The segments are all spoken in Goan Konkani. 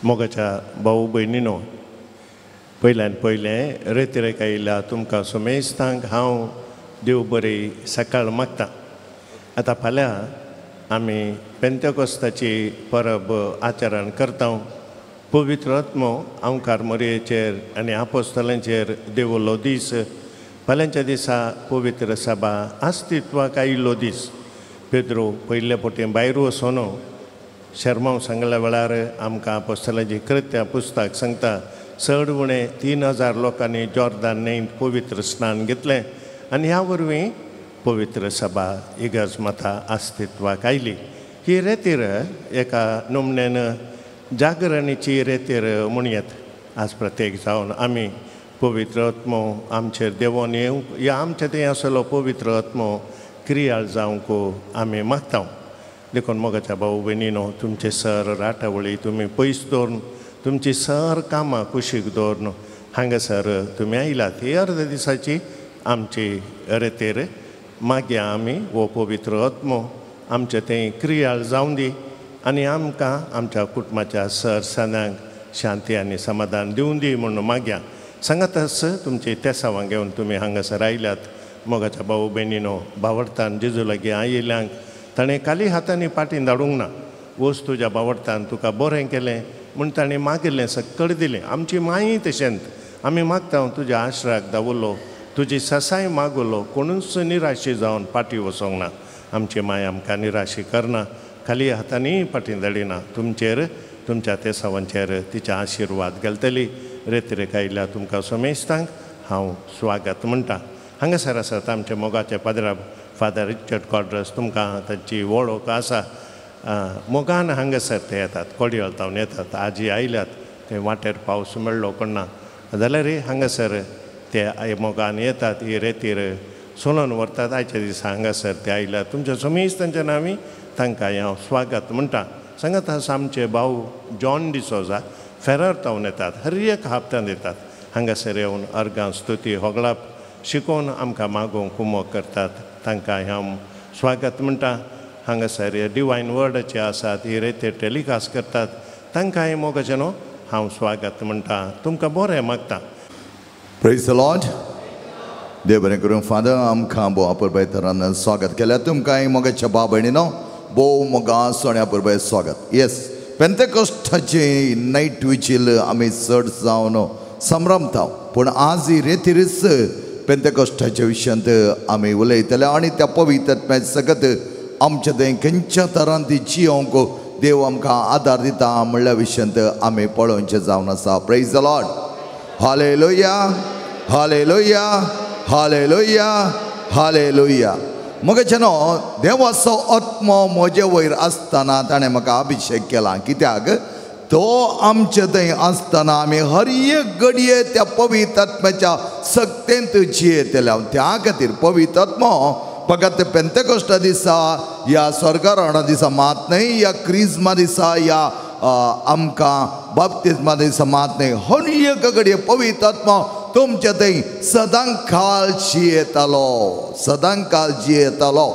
मोगाच्या भाऊ भयणीनो, पयल्यान पयलें रेतिरेक आयिल्ल्या तुमकां समेस्तांक हांव देव बरी सकाळ मागता. आतां फाल्यां आमी पेंतेकोस्ताची परब आचरण करता. पवित्र आत्मो आमकार मोरयेचेर आनी आपोस्तलांचेर देवलो दीस, फाल्यांच्या दिसा पवित्र सभा अस्तित्वाक आयिल्लो दीस. पेद्रो पयले पटी भायर वचून शर्मांव सांगल्या वेळार आमकां आपोस्तलांची कृत्या पुस्तक सांगता चड उणें 3000 लोकांनी जॉर्दान न्हंयेंत पवित्र स्नान घेतलें आनी ह्या वरवीं पवित्र सभा इगर्ज माता अस्तित्वाक आयली. ही रेतीर एका नमण्यान जागरणीची रेतीर म्हणयत. आज प्रत्येक जावन आमी पवित्र आत्मो आमचेर देवोन येवंक या आमचे थंय आसलो पवित्र आत्मो क्रियाळ जावंक आमी मागता. देखून मोगाच्या भाऊ भयणीनो, तुमचे सर राटावळी तुमी पयस दवरून, तुमची सर कामां कुशीक दवरून हांगासर तुमी आयलात. ही अर्द दिसाची आमची रेतीर. मागीर आमी हो पवित्र आत्मो आमचे थंय क्रियाळ जावं दी आनी आमकां आमच्या कुटुंबाच्या सर सणांक शांती आनी समाधान दिवं दी म्हणून मागया. सांगातच तुमची तेसावां घेवन तुमी हांगासर आयल्यात. मोगाच्या भाऊ भयणीनो, बावडतान जेजू लागीं आयिल्ल्यांक ताणें खाली हातांनी पाटीन धाडूंक ना. वच तुज्या बावडतान तुका बरें केलें म्हूण ताणें मागिल्लें सक्कड दिलें. आमची माई तशेंच आमी मागता तुज्या आश्राक दावलो, तुजी ससाय मागलो, कोणूच निराशी जावन पाटी वचोंक ना. आमची माय आमकां निराशी करना, खाली हातांनी पाटी धाडिना. तुमचेर तुमच्या तेसावांचेर तिचे आशिर्वाद घालतली. रेतिरेक आयिल्ल्या तुमकां समेस्तांक हांव स्वागत म्हणटा. हांगासर आसात आमचे मोगाचे पाद्रा फादर रिचर्ड कॉड्रस. तुमकां तांची वळख आसा. मोगान हांगासर ते येतात, कोडयाळ तावन येतात. आजी आयल्यात, ते वाटेर पावस मेळ्ळो कोण ना जाल्यार हांगासर ते मोगान येतात. ही रेतीर सोलोन व्हरतात. आयच्या दिसा हांगासर ते आयल्यात. तुमच्या समेस्तांच्या नांवी तांकां हांव स्वागत म्हणटा. सांगात आसा आमचे भाऊ जॉन डिसोजा फेरार तावन येतात, हर एक हप्त्यान येतात. हांगासर येवन अर्गां स्तुती होगळाप शिकोवन आमकां मागोवंक कुमोक करतात. तांकां हांव स्वागत म्हणटा. हांगासर डिवायन वर्डाचे आसात, ही रेतीर टेलिकास्ट करतात, तांकां मोगाचें न्हू हांव स्वागत म्हणटा. तुमकां बरें मागता. प्रेज the Lord. देव बरें करूं फादर, आमकां भोव अपुरबाय तरान स्वागत केल्या. तुमकां मोगाच्या भाव भयणीनो भोव मोगा सोण्या अपुरबाय स्वागत. येस, पेंतेकोस्टाचे नायट विजील आमी चड जावन संभ्रमता, पूण आज ही रेतीरच पेंतेकोस्टाच्या विशयांत आमी उलयतले आनी त्या पवित्र आत्म्या सगत आमच्या थंय खंयच्या तरान ती जियोंक देव आमकां आदार दिता म्हणल्या विशयांत आमी पळोवचें जावन आसा. Praise the Lord. Hallelujah, hallelujah, hallelujah, hallelujah. म्हजें न्हू देवाचो आत्मो म्हजे वयर आसतना ताणें म्हाका अभिशेक केला. कित्याक तो आमचे थंय आसतना आमी हर एक घडये त्या पवित्र आत्म्याच्या सक्तेंत जियेतले. त्या खातीर पवित्र आत्मो फकत पेंतेकोस्टा दिसा या स्वर्गारोहणा दिसा मात न्हय, या क्रिज्मा दिसा या आमकां बाप्तिज्मा दिसा मात न्हय, हर एक घडये पवित्र आत्मो तुमचे थंय सदांकाळ जियेतालो, सदांकाळ जियेतालो.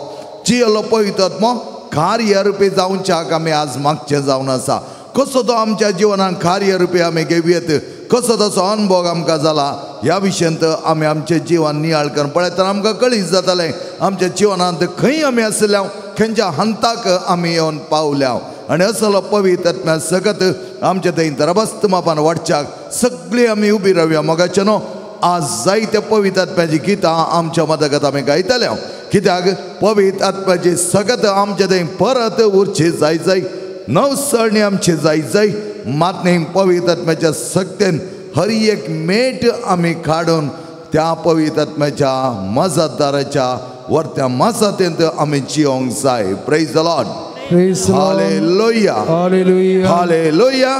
जियेलो पवित्र आत्मो कार्य रुपी जावच्याक आमी आज मागचें जावन आसा. कसो तो आमच्या जिवनान कार्य रुपी आमी घेवयेत, कसो तसो अनुभव आमकां जाला ह्या विशयांत आमी आमचें जिवन नियाळ करून पळयतना आमकां कळीत जातालें आमच्या जिवनांत खंय आमी आसल्या, खंयच्या हंताक आमी येवन पावल्या. आनी असलो पवित्र आत्म्या सगत आमच्या थंय तरबस्त मापान वाडच्याक सगळीं आमी उबी रावया. मोगाचें न्हू आज जायते पवित्र आत्म्याची गितां आमच्या मदगत आमी गायतले. कित्याक पवित्र आत्म्याची सगत आमच्या थंय परत उरची जाय जाय, नवसरणी आमची जाय जाय. मात न्ही पवित्र आत्म्याच्या सक्तेन हर एक मेट आमी काडून त्या पवित्र आत्म्याच्या मजतदाराच्या वरत्या मजतींत आमी जियोंक जाय. Praise the Lord. Hallelujah, hallelujah, hallelujah,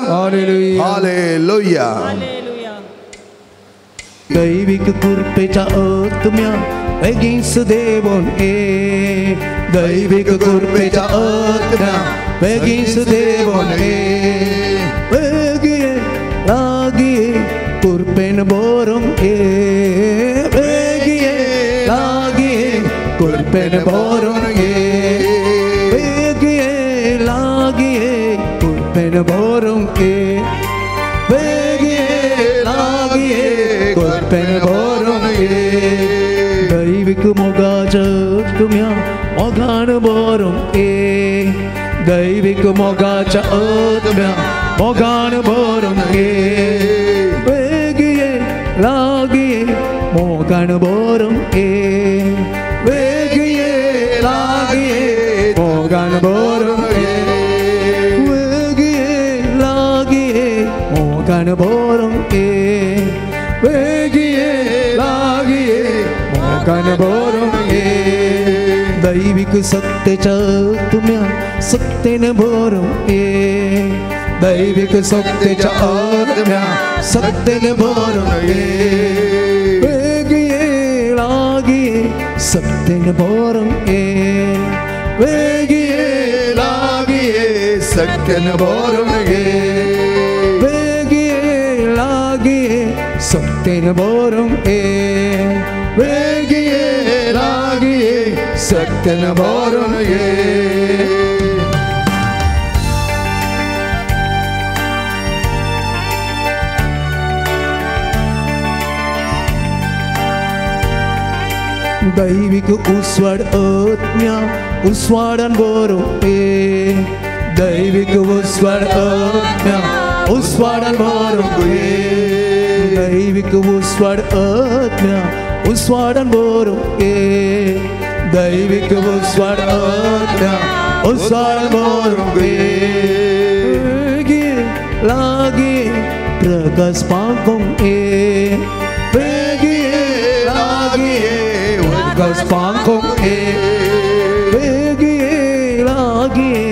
hallelujah. दैविक कृपेच्या आत्म्या बेगीन देवोन ये, दैविक कृपेच्या आत्म्या बेगीन देवोन ये, बेगिये लागिये कृपेन बोरोंग ये, बेगिये लागिये कृपेन बोरोंग ये, बेगिये लागिये कृपेन कुरपेन भोरूंक ये वेगीं लागीं ये कुरपेन भोरूंक ये दैवीक मोगाच्या आत्म्या मोगान भोरूंक ये दैवीक मोगाच्या आत्म्या मोगान भोरूंक ये वेगीं ये लागीं ये मोगान भोरूंक ये वेगीं ये लागीं ये मोगान भोरूंक ये वेगीं ये लागीं ये मोगान भोरूंक ये वेगीं ये लागीं ये मोगान भोरूंक ये दैवीक सत्तेच्या आत्म्या सत्तेन भोरूंक ये दैवीक सत्तेच्या आत्म्या सत्तेन भोरूंक ये वेगीं ये लागीं ये सत्तेन भोरूंक ये वेगीं ये लागीं ये सत्तेन भोरूंक ये वेगीं ये लागीं ये सत्तेन भोरूंक ये वेगीं ये लागीं ये सत्तेन भोरूंक ये। दैवीक उस्वाड आत्म्या उस्वाडान भोरूंक ये दैवीक उस्वाड आत्म्या उस्वाडान भोरूंक ये दैवीक उस्वाड आत्म्या उस्वाडान भोरूंक ये दैवीक उस्वाड आत्म्या उस्वाडान भोरूंक ये वेगीं लागीं प्रकाश पांकोंक ये वेगीं लागीं प्रकाश पांकोंक ये वेगीं लागीं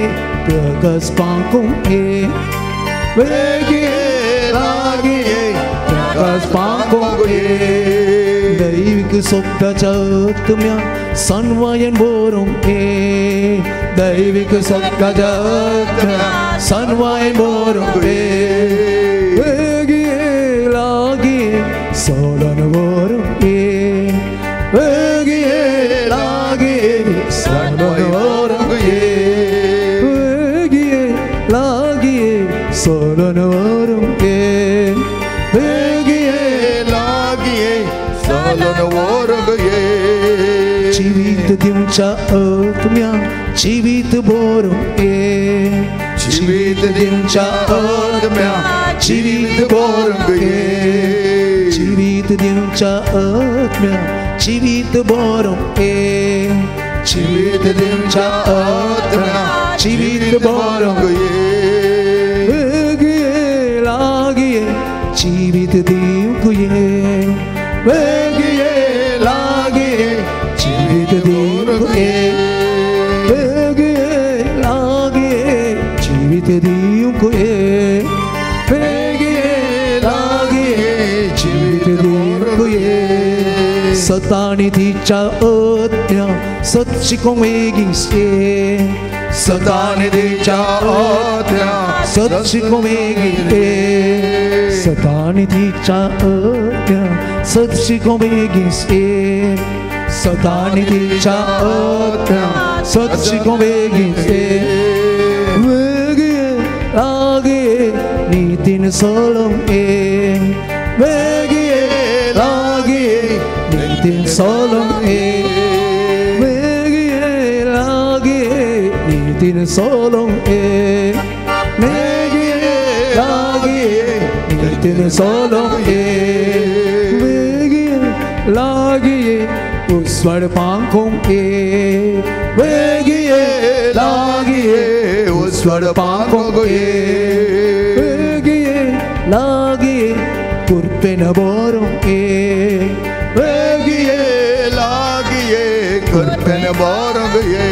प्रकाश पांकोंक ये वेगीं लागीं प्रकाश पांकोंक ये दैवीक सोबताच्या आत्म्या सन्वायन भोरूंक ये दैवीक सोबताच्या आत्म्या सन्वायन भोरूंक ये वेगीं लागीं सोडून भोरूंक ये वेगीं लागीं सोडून भोरूंक ये वेगीं लागीं सोडून भोरूंक ये वेगीं लागीं सोडून भोरूंक ये जिवीत दिवच्या आत्म्या जिवीत भोरूंक ये जिवीत दिवच्या आत्म्या जिवीत भोरूंक ये जिवीत दिवच्या आत्म्या जिवीत भोरूंक ये जिवीत दिवच्या आत्म्या जिवीत भोरूंक ये वेगीं लागीं जिवीत दिवंक ये वेगीं लागीं जिवीत दिवंक ये वेगीं लागीं जिवीत दिवंक ये वेगीं लागीं जिवीत दिवंक ये सतानिधीच्या आत्म्या सत शिकोंक वेगीं ये सतानिधीच्या आत्म्या सत शिकोंक वेगीं ये सतानिधीच्या आत्म्या सत शिकोंक वेगीं ये सतानिधीच्या आत्म्या सत शिकोंक वेगीं ये वेगीं लागीं नितीन सोडूंक ये वेगीं लागीं नितीन सोडूंक ये वेगीं लागीं नितीन सोडूंक ये वेगीं लागीं नितीन सोडूंक ये वेगीं लागीं उस्वाड पांकोंक ये वेगीं लागीं उस्वाड पांकोंक ये वेगीं लागीं कुरपेन भोरूंक ये वेगीं लागीं कुरपेन भोरूंक ये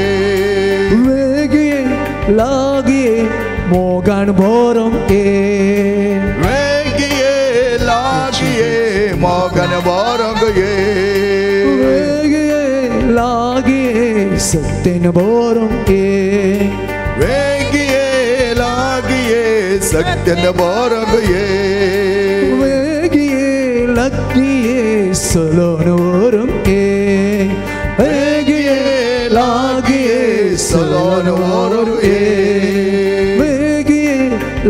वेगीं लागीं मोगान भोरूंक ये वेगीं लागीं मोगान भोरूंक ये वेगीं लागीं सत्तेन भोरूंक ये वेगीं लागीं सत्तेन भोरूंक ये वेगीं लागीं सलोन भोरूंक ये वेगीं लागीं सलोन भोरूंक ये वेगीं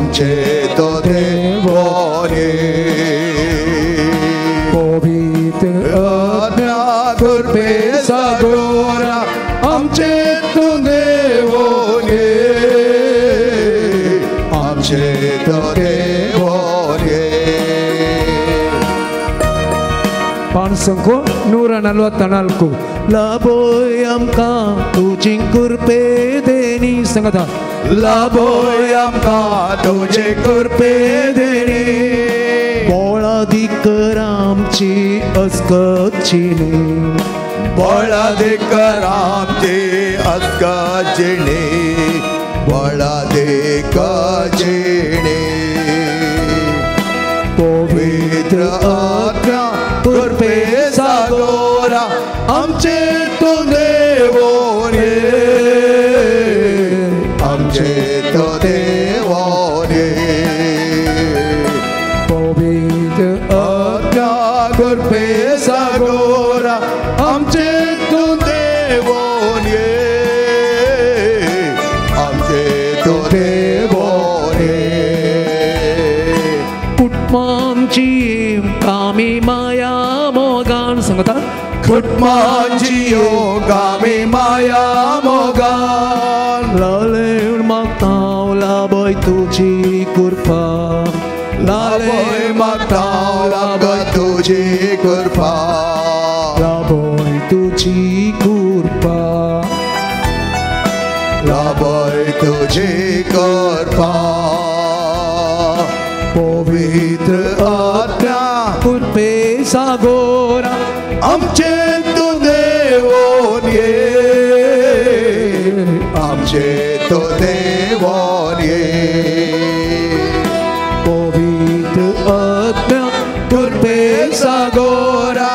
आमचे तो देवोन ये. पवित्र आत्म्या कृपे सागोरा आमचे तूं देवोन ये, आमचे तो देवोन ये. 544. लाभोय आमकां तुजी कृपे देणी सांगता. लाभोय आमकां तुजी कृपे देणी, बळादीक आमची अस्कचिणी, बळादीक आमची अस्कचिणी, बळादीक जिणी. पवित्र आत्म्या कृपे सागोरा आमचे तूं देवोन ये, आमचे तूं देवोन ये. पवित्र आत्म्या कृपे सागोरा आमचे तूं देवोन ये, आमचे तूं देवोन ये. कुटुंबांची कामी माया मोगान सांगता. कुटुंबांची कामी माया मोगान, लालेण मागता लाभय तुजी कृपा, लाभय मागता लाभय तुजी कृपा, लाभय तुजी कृपा, लाभय तुजी कृपा. पवित्र आत्म्या कृपे सागोरा आमचे तूं देवोन ये, आमचे तूं देवोन ये. पवित्र आत्म्या कृपे सागोरा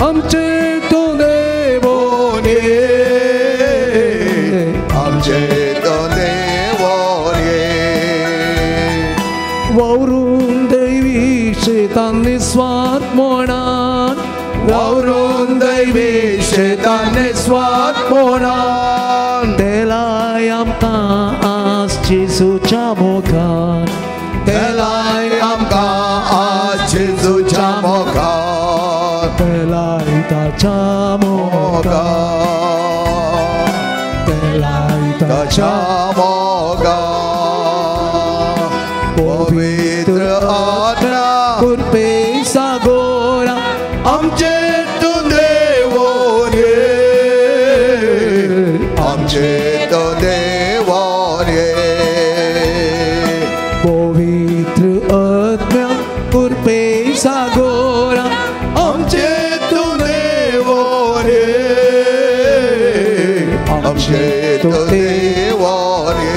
आमचे तूं देवोन ये, आमचे तूं देवोन ये. वावरून दैवी शेतांनी स्वात मोणान, वावरून दैवी शेतांनी स्वात मोणान, तेलाय आमकां आज जेजूच्या मोगान, तेलाय आमकां आज जेजूच्या मोगान, तेलाय ताच्या मोगान, तेलाय ताच्या मोगान. पवित्र आत्म्या कृपे सागोरा आमचे तूं देवोन ये, आमचे तूं देवोन ये. पवित्र आत्म्या कृपे सागोरा आमचे तूं देवोन ये, आमचे तूं देवोन ये.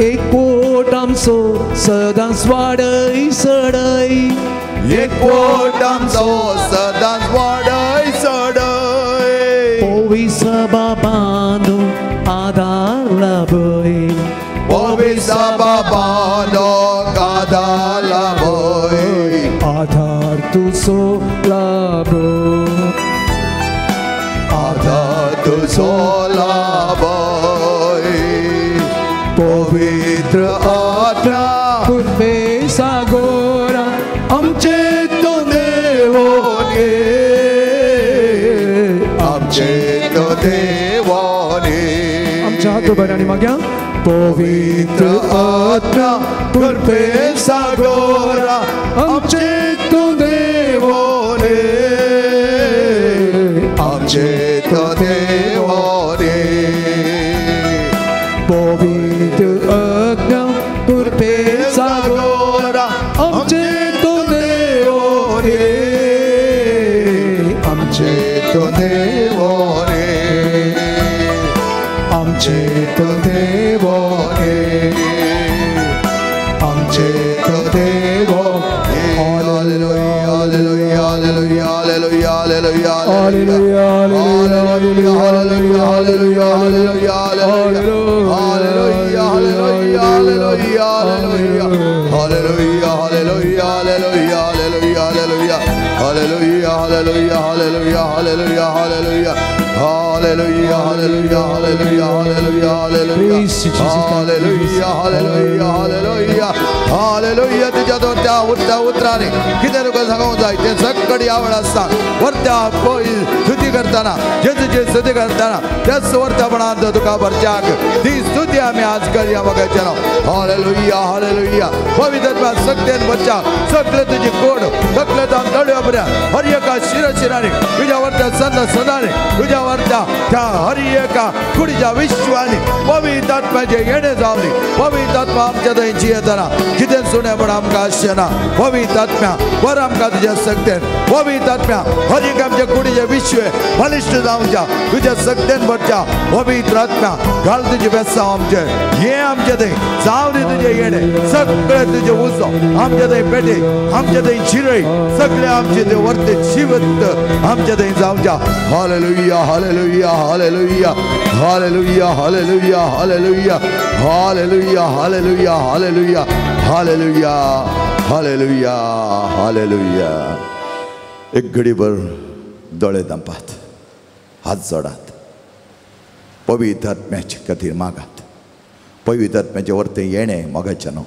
एकवट आमचो सदांच वाडय सडय, एकवट आमचो सदांच वाडय सडय, पविसबा बांदून आदार लाभय, पविसबा बांदून आदार लाभय, आधार तुजो लाभय, आधार तुजो लाभय. पवित्र आत्म्या कृपे सागोरा आमचे तूं देवोन ये, आमचे तूं देवोन ये. आमच्या हात उबर आनी मागया. पवित्र आत्म्या कृपे सागोरा आमचे तूं देवोन ये, आमचे तूं देवोन ये. पवित्र आत्म्या कृपे सागोरा आमचे तूं देवोन ये, आमचे तूं देवोन ये, आमचे तूं देवोन ये, आमचे तूं देवोन ये. Hallelujah, hallelujah, hallelujah, hallelujah, hallelujah, hallelujah, hallelujah, hallelujah, hallelujah, hallelujah, hallelujah, hallelujah, hallelujah, hallelujah, hallelujah, hallelujah, hallelujah, Hallelujah, hallelujah, hallelujah, hallelujah, hallelujah, hallelujah, hallelujah, hallelujah, hallelujah, hallelujah, hallelujah, hallelujah, hallelujah, hallelujah. तुझ्या दोन त्या उरत्या उतराने कितें तुका सांगूंक जाय तें सगळी आवड आसता. वरत्या स्तुती करतना जेजूची स्तुती करतना त्याच वरत्यापणांत तुका भरच्याक ती स्तुती आमी आज करया मोगाच्या. Hallelujah, hallelujah. पवित्र सगळ्यान भरच्याक सगळे तुजी कोड सगळे जावन तळव्या पर्यंत हर एका शिरशिराने तुझ्या वरत्या संद सदाने तुझ्या वरत्या त्या हर एका कुडीच्या विश्वाने पवित्र आत्म्याचे येणे जावली. पवित्र आत्मा आमच्या थंय जियेतना कितें सुणेपण आमकां आसचें ना. पवित्र आत्म्या बरं आमकां तुज्या सक्तेन. पवित्र आत्म्या हर एक आमच्या कुडीचें विश्व बलिश्ट जावच्या तुज्या सक्तेन भरच्या. पवित्र आत्म्या घाल तुजी बेसांव आमचें हें आमचें थंय जावं तुजें येणे सगळें तुजें उजो आमच्या थंय पेटे आमच्या थंय शिरय सगळे आमचे ते वर्ते जिवंत आमच्या थंय जावच्या. Hallelujah, hallelujah, hallelujah, hallelujah, hallelujah, hallelujah, hallelujah, hallelujah, hallelujah, hallelujah, hallelujah, hallelujah. एक घडीभर दोळे धांपात, हात जोडात, पवित्र आत्म्याचे खातीर मागात. पवित्र आत्म्याचें वर्तें येणें मोगाचें न्हू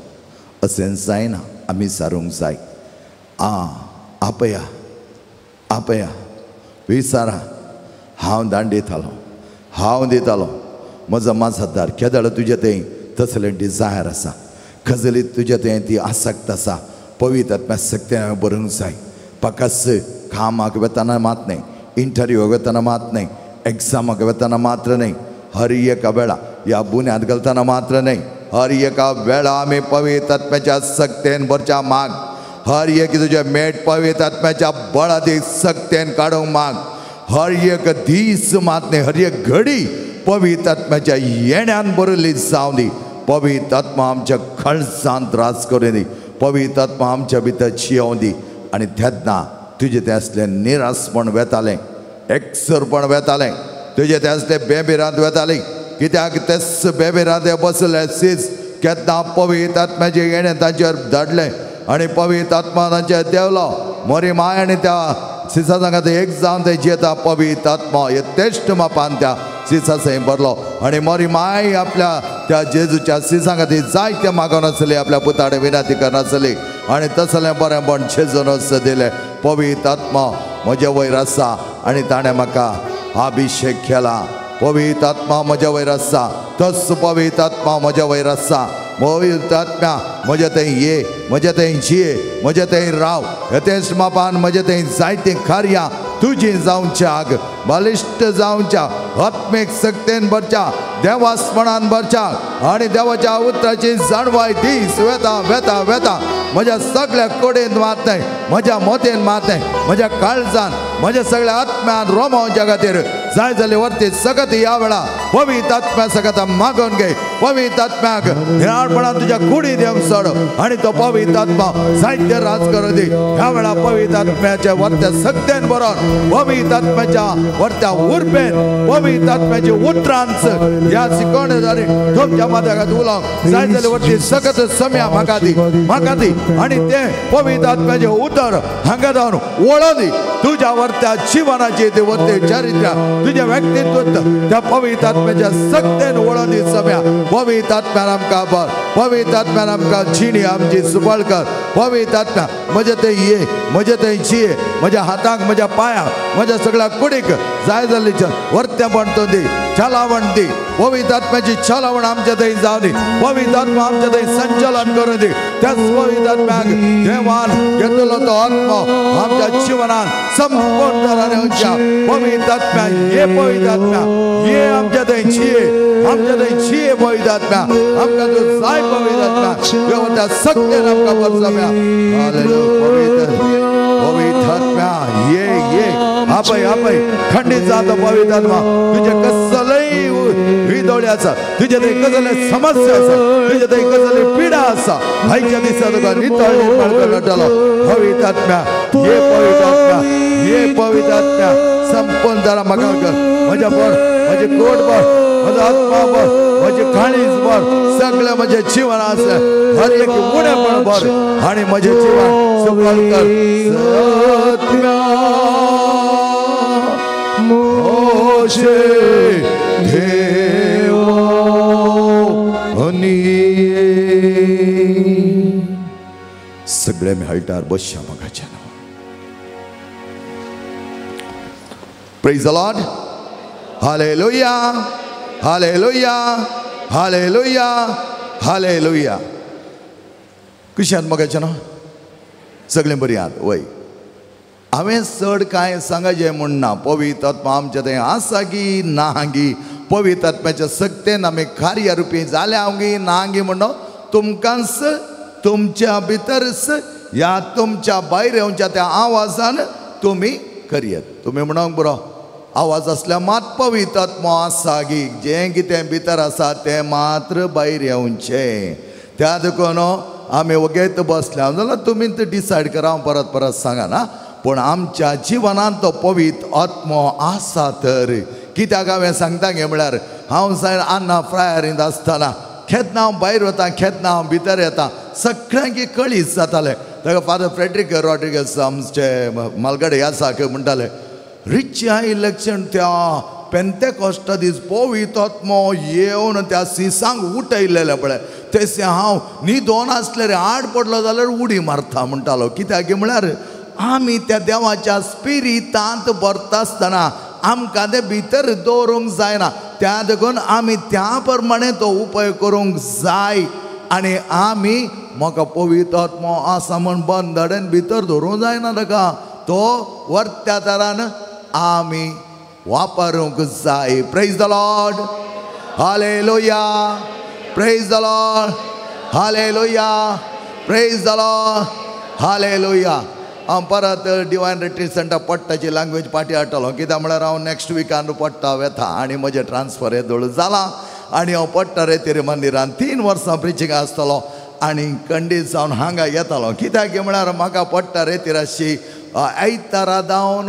अशें जायना, आमी सारूंक जाय. आ आपया आपया विचारा, हांव दांड दितालो, हांव दितालो म्हजो माजतदार. केदळ तुजें थंय तसलें डिजायर आसा, खजली तुजें थंय ती आसक्त आसा. पवित्र आत्म्या सक्तेन हांवें बरोवंक जाय. पाकास कामाक वेतना मात न्हय, इंटरव्यूक वेतना मात न्हय, एग्जामाक वेतना मात्र न्हय, हर एका वेळा ह्या बुन्यांत घालतना मात्र न्हय, हर एका वेळा आमी पवित्र आत्म्याच्या सक्तेन भरच्या माग. हर एक तुजें मेट पवित्र आत्म्याच्या बळादी सक्तेन काडूंक माग. हर एक दीस मात न्हय, हर एक घडी पवित्र आत्म्याच्या येण्यान बरयल्ली जावं दी. पवित्र आत्मा आमच्या खळसान त्रास करूं दी. पवित्र आत्मा आमच्या भितर जियोवं दी. आनी तेन्ना तुजें तें आसलें निरासपण वेतालें, एकसरपण वेतालें, तुजें तें आसलें बेबिरांत वेतालें. कित्याक तेच बेबिरांत बसले सीस केन्ना पवित्र आत्म्याचें येणें तांचेर धाडलें आनी पवित्र आत्मा तांचेर देंवलो. मोरी माय आनी त्या सिसा सांगात एक जावन थंय जियेता. पवित्र आत्मा हे तेश्ट मापान त्या सिसा थंय भरलो आनी मोरी माय आपल्या त्या जेजूच्या सिसां खातीर जायते मागोन आसली, आपल्या पुताडे विनंती करनासली आनी तसलें बरेंपण जेजून दिलें. पवित्र आत्मा म्हजे वयर आसा आनी ताणें म्हाका अभिशेक केला. पवित्र आत्मा म्हज्या वयर आसा, तस पवित्र आत्मा म्हज्या वयर आसा. पवित्र आत्म्या म्हज्या थंय ये, म्हज्या थंय जिये, म्हज्या थंय राव. हेतेच मापान म्हज्या थंय जायतीं कार्यां तुजीं जावच्याक, बलिश्ट जावच्या, आत्मीक सक्तेन भरच्या, देवास्मणान भरच्या आनी देवाच्या उतराची जाणवाय दीस वेता वेता वेता म्हज्या सगळ्या कडेन मात न्हय, म्हज्या मोतेन मात न्हय, म्हज्या काळजान, म्हज्या सगळ्या आत्म्यान रोमावच्या खातीर जाय जाल्यार वरती सगत ह्या वेळा पवित्र आत्म्या सगत मागोवन घे. पवित्र आत्म्याक निराळपणान तुज्या कुडींत येवंक सोड आनी तो पवित्र आत्मा जायते राज करूं दी. ह्या वेळा पवित्र आत्म्याच्या वरत्या सक्तेन बरोवन, पवित्र आत्म्याच्या वरत्या उर्बेन, पवित्र आत्म्याच्या उतरांच ह्या शिकवणेदारी तुमच्या माथ्याक उलोवंक जाय जाल्यार वरती सगत सम्या म्हाका दी, म्हाका दी. आनी तें पवित्र आत्म्याचें उतर हांगा जावन वळोवन दी तुज्या वरत्या जिवनाची ते वरते चरित्र तुझ्या व्यक्तित्व त्या पवित्र आत्म्याच्या सक्तेन वळोवन दी सम्या. पवित्र आत्म्यान आमकां बर, पवित्र आत्म्यान आमकां जिणी आमची सुबळ कर. पवित्र आत्म्या म्हजें थंय ये, म्हजें थंय जिये, म्हज्या हाताक, म्हज्या पांयांक, म्हज्या सगळ्या कुडीक जाय जाल्ली वर्तेपण तो दी, चलावण दी. पवित्र आत्म्याची चलावण आमच्या थंय जावं दी. पवित्र आत्मा आमच्या थंय संचलन करूं दी. त्याच पवित्र आत्म्याक देवान घेतलो तो आत्मा आमच्या जिवनान संपूर्ण तराने येवच्या. पवित्र आत्म्या ये, पवित्र आत्म्या ये आमच्या थंय जिये, आमच्या थंय जिये. पवित्र आत्म्या आमकां तूं जाय. पवित्र आत्म्या देवाच्या सक्तेन आमकां भरसम्या. पवित्र पवित्र आत्म्या ये ये आपय आपय खंडीत जाता. पवित्र आत्मा तुझे कसलेय विदोळे आसा, तुजे थंय कसले समस्या आसा, तुजे थंय कसले पिडा आसा, आयच्या दिसा तुका नितळ निर्माण करतलो. पवित्र आत्म्या ये, पवित्र आत्म्या ये, पवित्र आत्म्या संपूर्ण जरा म्हाका कर, म्हज्या बळ, म्हजें कोट बळ, म्हजो आत्मा भर, म्हजें काळीज भर, सगळें म्हजें जिवन आसा हर एक उणेपण भर आनी म्हजें जिवन सफल कर. सत्म्या मोशे देवा सगळे मी हळटार बसया मगाच्या नांवान. Praise the Lord. Hallelujah, hallelujah, hallelujah, hallelujah. कशी आहात मगाच्या नांव? सगळें बरी आहात वय. हांवें चड कांय सांगाचें म्हूण ना. पवित्र आत्मा आमच्या थंय आसा गी ना गी, पवित्र आत्म्याच्या सक्तेन आमी कार्य रुपी जाल्या गी ना गी म्हणून तुमकांच तुमच्या भितरच ह्या तुमच्या भायर येवच्या त्या आवाजान तुमी करयत. तुमी म्हणूंक बरो आवाज आसल्यार मात पवित्र आत्मो आसा गी, जें कितें भितर आसा तें मात्र भायर येवचें. त्या देखून आमी वगेत बसल्या जाल्यार तुमी तें डिसायड करा, हांव परत परत सांगना. पूण आमच्या जिवनांत तो पवित्र आत्मो आसा तर कित्याक हांवें सांगता गे म्हळ्यार हांव सायन आन्ना फ्रायरींत आसतना खेतना हांव भायर वता, खेतना हांव भितर येता, सगळ्यांक कळीत जातालें. ताका फादर फ्रेड्रिक रॉड्रिगस आमचे मालगडे आसा म्हणटाले, रिची इलेक्शन त्या पेंतेकोस्टा दीस पवित्र आत्मो येवन त्या सिसांक उठयलेलें पळय, तेसे हांव न्हिदोन आसलें रे, आड पडलो जाल्यार उडी मारता म्हणटालो. कित्याक म्हळ्यार आमी त्या देवाच्या स्पिरितांत भरता आसतना आमकां तें भितर दवरूंक जायना. त्या देखून आमी त्या प्रमाणे तो उपाय करूंक जाय आनी आमी म्हाका पवित्र आत्मो आसा म्हूण बंदडेन भितर धरूंक जायना ताका, तो वर्त्या तरान आमी वापरूंक जाय. Praise the Lord, hallelujah, praise the Lord, hallelujah, praise the Lord, hallelujah. हांव परत डिवायन रिट्रीट सेंटर पट्टाची लँग्वेज पाटी हाडटलो, कित्याक म्हळ्यार हांव नेक्स्ट विकान पट्टा वेता आनी म्हजें ट्रान्सफर येदोळ जालां आनी हांव पट्टा रेतेरी मंदिरान 3 वर्सां प्रिचींग आसतलो आनी कंडीत जावन हांगा येतालो. कित्याक म्हळ्यार म्हाका पट्टा रेतिराशी आयतारा जावन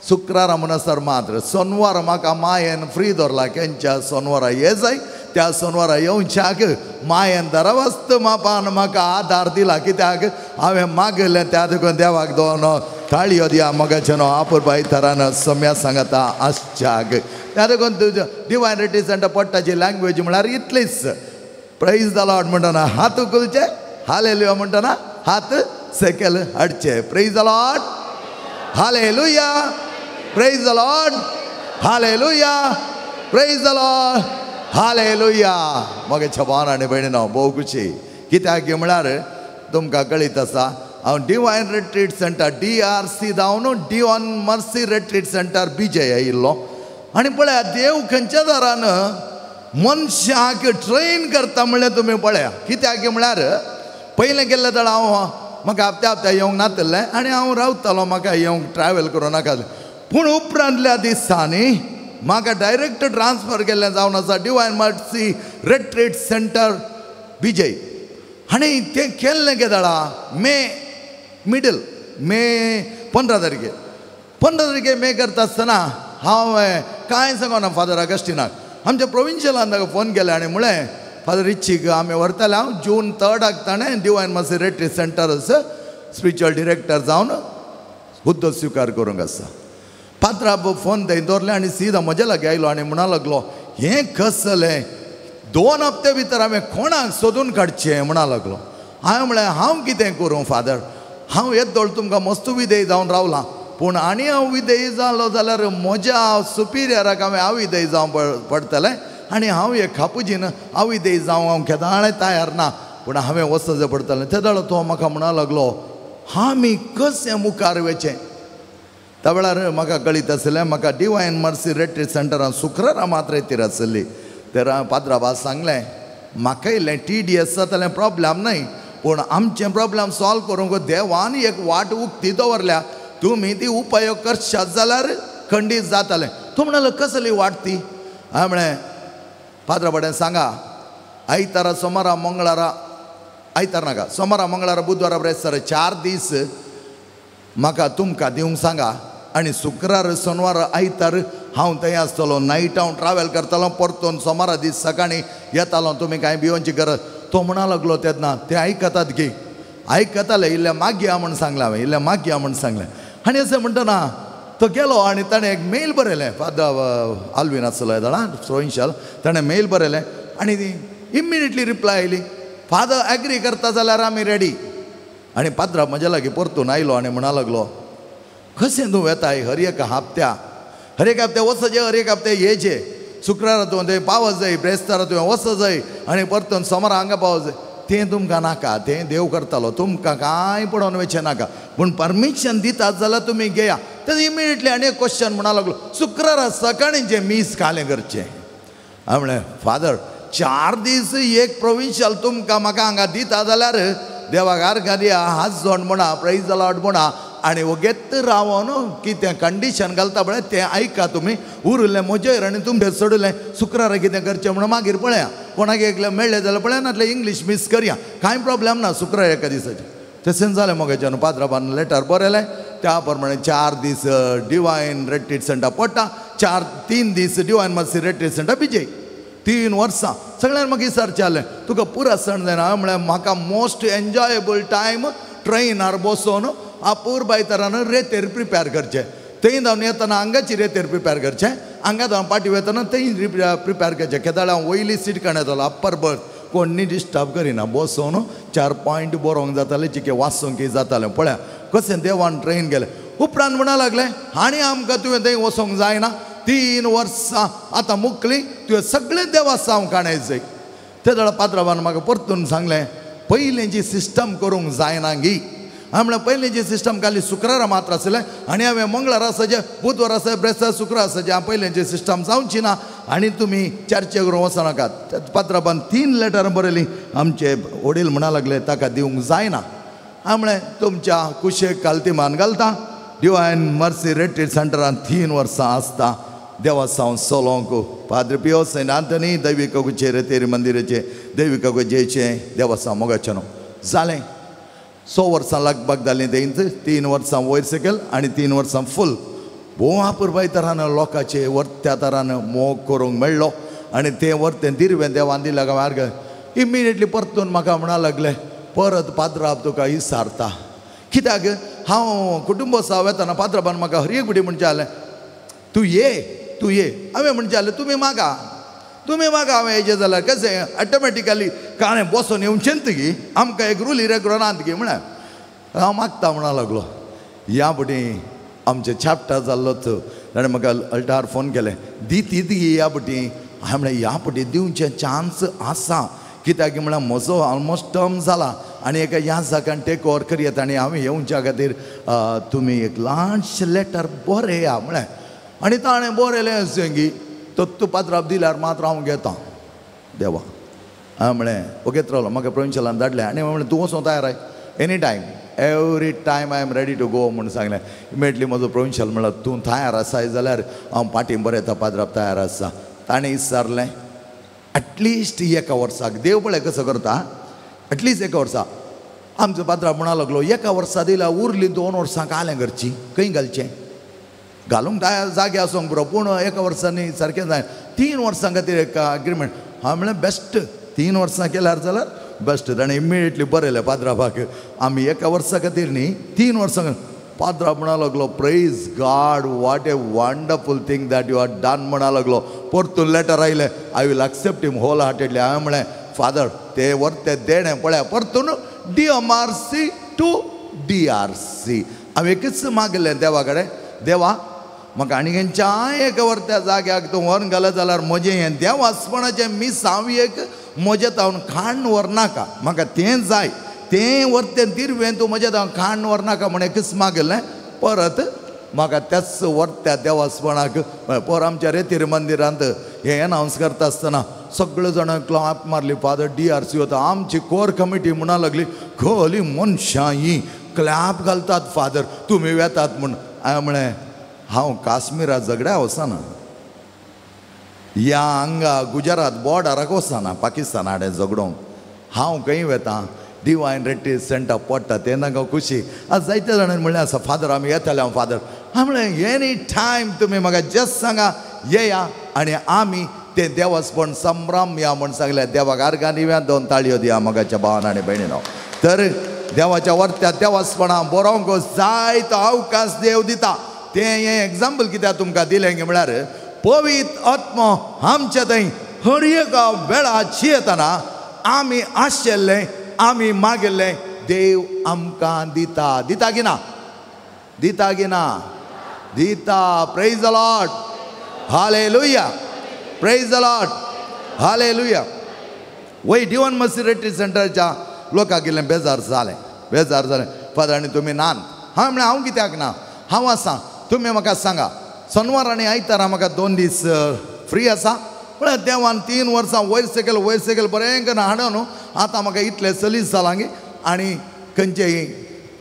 शुक्रारा म्हणसर मात्र सोनवार म्हाका मायेन फ्री दवरला. केंच्या सोनवारा ये जाय त्या सोनवारा येवच्याक मायेन दरवस्त मापान म्हाका आदार दिला. कित्याक हांवें मागलें त्या देखून देवाक दोन ताळयो दिया मगाचें न्हू आपुरबाय थरान सम्या सांगता आसच्याक. त्या देखून तुज्या डिवायन रिट्रीट सेंटर पट्टाची लँग्वेज म्हळ्यार इतलीच. प्रेज the Lord म्हणटना हात उखलचे, हालेलुया म्हणटना हात सकयल हाडचे. Praise the Lord, hallelujah, praise the Lord, hallelujah, praise the Lord, hallelujah. मगे छबान आनी भयणीनो भोव खुशी. कित्याक म्हळ्यार तुमकां कळीत आसा हांव divine retreat centre DRC जावन divine mercy retreat centre Bijay आयिल्लो आनी पळया देव खंयच्या दारान मनशाक ट्रेन करता म्हणलें तुमी पळया. कित्याक म्हळ्यार पयलें गेल्लें जाल्यार हांव म्हाका हप्त्या हप्त्या येवंक नातलें आनी हांव रावतालो, म्हाका येवंक ट्रॅवल करूं नाका. पूण उपरांतल्या दिसांनी म्हाका डायरेक्ट ट्रान्सफर केल्लें जावन आसा divine mercy retreat centre Vijay. आनी तें केल्लें केदळा मे मिडल मे 15 तारखेर 15 तारखेर मे करता आसतना हांव कांय सांगना फादर ऑगस्टिनाक आमच्या प्रोविन्शियलान ताका फोन केले आनी म्हळें फादर इच्छीक आमी व्हरताले हांव जून 3 ताणें divine mercy retreat centre spiritual director जावन हुद्दो स्विकार करूंक आसा. पात्राब फोन थंय दवरलें आनी सीधा म्हज्या लागीं आयलो आनी म्हणा लागलो हें कसलें 2 हप्ते भितर हांवें कोणाक सोदून काडचें म्हणा लागलो. हांवें म्हळें हांव कितें करूं फादर, हांव येदोळ तुमकां मस्त विधेय जावन रावलां, पूण आनी हांव विधेय जालो जाल्यार म्हज्या सुपिरियराक हांवें अविधेय जावं पडटलें आनी हांव एक खापुजीन अविधेय जावं हांव केदाळें तयार ना, पूण हांवें वचचें पडटलें. तेदोळ तो म्हाका म्हणा लागलो आमी कशें मुखार वचें. त्या वेळार म्हाका कळीत आसलें म्हाका डिवायन मर्सी रिट्रीट सेंटरान शुक्रारा मात्र येतीर आसली. तर पाद्राबा सांगलें म्हाका इल्लें TDS जातालें प्रॉब्लम न्हय, पूण आमचें प्रॉब्लम सॉल्व करूंक देवान एक वाट उक्ती दवरल्या, तुमी ती उपयोग करशात जाल्यार खंडीत जातालें. तूं म्हणालो कसली वाट ती? हांवें म्हळें पाद्रा बाड्यान सांगा आयतारा सोमारा मंगळारा, आयतार नाका, सोमारा मंगळारा बुधवारा ब्रेस्तारा 4 दीस म्हाका तुमकां दिवंक सांगा आनी शुक्रार सोनवार आयतार हांव थंय आसतलो, नायट हांव ट्रॅवल करतालो, परतून सोमारा दीस सकाळीं येतालो, तुमी कांय भिवनची गरज. तो म्हणा लागलो तेन्ना ते आयकतात गी, आयकताले, इल्लें मागया म्हूण सांगलें हांवें, इल्लें मागया म्हूण सांगलें. आनी अशें म्हणटना तो गेलो आनी ताणें एक मेल बरयलें, फादर आल्वीन आसलो जाणा प्रोविन्शियल, ताणें मेल बरयलें आनी इमिडिएटली रिप्लाय आयली, फादर एग्री करता जाल्यार आमी रेडी. आनी पाद्रा म्हज्या लागीं परतून आयलो आनी म्हणा लागलो, कशें तूं वेताय हर एका हप्त्या, हर एक हप्त्या वचचें, हर एक हप्त्या येयचें, शुक्रारा तुवें थंय पावस जाय, ब्रेस्तारा तुवें वच जाय आनी परतून सोमारा हांगा पावस जाय. तें तुमकां नाका, तें देव करतालो, तुमकां कांय पडोवन वचचें नाका, पूण परमिशन दितात जाल्यार तुमी घेया. तें इमिडिएटली आनी एक क्वेश्चन म्हणा लागलो, शुक्रारा सकाळीं जें मीस कालें करचें. हांवें म्हणलें, फादर 4 दीस एक प्रोविन्शियल तुमकां म्हाका हांगा दिता जाल्यार देवाक आर्गां दिया, हात जोड म्हणा, प्रेज the Lord म्हणा आनी वगेत रावन कितें कंडिशन घालता पळय तें आयका तुमी, उरलें म्हजेर आनी तुमचेर सोडलें, शुक्रारा कितें करचें म्हणून मागीर पळया, कोणाक एकलें मेळ्ळें जाल्यार पळया, नातलें इंग्लीश मिस करया, कांय प्रॉब्लेम ना शुक्रार एका दिसाचें. तशेंच जालें मगेच्यान पाद्राबान लेटर बरयलें, त्या प्रमाणे 4 दीस डिवायन रेट्रीट सेंटर पडटा, 4-3 दीस डिवायन मर्सी रेट्रीट सेंटर बिजय, 3 वर्सां सगळ्यांक म्हाका विचारचें जालें, तुका पुरा सण जायना. हांवें म्हळें म्हाका मोस्ट एन्जॉयेबल टायम ट्रेनार बसोन अपूर्बाय तरान रेतेर प्रिपेर करचें, थंय धांवन येतना हांगाची रेतेर प्रिपेर करचें, हांगा धांवन पाटी वतना थंय प्रिपेर करचें. केदाळ हांव वयली सीट काडून येतालो, अप्पर बर्थ, कोण डिस्टर्ब करिना, बसोन 4 पॉयंट बरोवंक जातालें, चिके वाचूंक जातालें. पळया कशें देवान ट्रेन गेलें. उपरांत म्हणा लागलें आनी आमकां तुवें थंय वचोंक जायना, 3 वर्सां आतां मुकली, तुवें सगळें देवासांव काणाय जाय. ते जाल्यार पाद्राबान म्हाका परतून सांगलें, पयलींची सिस्टम करूंक जायना गी. हांवें म्हणलें पयलींची सिस्टम खाली शुक्रारा मात्र आसलें आनी हांवें मंगळार आसाचें, बुधवार आसा, ब्रेस्तार शुक्रार आसाचें, हांव पयलींची सिस्टम जावची ना आनी तुमी चर्चे करूंक वचनाकात. पाद्राबान 3 लेटरां बरयलीं, आमचे वडील म्हणा लागले ताका दिवंक जायना. हांवें म्हणलें तुमच्या कुशेक कालतीमान घालता, डिवायन मर्सी रेट्रीट सेंटरान 3 वर्सां आसता, देवासांव सोलोंक पाद्र पियो सेंट आंतनी दैविकाचे रेतेरी मंदिराचे दैविकाको जेचें देवासांव मोगाचें न्हू जालें. 6 वर्सां लागपाक जालीं तेंच, 3 वर्सां वयर सकयल आनी 3 वर्सां फूल. भोव अपुरबाय तरान लोकांचे वर्त्या तरान मोग करूंक मेळ्ळो आनी तें वर्तें दिरवें देवान दिलां काय मार्ग. इमिडिएटली परतून म्हाका म्हणा लागलें, परत पाद्राब तुका इसारता, कित्याक हांव कुटुंबोत्सव वेतना पाद्राबान म्हाका हर एक फुडें म्हणचें जालें, तूं ये, तूं ये. हांवें म्हणचें जालें तुमी मागा, तुमी मागा, हांवें येयचें जाल्यार कशें ऑटोमॅटिकली कांय बसोन येवचें गी, आमकां एक रुली रेगुलर नात गी. म्हळ्यार हांव मागता म्हणा लागलो. ह्या फुडें आमचें चॅप्टर जाल्लोच, ताणें म्हाका अल्टार फोन केलें, दी ती दी ह्या फुडें. हांवें म्हणलें ह्या फुडें दिवचें चान्स आसा, कित्याक म्हळ्यार म्हजो ऑलमोस्ट टर्म जाला आनी एका ह्या जाग्यान टेक ओवर करयत आनी हांवें येवच्या खातीर तुमी एक ल्हानशें लेटर बरया म्हळें. आनी ताणें बरयलें अशें की तत्तू पात्राप दिल्यार मात्र हांव घेतां देवा. हांवें म्हणलें ओगेत रावलो, म्हाका प्रोविन्शियलान धाडलें आनी हांवें म्हणलें तूं वचों तयार आहाय, any time every time I am ready to go म्हूण सांगलें. इमिडिएटली म्हजो प्रोविन्शियल म्हणल्यार तूं तयार आसाय जाल्यार हांव पाटी बरयता, पात्राप तयार आसा. ताणें विचारलें एटलिस्ट एका वर्साक, देव पळय कसो करता, एटलिस्ट एका वर्सा. आमचो पात्राप म्हणा लागलो एका वर्सा दिल्यार उरली 2 वर्सां कालें करची, खंय घालचें, घालूंक जागे आसूंक पुरो, पूण एका वर्सांनी सारकें जाय, 3 वर्सां खातीर एक एग्रीमेंट. हांवें म्हणलें बेस्ट, 3 वर्सां केल्यार जाल्यार बेस्ट. ताणें इमिडिएटली बरयलें पाद्राबाक, आमी एका वर्सा खातीर न्ही 3 वर्सां. पाद्राब म्हणा लागलो praise God, what a wonderful thing that you are done म्हणा लागलो. परतून लेटर आयलें, I will accept him whole heartedly. हांवें म्हणलें फादर ते वर्ते देणें पळया, परतून DMRC to DRC. हांवें एकच मागलें देवा कडेन, देवा म्हाका आनी खंयच्याय एका वर्त्या जाग्याक तूं व्हरून घालत जाल्यार म्हजें हें देवासपणाचें मिसांव एक म्हजें तावन खाण व्हरनाका, म्हाका तें जाय, तें वर्तें दिरवें तूं म्हजें तावन खाण व्हरनाका म्हण एकच मागलें. परत म्हाका त्याच वर्त्या देवासपणाक पर आमच्या रेतीर मंदिरांत हें अनावन्स करता आसतना सगळे जाणां क्लॉप मारली, फादर DRC वता. आमची कोर कमिटी म्हणा लागली, खली मनशां ही क्लॅप घालतात फादर तुमी वेतात म्हूण. हांवें म्हणलें हांव काश्मीरा झगड्या वचना, ह्या हांगा गुजरात बॉर्डराक वचना, पाकिस्ताना कडेन झगडोंक. हांव खंय वेता, डिवायन रिट्रीट सेंटर पडटा तें तांकां खुशी. आज जायते जाणांनी म्हणलें आसा फादर आमी येताले. हांव फादर हांव म्हणलें एनी टायम तुमी म्हाका जस्ट सांगा येया आनी आमी तें देवासपण संभ्रम या म्हूण सांगलें. देवाक आर्गां दिवया, 2 ताळयो दिया मोगाच्या भावान आनी भयणीनो. तर देवाच्या वर्त्या देवासपणा बरोवंक जायतो अवकाश देव दिता. तें हें एग्जाम्पल कित्याक तुमकां दिलें म्हळ्यार पवित्र आत्मो आमच्या थंय हर एका वेळा जियेतना आमी आशिल्लें आमी मागिल्लें देव आमकां दिता. दिता की ना? दिता की ना? दिता. Praise the Lord, hallelujah, praise the Lord, hallelujah. वय डिवायन मर्सी रिट्रीट सेंटरच्या लोकांक इल्लें बेजार जालें, बेजार जालें. फादर आनी तुमी नान. हांवें म्हणलें हांव कित्याक ना, हांव आसा, तुमी म्हाका सांगा. सोनवार आनी आयतारा म्हाका 2 दीस फ्री आसा. म्हळ्यार देवान 3 वर्सां वयर सकयल वयर सकयल बरें करून हाडून न्हू आतां म्हाका इतलें सलीस जालां गे आनी खंयचेय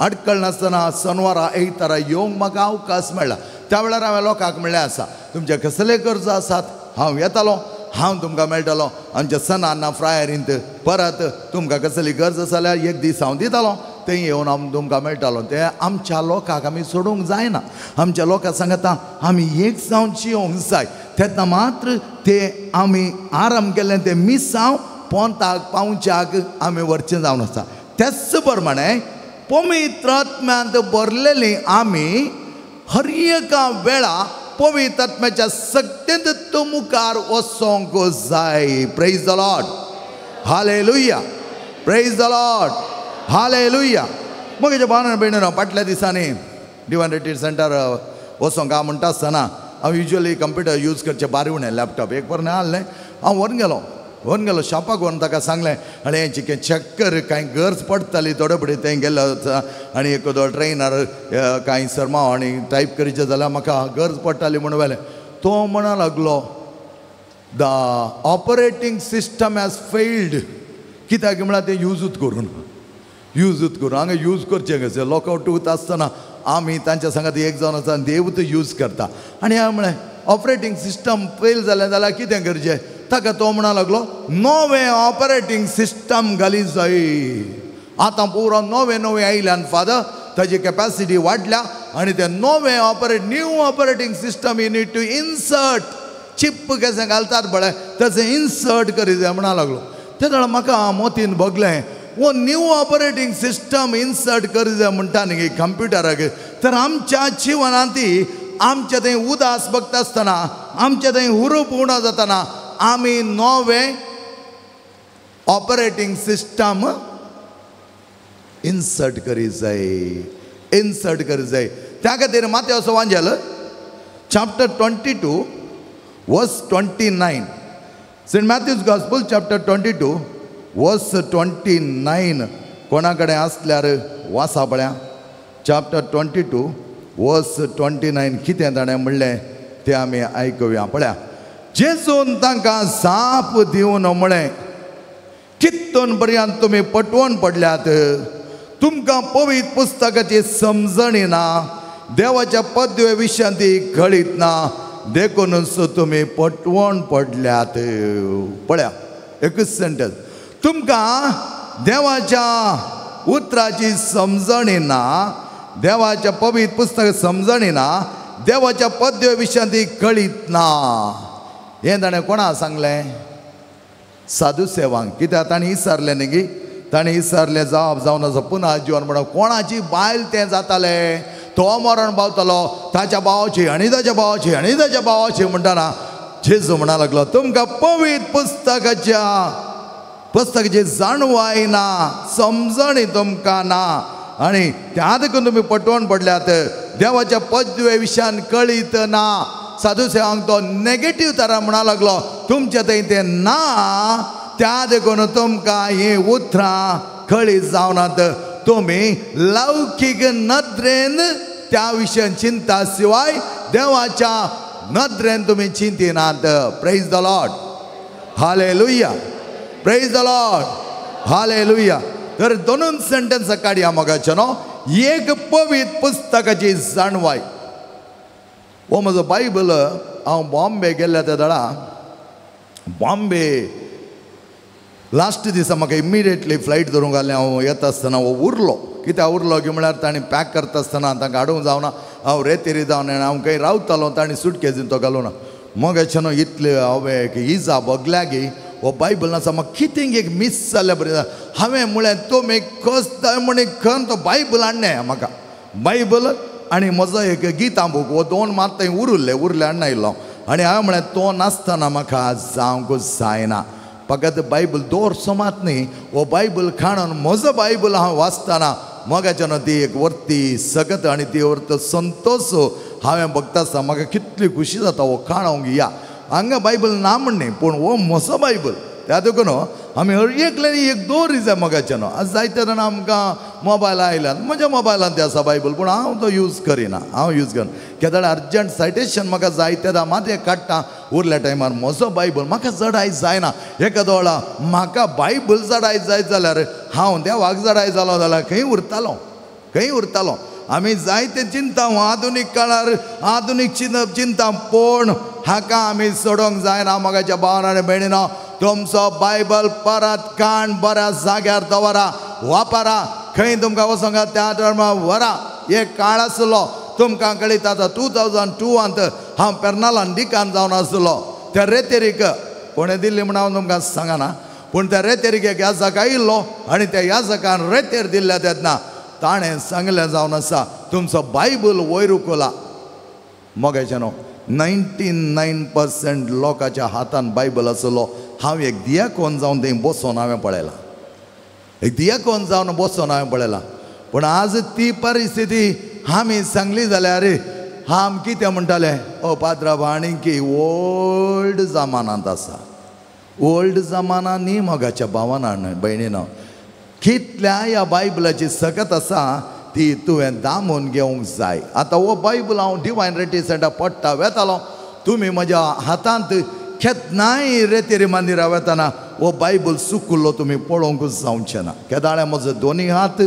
अडकळ नासतना सोनवारा आयतारा येवंक म्हाका अवकाश मेळ्ळा. त्या वेळार हांवें लोकांक म्हणलें आसा तुमचे कसले गरजो आसात हांव येतालो, हांव तुमकां मेळटलो. आमच्या सणांना फ्रायरींत परत तुमकां कसली गरज आसा जाल्यार एक दीस हांव दितालो, थंय येवन हांव तुमकां मेळटालो. ते आमच्या लोकांक आमी सोडूंक जायना. आमच्या लोकांक सांगता आमी एक जावन जियोंक जाय. तेन्ना मात्र ते आमी आराम केल्लें तें मिसांव पोंताक पावच्याक आमी व्हरचें जावन आसा. तेच प्रमाणे पवित्र आत्म्यांत भरलेली आमी हर एका वेळा पवित्र आत्म्याच्या शक्तींत तूं मुखार वचोंक जाय. Praise the Lord, hallelujah, praise the Lord, hallelujah. म्हज्या भावान भयणीनो, फाटल्या दिसांनी डिवायन रिट्रीट सेंटर वचोंक हांव म्हणटा आसतना हांव युजली कंप्युटर यूज करचें बारी उणें लॅपटॉप एक पर आहलें. हांव व्हरून गेलो, व्हरून गेलो शॉपाक व्हरून ताका सांगलें आनी हें चिकें चॅक कर, कांय गरज पडटाली थोडे फुडें थंय गेलो आनी एक ट्रेनर कांय सरमाव आनी टायप करचें जाल्यार म्हाका गरज पडटाली म्हूण वेलें. तो म्हणा लागलो the operating system has failed. कित्याक म्हळ्यार तें युजूच करून, युजूच करून हांगा यूज करचें कशें लॉकआवट उरता आसतना आमी तांच्या सांगात एक जावन आसतना देवूच यूज करता. आनी हांवें म्हळें ऑपरेटींग सिस्टम फेल जालें जाल्यार कितें करचें? ताका तो म्हणा लागलो नवें ऑपरेटींग सिस्टम घाली जाय. आतां पुरो नवें नवें आयल्यान फादर ताजी कॅपॅसिटी वाडल्या आनी तें नवें new operating system you need to insert. Chip कशें घालतात पळय तशें इन्सर्ट करी जाय म्हणा लागलो. ते जाणां म्हाका मोतीन भोगलें वो न्यू ऑपरेटींग सिस्टम इन्सर्ट करी जाय म्हणटा न्ही कंप्युटराक. तर आमच्या जिवनांत आमच्या थंय उदास बघता आसतना आमच्या थंय हुरूप उणो जातना आमी नवें ऑपरेटींग सिस्टम इन्सर्ट करी जाय, इन्सर्ट करी जाय. त्या खातीर मातेवचो वांजेल chapter 22 verse 29, Saint Matthew's gospel chapter 22 verse 29 कोणा कडेन आसल्यार वासा पळया. चॅप्टर 22 वर्स 29 कितें ताणें म्हणलें तें आमी आयकुया. पळया, जेजून तांकां जाप दिवन म्हळें कितून पर्यंत तुमी पटवून पडल्यात, तुमकां पवित्र पुस्तकाची समजणी ना, देवाच्या पदवे विशयांत ती कळीत ना, देखूनच तुमी पटवून पडल्यात. पळया एकूच सेंटेन्स, तुमकां देवाच्या उतराची समजणी ना, देवाच्या पवित्र पुस्तक समजणी ना, देवाच्या पदवे विशयांत ती कळीत ना. हें ताणें कोणा सांगलें? साधू सेवांक. कित्याक ताणें विचारलें न्ही गी, ताणें विचारलें जाप जावन आसा पुनः जिवन म्हणून कोणाची बायल तें जातालें, तो मरण पावतलो ताच्या भावाची आनी ताच्या भावाची आनी ताच्या भावाची म्हणटना जेजू म्हणा लागलो तुमकां पवित्र पुस्तकाच्या पुस्तकाची जाणवाय ना, समजणी तुमकां ना आनी त्या देखून तुमी पटवून पडल्यात, देवाच्या पदवे विशयान कळीत ना. साधू सेवांक तो नेगेटीव तरा म्हणा लागलो तुमच्या थंय तें ना, त्या देखून तुमकां हीं उतरां कळीत जावनात, तुमी लौकीक नदरेन त्या विशयान चिंता शिवाय देवाच्या नदरेन तुमी चिंतिनात. Praise the Lord, hallelujah, praise the Lord, hallelujah. तर दोनून सेंटेन्स काडया मोगाचें न्हू. एक पवित्र पुस्तकाची जाणवाय. हो म्हजो बायबल हांव बॉम्बे गेल्ल्या त्या दळा बॉम्बे लास्ट दिसा म्हाका इमिडिएटली फ्लायट धरूंक घालें. हांव येता आसतना हो उरलो. कित्याक उरलो की म्हळ्यार तांणी पॅक करता आसतना तांकां हाडूंक जावना. हांव रेतेरी जावन हांव खंय रावतालो तांणी सुटकेजीन तो घालूं ना. मगाचें न्हू इतलें हांवें एक इजा भोगल्या की हो बायबल आसा म्हाका कितें एक मीस जाल्ल्या बरें. हांवें म्हळें तुमी कसताय म्हण खन तो बायबल हाडलें म्हाका. बायबल आनी म्हजो एक गितां बूक हो दोन मात थंय उरले उरले हाडून आयलो. आनी हांवें म्हळें तो नासतना म्हाका जावंक जायना. फकत बायबल दवरचो मात न्ही, हो बायबल काडून म्हजो बायबल हांव वाचतना मगाच्यान ती एक वर्ती सगत आनी ती वर्त संतोश हांवें बघता आसतना म्हाका कितली खुशी जाता. हो काडूंक या हांगा बायबल ना म्हण न्ही, पूण हो म्हजो बायबल. त्या देखून आमी हर एकल्यानी एक दवरी जाय मगाच्यान. आज जायते जाणां आमकां मोबायल आयल्यात, म्हज्या मोबायलान ते आसा बायबल, पूण हांव तो यूज करिना. हांव यूज करना. केदळ अर्जंट सायटेशन म्हाका जाय तेन्ना मात एक काडटा. उरल्या टायमार म्हजो बायबल म्हाका जडाय जायना. एकादो वेळा म्हाका बायबल जडाय जाय जाल्यार हांव देवाक जडाय जालो जाल्यार खंय उरतालो, खंय उरतालो. आमी जायते चिंता आधुनीक काळार आधुनीक चिंतप चिंता, पूण हाका आमी सोडोवंक जायना. म्हाकाच्या भावान आनी भयणीनो, तुमचो बायबल परत काण बऱ्या जाग्यार दवरा, वापरा. खंय तुमकां वचोंक त्या धर्मा व्हरा. एक काळ आसलो तुमकां कळीत आतां 2002 हांव पेर्नालान डिकान जावन आसलो. त्या रेतेरीक कोणें दिल्ली म्हण हांव तुमकां सांगना, पूण त्या रेतेरीक एक याजक आयिल्लो आनी त्या याजकान रेतेर दिल्ल्या तेन्ना ताणें सांगलें जावन आसा तुमचो बायबल वयर उखला. मगाचें न्हू 99% लोकांच्या हातान बायबल आसलो. हांव एक दियाकोन जावन थंय बसोन हांवें पळयलां, एक दियाकोन जावन बसोन हांवें पळयलां. पूण आज ती परिस्थिती आमी सांगली जाल्यार आम कितें म्हणटाले, ओ पाद्रा आनी की ओल्ड जमानांत आसा. ओल्ड जमाना न्ही मोगाच्या भावान भयणीन, कितल्या ह्या बायबलाची सकत आसा ती तुवें दामून घेवंक जाय. आतां हो बायबल हांव डिवायन रेटी सेंटर पडटा वेतालो, तुमी म्हज्या हातांत केन्नाय रेतेरी मंदिरा वेतना हो बायबल सुकुल्लो तुमी पळोवंकूच जावचें ना. केदाळे म्हजो दोनी हात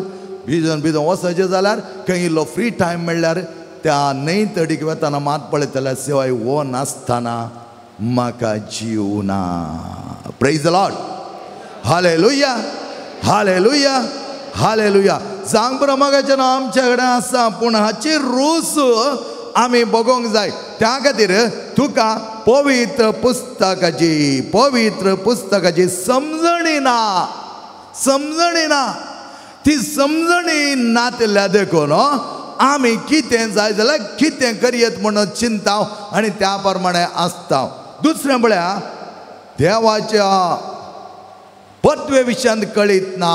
भिजून भिजून वचचें जाल्यार खंय इल्लो फ्री टायम मेळ्ळ्यार त्या न्हंय तडीक वेतना मात पळयतल्या शिवाय हो नासतना म्हाका जीव ना. Praise the Lord, hallelujah, hallelujah, hallelujah. सांग बरो मगाचें नांव आमच्या कडेन आसा, पूण हाची रूच आमी बगोवंक जाय. त्या खातीर तुका पवित्र पुस्तकाची, पवित्र पुस्तकाची समजणी ना, समजणी ना. ती समजणी नातिल्ल्या देखून आमी कितें जाय जाल्यार कितें करयत म्हणून चिंता आनी त्या प्रमाणे आसता. दुसरें म्हळ्यार देवाच्या पदवे विशयांत कळीत ना.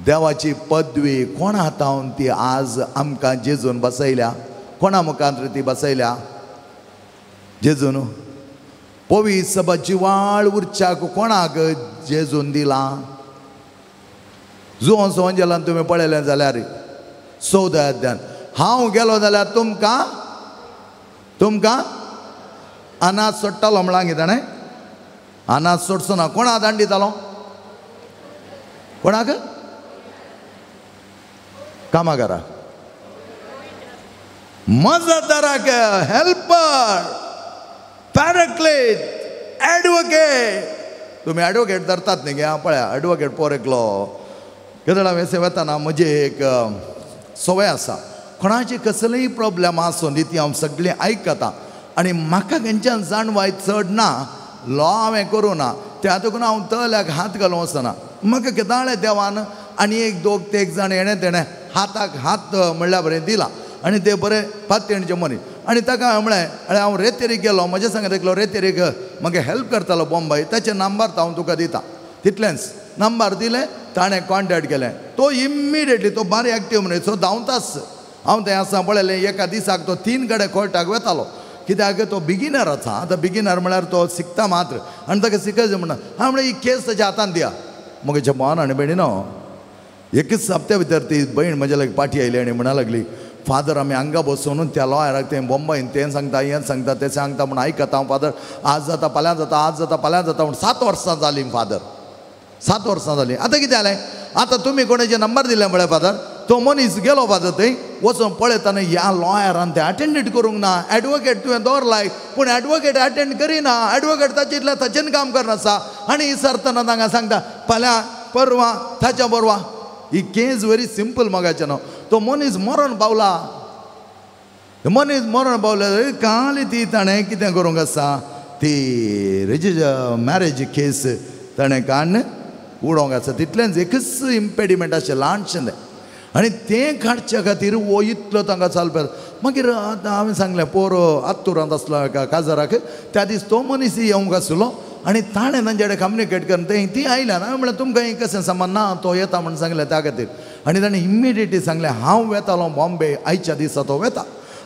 देवाची पदवी कोणा हातावन ती आज आमकां जेजून बसयल्या, कोणा मुखांत ती बसयल्या जेजून. पवित्र सभा जिवाळ उरच्याक कोणाक जेजून दिला? जुवान सोंजेलान तुमी पळयलें जाल्यार 14 अध्यान हांव गेलो जाल्यार तुमकां तुमकां अनाज सोडटालो म्हळां गे ताणें. अनाज सोडचो ना. कोणा दांड दितालो? कोणाक? कामागाराक, मजतदाराक, हेल्पर, पॅराक्लेट, एडवोकेट. तुमी एडवोकेट धरतात न्ही गे? हांव पळया एडवोकेट पोर एकलो केदळा वेसे वेतना म्हजी एक संवय आसा, कोणाची कसलेय प्रॉब्लेम आसूं दी ती हांव सगळीं आयकता आनी म्हाका खंयच्यान जाणवाय चड ना, लॉ हांवें करूं ना, त्या देखून हांव तल्याक हात घालूंक वचना. म्हाका केदाळे देवान आनी एक दोग तेग जाण हेणें तेणें हाताक हात म्हणल्यार बरें दिला आनी ते बरें पातयणचे मनीस. आनी ताका हांवें म्हळें, आनी हांव रेतेरीक गेलो, म्हज्या सांगत एकलो रेतेरीक म्हाका हेल्प करतालो बॉम्बय, ताचें नंबर हांव तुका दिता. तितलेंच नंबर दिलें, ताणें कॉन्टेक्ट केलें. तो इमिडिएटली तो बारी एक्टीव मनीस, सो धांवताच. हांव थंय आसा पळयलें, एका दिसाक तो 3 कडेन कोर्टाक वेतालो. कित्याक तो बिगिनर आसा. आतां बिगिनर म्हळ्यार तो शिकता मात्र आनी ताका शिकयचें म्हणटा. हांवें म्हळें ही केस ताच्या हातान दिया. म्हज्या भावान आनी भयणीनो, एकच हप्त्या भितर ती भयण म्हज्या लागीं पाटी आयली आनी म्हणा लागली, फादर आमी हांगा बसून त्या लॉयराक तें बॉम्बयन तें सांगता हें सांगता तें सांगता म्हूण आयकता हांव फादर, आज जाता फाल्यां जाता, आज जाता फाल्यां जाता म्हूण 7 वर्सां जालीं फादर, 7 वर्सां जालीं. आतां कितें जालें, आतां तुमी कोणाचे नंबर दिले म्हळ्यार फादर, तो मनीस गेलो फादर थंय वचून पळयतना ह्या लॉयरान तें अटेंड करूंक ना. एडवोकेट तुवें दवरलाय पूण एडवोकेट अटेंड करिना, एडवोकेट ताचे ताचेन काम करनासा. आनी विचारतना तांकां सांगता फाल्यां परवां ताच्या परवां. ही केस व्हेरी सिंपल मगाचें न्हू. तो मनीस मरण पावला, मनीस मरण पावल्या काल ती ताणें कितें करूंक आसा ती मॅरेज केस ताणें काडून उडोवंक आसा. तितलेंच एकच इम्पेडिमेंट आशिल्लें ल्हानशें तें, आनी तें काडच्या खातीर हो इतलो तांकां चालपा. मागीर आतां हांवें सांगलें पोर आत्तुरांत आसलो एका काजाराक, त्या दीस तो मनीस येवंक आसलो आनी ताणें तांचे कडेन कम्युनिकेट करून तें ती आयल्यान. हांवें म्हणलें तुमकां हें कशें समज ना तो येता म्हूण सांगलें त्या खातीर. आनी ताणें इमिडिएटली सांगलें हांव वेतालो बॉम्बे आयच्या दिसा तो वेता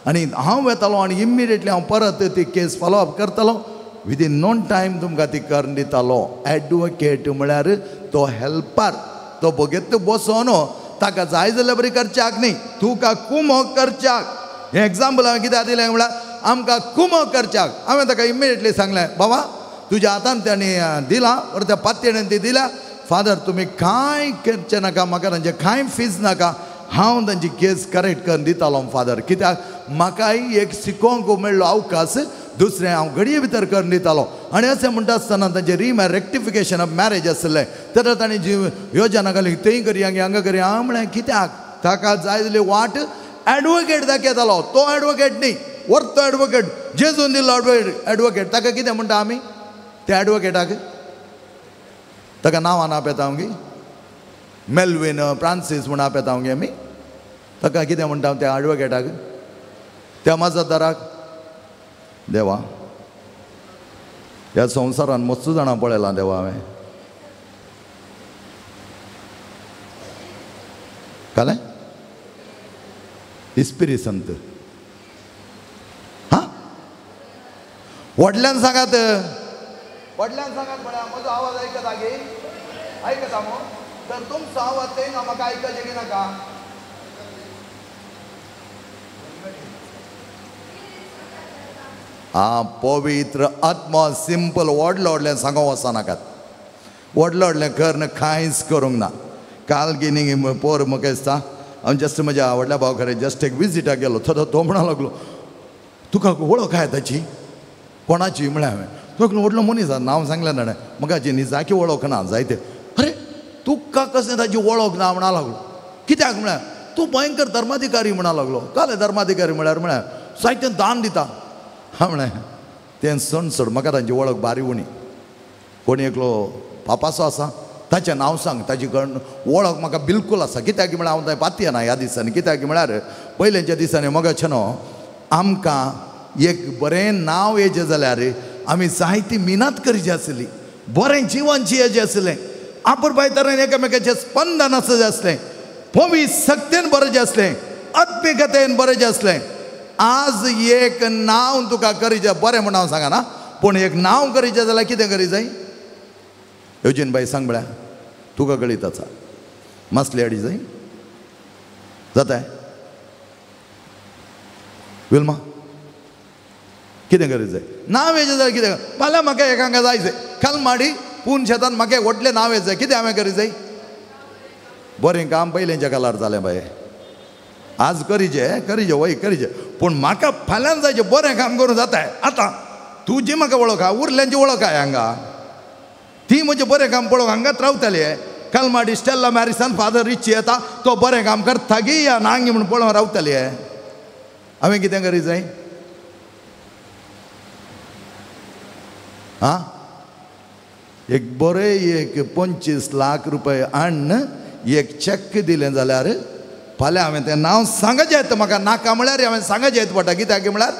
आनी हांव वेतालो आनी इमिडिएटली हांव परत ती केस फॉलो अप करतलो, विदीन नॉन टायम तुमकां ती करून दितालो. एडवोकेट म्हळ्यार तो हेल्पर, तो बगेत बसोन ताका जाय जाल्यार बरी करच्याक न्ही, तुका कुमोक करच्याक. हें एग्जाम्पल हांवें कित्याक दिलें म्हळ्यार आमकां कुमोक करच्याक. हांवें ताका इमिडिएटली सांगलें बाबा तुज्या हातान ताणें दिलां or त्या पातयेन ती दिल्या, फादर तुमी कांय करचें नाका, म्हाका तांचें कांय फीज नाका, हांव तांची केस करेक्ट करून दितालो फादर. कित्याक म्हाकाय एक शिकोवंक मेळ्ळो अवकाश, दुसरें हांव घडये भितर करून दितालो. आनी अशें म्हणटा आसतना तांचें रिमॅ रेक्टिफिकेशन ऑफ मॅरेज आसलें तेन्ना ताणें जी योजना घाली थंय करया हांगा करया. हांव म्हळें कित्याक ताका जाय जाली वाट एडवोकेट दाखयतालो. तो एडवोकेट न्ही, वर्तो एडवोकेट जेजून दिल्लो एडवोकेट. ताका कितें म्हणटा आमी त्या एडवोकेटाक? ताका नांवान आपयता गी मेल्वीन फ्रांसीस म्हूण आपयता गे आमी. ताका कितें म्हणटा त्या एडवोकेटाक, त्या माजतदाराक? देवा ह्या संवसारान मस्त जाणां पळयलां देवा हांवें. कळ्ळें? इस्पिरी संत. हां व्हडल्यान सांगात, व्हडल्यान सांगात म्हळ्यार म्हजो आवाज आयकता गे? आयकता मो? तर तुमचो आवाज थंय म्हाका आयकचें की नाका? आं पवित्र आत्मा सिंपल व्हडलें व्हडलें सांगो वचनाकात, व्हडलें व्हडलें करून कांयच करूंक ना. काल गिनी पोर म्हाका दिसता हांव जस्ट म्हज्या व्हडल्या भाव कडेन जस्ट एक विजिटाक गेलो. तो म्हणा लागलो तुका वळख आहा ताची? कोणाची म्हळ्यार हांवें. तो एकलो व्हडलो मनीस आसा, नांव सांगलें ताणें म्हाका हाची निजाकी वळख ना जायते. अरे तुका कशें ताची वळख ना म्हणा लागलो. कित्याक म्हळ्यार तूं भयंकर धर्माधिकारी म्हणा लागलो. काल धर्माधिकारी म्हळ्यार म्हळ्यार जायतें दान दिता. हांव म्हळें तें सण सोड, म्हाका तांची वळख बारी उणी. कोणी एकलो पापासो आसा ताचें नांव सांग, ताची वळख म्हाका बिलकूल आसा. कित्याक म्हळ्यार हांव थंय पातयेना ह्या दिसांनी. कित्याक म्हळ्यार पयलेंच्या दिसांनी मगाचें न्हू आमकां एक बरें नांव येचें जाल्यार आमी जायती मिनात करची आसली, बरें जिवन जियेचें आसलें, आपुरबाय तरेन एकामेकाचें स्पंदन आसचें आसलें, पवी सक्तेन बरें आसलें, आत्मिकतेन बरें आसलें. आज एक नांव तुका करीचें बरें म्हूण हांव सांगना, पूण एक नांव करीचें जाल्यार कितें करी जाय? येवजीन बाई सांग म्हळ्यार तुका कळीत आसा मासली हाडी जाय जाता विल्मा कितें करी जाय? नांव येचें जाल्यार कितें? फाल्यां म्हाका एक हांगा जाय जाय कलमाडी पूण शेतान म्हाका व्हडलें नांव येचें जाय, कितें हांवें करी जाय? बरें काम पयलेंच्या कालार जालें बाये, आज करीचें करीचें वय करीचें, पूण म्हाका फाल्यां जायचें बरें काम करूं जाता. आतां तुजी म्हाका वळख आहा, उरल्यांची वळख आहा हांगा, ती म्हजें बरें काम पळोवंक हांगाच रावताली. कलमाडी स्टेल्ला मॅरिसान फादर रिची येता तो बरें काम करता गी या नांगी म्हूण पळोवंक रावताली. हांवें कितें करी जाय? आं एक बरें एक 25 लाख रुपये हाडून एक चॅक दिलें जाल्यार फाल्यां हांवें तें नांव सांगचें येता म्हाका, नाका म्हळ्यार हांवें सांगचें येता पडटा. कित्याक म्हळ्यार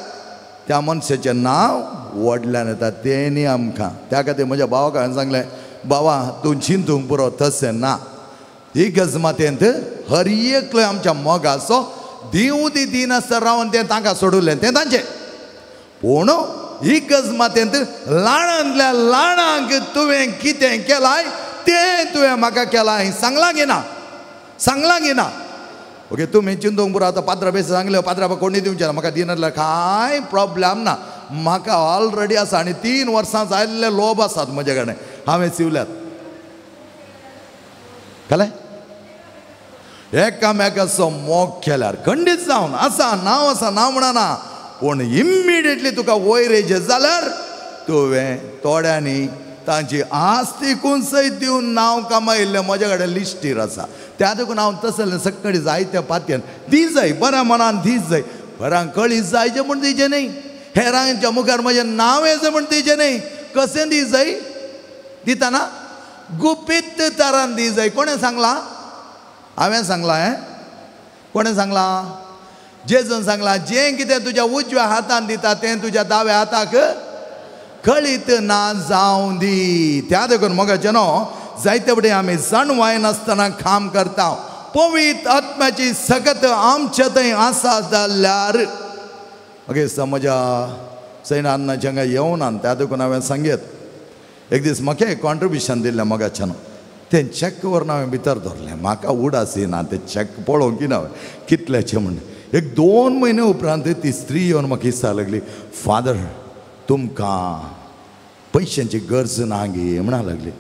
त्या मनशाचें नांव व्हडल्यान येता तें न्ही आमकां. त्या खातीर म्हज्या भावाक हांवें सांगलें बाबा तूं चिंतूंक पुरो तशें ना, ही गजमातेंत हर एकलो आमच्या मोगाचो दिवं ती दिनासतना रावन तें तांकां सोडुलें तें तांचें, पूण ही गजमातेंत ल्हानांतल्या ल्हानांक तुवें कितें केलाय तें तुवें म्हाका केलां सांगलां गी ना? सांगलां गी ना? ओके तुमी चिंतूंक पुरो. आतां पाद्रा बेस सांगलें पाद्रा कोणी दिवचें ना म्हाका, दिनासल्यार कांय प्रोब्लम ना, म्हाका ऑलरेडी आसा आनी 3 वर्सां जाल्ले लोब आसात म्हजे कडेन, हांवें शिवल्यात. कळ्ळें? एकामेकाचो मोग केल्यार खंडीत जावन आसा नांव आसा नांव म्हणना पूण इमिडिएटली तुका वयर येयचें जाल्यार तुवें थोड्यांनी तांची आस्तिकून सयत दिवन नांव कमायिल्लें म्हज्या कडेन लिस्टीर आसा. त्या देखून हांव तसलें सकाळी जायत्या पातयेन दी जाय बऱ्या मनान दी जाय बऱ्यांक कळी जायचें म्हूण दिवचें न्ही, हेरांच्या मुखार म्हजें नांव येचें म्हूण दिवचें न्ही. कशें दी जाय दितना गुपीत तरान दी जाय. कोणें सांगलां? हांवें सांगलां. हें कोणें सांगलां? जेजून सांगलां जें कितें तुज्या उजव्या हातान दिता तें तुज्या दाव्या हाताक कळीत ना जावं दी. त्या देखून मोगाचें न्हू जायते फुडें आमी जाणवाय नासतना काम करता. पवित्र आत्म्याची सकत आमचे थंय आसा जाल्यार ओके म्हज्या सैनान्नाच्या हांगा येवना त्या देखून हांवें सांगयत एक दीस म्हाका एक कॉन्ट्रिब्युशन दिल्लें मोगाच्यान तें चॅक व्हरून हांवें भितर दवरलें. म्हाका उडास येना तें चॅक पळोवंक ना कितल्याचें म्हण. एक 2 म्हयने उपरांत ती स्त्री येवन म्हाका दिसता लागली, फादर तुमकां पयशांची गरज ना गे म्हणा लागली.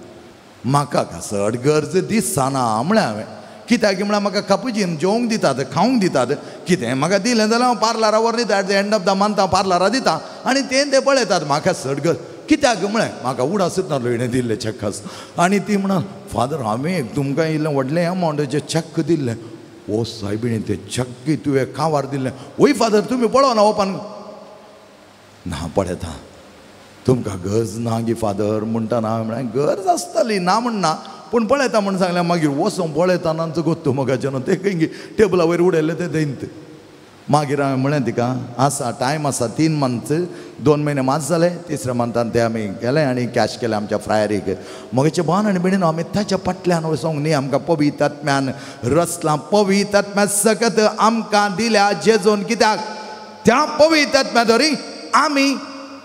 म्हाका चड गरज दिसना म्हळें हांवें. कित्याक म्हळ्यार म्हाका कापुजीन जेवंक दितात खावंक दितात कितें म्हाका दिलें जाल्यार हांव पार्लरा व्हरून दिता at the end of the month हांव पार्लरा दिता आनी तें ते पळयतात. म्हाका चड गरज कित्याक म्हळें म्हाका उडासूच नासलो हिणें दिल्लें चॅकास. आनी ती म्हणा फादर हांवें तुमकां इल्लें व्हडलें अमावंटाचें चॅक दिल्लें. ओ सायबिणी तें चॅक तुवें कावार दिल्लें. वय फादर तुमी पळोवना ओपन ना पळयता तुमकां गरज ना गी फादर म्हणटा ना. म्हळ्यार गरज आसताली ना म्हणना पूण पळयता म्हूण सांगलें. मागीर वचोन पळयता ना गोत्तू मोगाचें न्हू तें खंय टेबला वयर उडयलें तें दैंत. मागीर हांवें म्हळें तिका आसा टायम आसा 3 मंथ्स 2 म्हयने मात जाले तिसऱ्या मंथान ते आमी गेले आनी कॅश केलें आमच्या फ्रायरीक. मगेचे भान आनी भयणीन आमी ताच्या फाटल्यान वचोंक न्ही. आमकां पवित्र आत्म्यान रचलां, पवित्र आत्म्या सकत आमकां दिल्या जेजून. कित्याक त्या पवित्र आत्म्या धरी आमी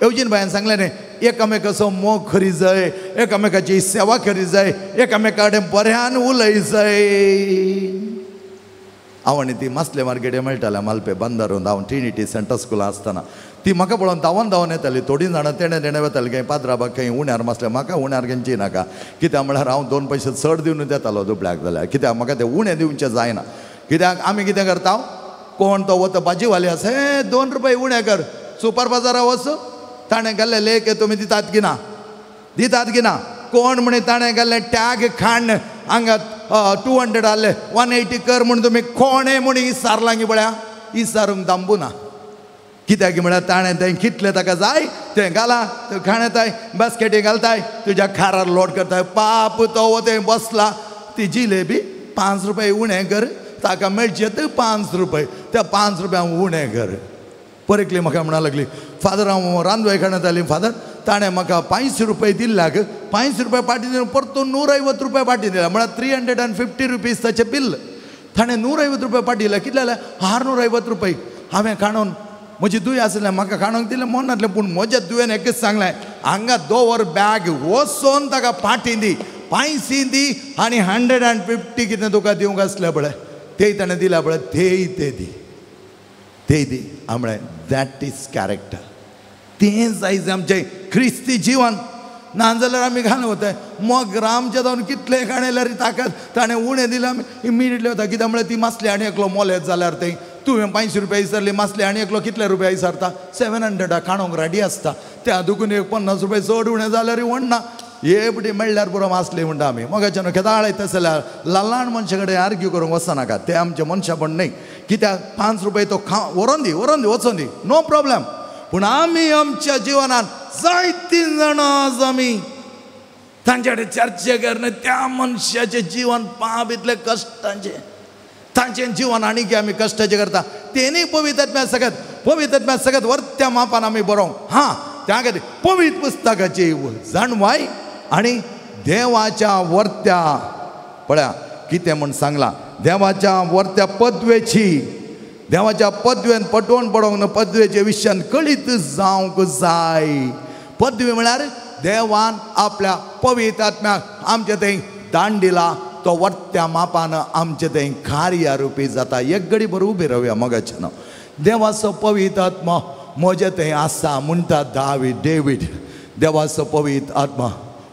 येवजीन भायन सांगलें न्ही एकामेकाचो मोग करी जाय, एकामेकाची सेवा करी जाय, एकामेका कडेन बऱ्यान उलय जाय. हांव आनी ती मासले मार्केटे मेळटाले मालपे बंदरून. हांव ट्रिनिटी सेंट्रल स्कुलां आसतना ती म्हाका पळोवन धांवन धांवन येताली. थोडीं जाणां तेणें तेणें वताली खंय पाद्राबाक खंय उण्यार मासले. म्हाका उण्यार घेवची नाका कित्याक म्हळ्यार हांव 2 पयशे चड दिवन येतालो दुबळ्याक जाल्यार कित्याक म्हाका ते उणें दिवचें जायना. कित्याक आमी कितें करता कोण तो वता भाजीवाले आसा हे 2 रुपये उणें कर सुपर बाजारा वच ताणें घाल्ले लेख तुमी दितात की ना दितात की ना. कोण म्हणे ताणें घाल्लें टॅग खाण हांगा 200 आहले 180 कर म्हूण तुमी कोणें म्हूण इसारलां गी पळया इसारूंक दांबू ना. कित्याक म्हळ्यार ताणें तें कितलें ताका जाय तें घालां तें खाण येताय बास्केटी घालताय तुज्या खारार लोड करताय. पाप तो तें बसला ती जिलेबी 5 रुपये उणें कर ताका मेळचे ते 5 रुपये त्या 5 रुपयांक उणें कर. परकली म्हाका म्हणा लागली फादर हांव रांदवाय खाणांत आली फादर ताणें म्हाका 5 रुपये दिल्ल्याक 5 रुपये पाटी दिवन परतून 150 रुपये पाटी दिल्या म्हळ्यार 350 रुपीज ताचें बिल. ताणें 150 रुपये पाटी दिल्या कितले जालें 650 रुपये. हांवें खाणोन म्हजी दुय आसलें म्हाका खाणोंक दिलें मन नासलें पूण म्हज्या दुयेन एकच सांगलें हांगा दवर बॅग वचोन ताका पाटी दी 5 दी आनी 150 कितें तुका दिवंक आसलें पळय तेय ताणें दिल्या पळय तेय ते दी तेय दी. हांव म्हळें that is character. तें जाय आमचें क्रिस्ती जिवन. ना जाल्यार आमी घालून वताय मग आमच्या जावन कितलें खाणें ताका ताणें उणें दिलें आमी इमिडिएटली वता. कित्याक म्हळ्यार ती मासली आनी एकलो मोलेत जाल्यार थंय तुवें 5 रुपया विसरली मासली आनी एकलो कितले रुपया विसरता 700 खाणोंक रेडी आसता. त्या दुखून एक 50 रुपया चड उणें जाल्यार व्हडना हे मेळ्ळ्यार पुरो मासली म्हणटा आमी. मोगाच्यान खेदाळ येता जाल्यार ल्हान मनशा कडेन आर्ग्यू करूंक वचनाका ते आमचे मनशापण न्ही. कित्याक 5 रुपये तो खा व्हरोन दी व्हरोन दी वचोन दी नो प्रॉब्लम. पूण आमी आमच्या जिवनान जायतीं जाणां आज आमी तांचे कडेन चर्चा करून त्या मनशाचें जिवन पाप इतलें कश्टांचें तांचें जिवन आनी की आमी कश्टाचें करता. तेणी पवित्र आत्म्या सगत पवित्र आत्म्या सगत वर्त्या मापान आमी बरोवंक हां त्या खातीर पवित्र पुस्तकाची जाणवाय आनी देवाच्या वर्त्या पळया कितें म्हूण सांगलां देवाच्या वर्त्या पदवेची देवाच्या पदवेन पटोवन पडोवंक ना पदवेचे विशयान कळीत जावंक जाय. पदवी म्हळ्यार देवान आपल्या पवित्र आत्म्याक आमचे थंय दान दिला तो वर्त्या मापान आमचे थंय कार्यारुपी जाता. एक घडी बरोबर उबे रावया मोगाच्यान. देवाचो पवित्र आत्मा म्हजे थंय आसा म्हणटा दावीद डेवीड. देवाचो पवित्र आत्मा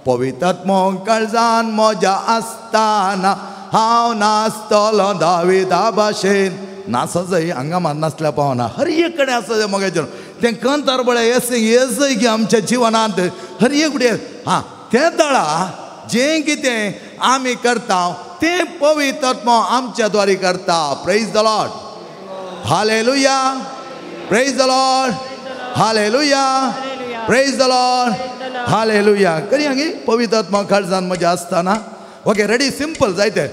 पवित्र आत्मो काळजान म्हज्या आसताना हांव नाचतलो दाविदा भाशेन. नाचो हांगा मात नाचल्या पावना, हर एक कडेन आसा जाय मोगाचें तें कंतार पळय येस येस की आमच्या जिवनांत हर एक कडेन. हां तें दळा जें कितें आमी करता तें पवित्र आत्मो आमच्या द्वारे करता. Praise the Lord, hallelujah. Praise the Lord, hallelujah. Praise the Lord, hallelujah. करी हांगी पवित्र आत्मो काळजान म्हज्या आसतना. ओके रेडी, सिंपल जायते.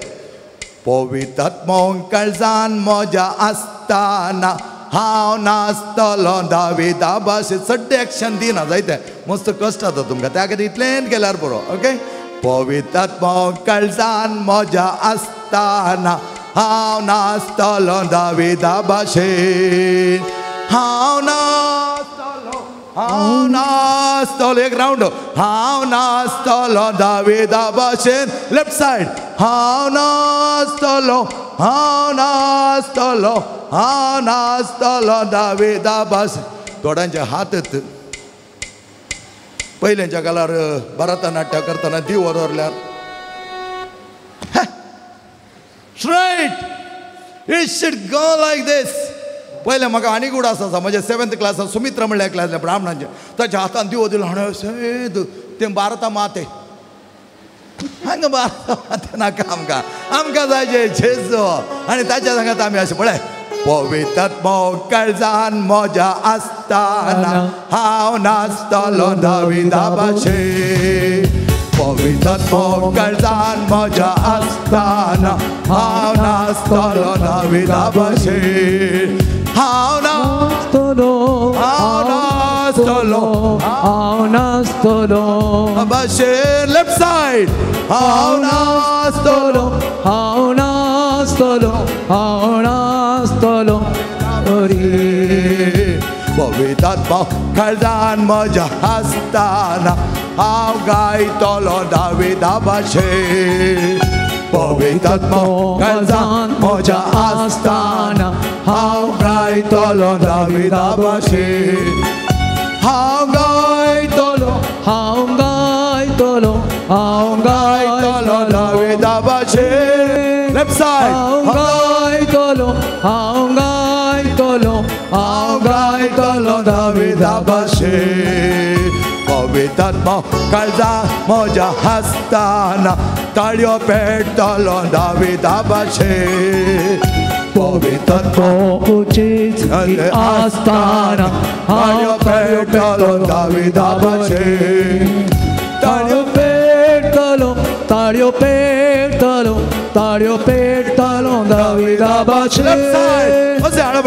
पवित्र आत्मो काळजान म्हज्या आसतना हांव नाचतलो दाविदा भाशेन. सड्डे एक्शन दिना जायते, मस्त कश्ट जाता तुमकां, त्या खातीर इतलेंच केल्यार पुरो. ओके, पवित्र आत्मो काळजान म्हज्या आसतना हांव नाचतलो दाविदा भाशेन. हांव नाचतलो, हांव नाचतलो, एक रावंड. हांव नाचतलो दाविदा भाशेन, लेफ्ट सायड. हांव नाचतलो, हांव नाचतलो, हांव नाचतलो दाविदा भाशेन. थोड्यांचे हात पयल्यांच्या काळार भरतनाट्य करतना दिवो दवरल्यार straight, it should go like this. पयलें म्हाका आनी गूड आसा, म्हज्या 7th क्लासान सुमित्रा म्हणल्यार क्लास ब्राह्मणांचे, ताच्या हातान दिवो दिलो हाणें तें भारता माते हांगा भारता माते नाका आमकां, आमकां जाय जे जेजू. आनी ताच्या सांगात आमी अशें पळय, पवित्र आत्मो काळजान म्हज्या आसतना हांव नाचतलो दाविदा भाशेन. पवित्र आत्मो काळजान म्हज्या आसतना हांव नाचतलो दाविदा भाशेन. हांव नाचतलो, हांव नाचतलो, हांव नाचतलो भाशेन. Left side. हांव नाचतलो, हांव नाचतलो, हांव नाचतलो. पवित्र आत्मो काळजान म्हज्या आसतना हांव गायतलो दाविदा भाशेन. पवित्र आत्मो काळजान म्हज्या आसतना हांव गायतलो दाविदा भाशेन. हांव गायतलो, हांव गायतलो, हांव गायतलो दाविदा भाशेन. Left side. हांव गायतलो, हांव गायतलो, हांव गायतलो दाविदा भाशेन. पवित्र आत्मो काळजान म्हज्या आसतना ताळयो पेटतलो दाविदा भाशेन. पवित्र आत्मो आसतना ताळयो पेटतलो दाविदा भाशेन. ताळयो पेटतलो, ताळयो पेटतलो, ताळयो पेटतलो दाविदा भाशेन. ताळयो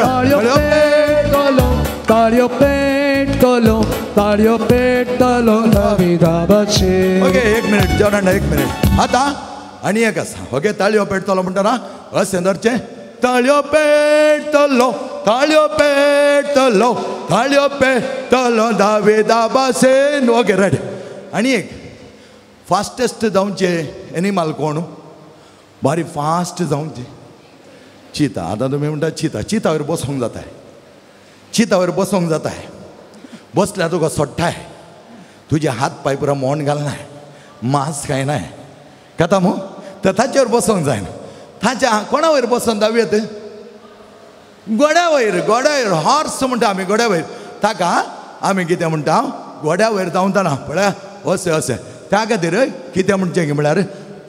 पेटतलो, ताळयो पेटतलो, ताळयो पेटतलो दाविदा भाशेन. ओके, एक मिनिट जेवण, एक मिनिट. आतां आनी एक आसा. ओके, ताळयो पेटतलो म्हणटना अशें धरचें, ताळयो पेटतलो, ताळयो पेटतलो, ताळयो पेटतलो दाविदा भाशेन. Okay ready. आनी एक फास्टेस्ट जावचें एनिमल कोण, बारी फास्ट जावचें चिता. आतां तुमी म्हणटा चिता, चितावयर बसोंक जाताय, चितावयर बसोंक जाताय. बसल्यार तुका सोडटाय, तुजे हात पांय पुरा मोण घालनाय, मांस खायनाय, खाता मू. तर ताचेर बसोंक जायना. ताच्या कोणा वयर बसोन जावं येत? गोड्या वयर, गोड्या वयर. हॉर्स म्हणटा आमी, गोड्या वयर. ताका आमी कितें म्हणटा? गोड्या वयर धांवतना पळय अशें अशें. त्या खातीर कितें म्हणचें की म्हळ्यार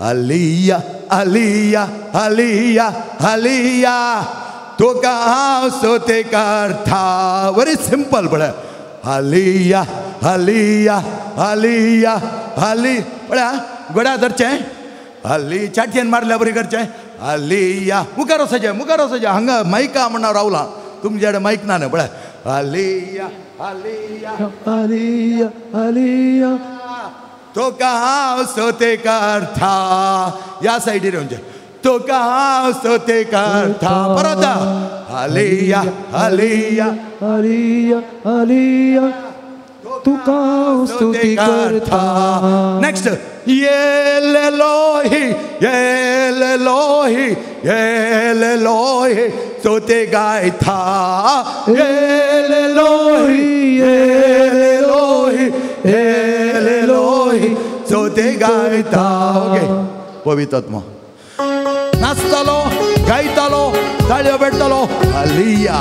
आलिया आलिया आलिया आलिया तुका हांव स्तुती करता. व्हेरी सिंपल पळय, आलिया आलिया आलिया आली. पळया गोड्या धरचें, आली चाटयेन मारल्या बरी करचें, आलिया. मुखार वचचें, मुखार वचचें. हांगा मायका म्हणून रावला, तुमचे कडेन मायक ना न्हय. पळय आलिया आलिया आलिया आलिया तुका हांव स्तुती करता. ह्या सायडीर येवचें, तुका हांव स्तुती करता. परत आलिया आलिया आलिया आलिया तुका हांव स्तुती करता. नेक्स्ट, येल एलोही येल एलोही येल एलोही स्तुती गायता. येल एलोही येल एलोही येल एलोही स्तुती गायता. ओके, पवित्र आत्मा. ताळयो पेटतलो हालेलुया.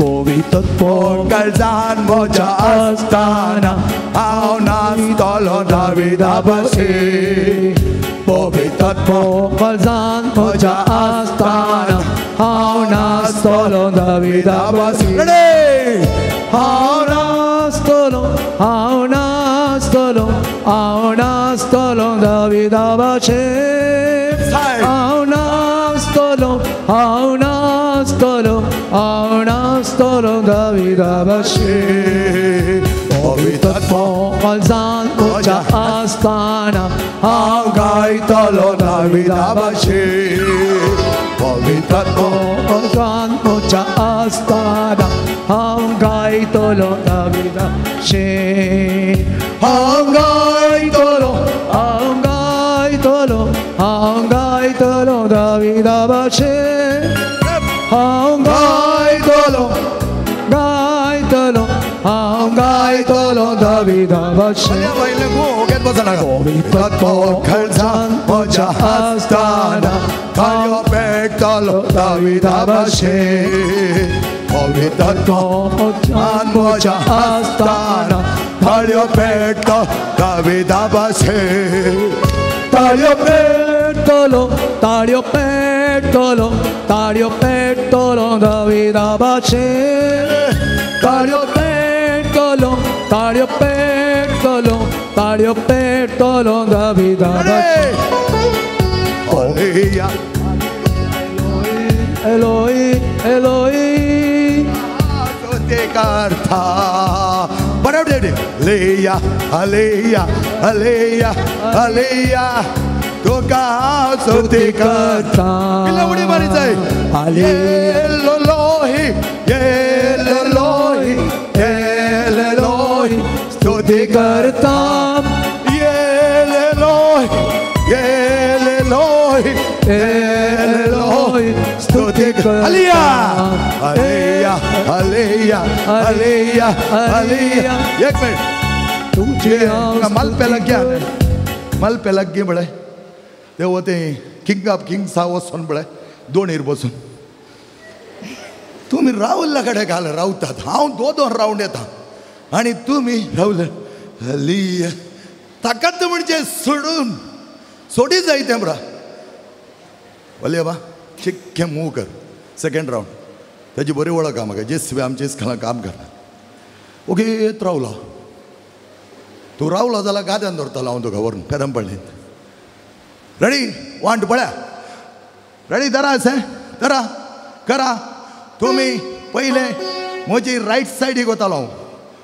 पवित्र काळजान म्हज्या आसताना हांव नाचतलो दाविदा भशेन. पवित्र काळजान म्हज्या आसताना हांव नाचतलो दाविदा भशेन. हांव नाचतलो हांव नाचतलो हांव नाचतलो दाविदा भशेन. हांव नाचतलो हांव नाचतलो हांव नाचतलो दाविदा भशेन. पवित्र काळजान म्हज्या आसताना हांव गायतलो दाविदा भशेन. पवित्र काळजान म्हज्या आसताना हांव गायतलो दाविदा भशेन. हांव गायतलो हांव गायतलो हांव गायतलो दाविदा भशेन. हांव गायतलो गायतलो हांव गायतलो दाविदा भशेन. पवित्र काळजान म्हज्या आसताना ताळयो पेटतलो दाविदा भशेन. पवित्र काळजान म्हज्या आसताना ताळयो पेटतलो दाविदा भशेन. ताळयो पेटतलो ताळयो पेटतलो ताळयो पेटतलो दाविदा भशेन. ताळयो पेटतलो ताळयो पेटतलो ताळयो पेटतलो दाविदा भशेन. हालेलुया. एलोई एलोई स्तुती करता. बरोबर. हालेलुया हालेलुया हालेलुया हालेलुया तुका स्तुती करता. किल्ला उडी मारी जाय. एलोही एलोही एलोही स्तुती करता. एलोही एलोही एलोही स्तुती करता. Hallelujah hallelujah hallelujah hallelujah hallelujah. एक मिनिट तुझे मलपे लग गया मलपे लग गए बड़े ते वो ते किंग ऑफ किंग्स हा वचून पळय दोणीर बसून तुमी राहुला कडेन घाल रावतात. हांव दोन दोन रावंड येता आनी तुमी रावले हली ताकात म्हणजे सोडून सोडी जाय तें ब्रा. वले बा चिक्के मूव कर सेकंड रावंड. ताजी बरी वळख आहा म्हाका. जेसीबी आमचे इस्कॉलान काम करता. ओके येत रावलो तूं रावलो जाल्यार गाद्यान दवरतलो हांव तुका व्हरून पेरमपल्लींत. रेडी वांट पळया. रेडी धरा अशें धरा करा. तुमी पयले म्हजी रायट सायडीक वतालो हांव.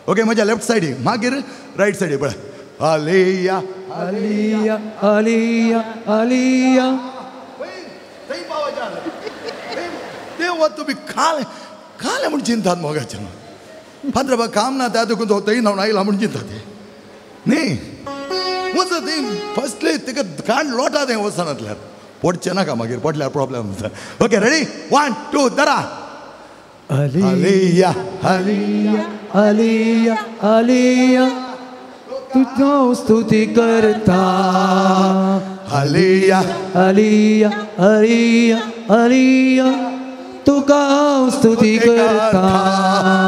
ओके म्हज्या लेफ्ट सायडीक मागीर रायट सायडीक पळय. Hallelujah hallelujah hallelujah hallelujah. थंय पावोवचें तें वत तुमी खालें खालें म्हूण चिंतात मोगाचें. पाद्र काम ना त्या देखून तो थंय न्हांवन आयला म्हूण चिंतात न्ही. वच थंय फस्टली तिका काण लोटा थंय वचनातल्यार पडचें नाका मागीर पडल्यार प्रॉब्लेम जाता. ओके रेडी 1 2 धरा. हालेलुया हालेलुया हालेलुया हालेलुया तुझो स्तुती करता. हालेलुया हालेलुया हालेलुया हालेलुया तुका स्तुती करता.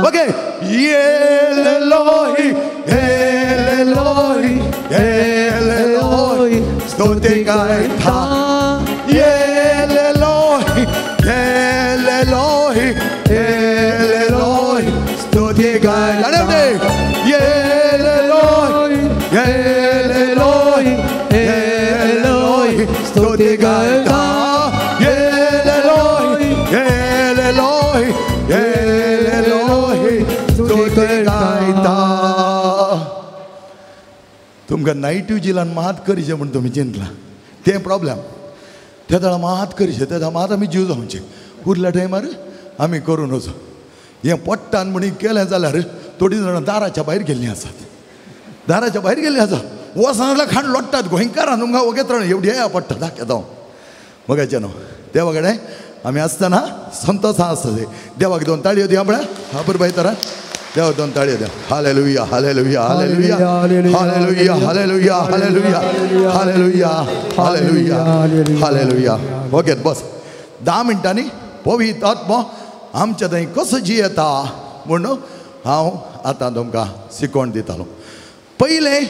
ओके एलोही एलोही एलोही स्तुती करता. एलोही एलोही एलोही स्तुती करता. एलोही एलोही एलोही स्तुती करता. एलोही एलोही एलोही स्तुती करता. तुमकां नायट विजिलान मात करचें म्हूण तुमी चिंतलां तें प्रॉब्लेम. त्या वेळार मात करचें त्या मात आमी जीव जावचें उरल्या टायमार आमी करून वचो. हें पोट्टान म्हणी केलें जाल्यार थोडीं जाणां दाराच्या भायर गेल्लीं आसात. दाराच्या भायर गेल्लीं आसात वचना जाल्यार खाण लोट्टात गोंयकारान तुमकां वगेत रावण एवढी पडटा दाखयता हांव मोगाचें न्हू. देवा कडेन आमी आसतना संतोश आसता. देवाक दोन ताळयो दिया पळय. हा बरोबर तर देव दोन ताळयो द्या. Hallelujah hallelujah hallelujah hallelujah hallelujah hallelujah hallelujah hallelujah hallelujah. Okay बस 10 मिनटांनी पवित्र आत्मो आमच्या थंय कसो जियेता म्हणून हांव आतां तुमकां शिकोवन दितालो. पयलें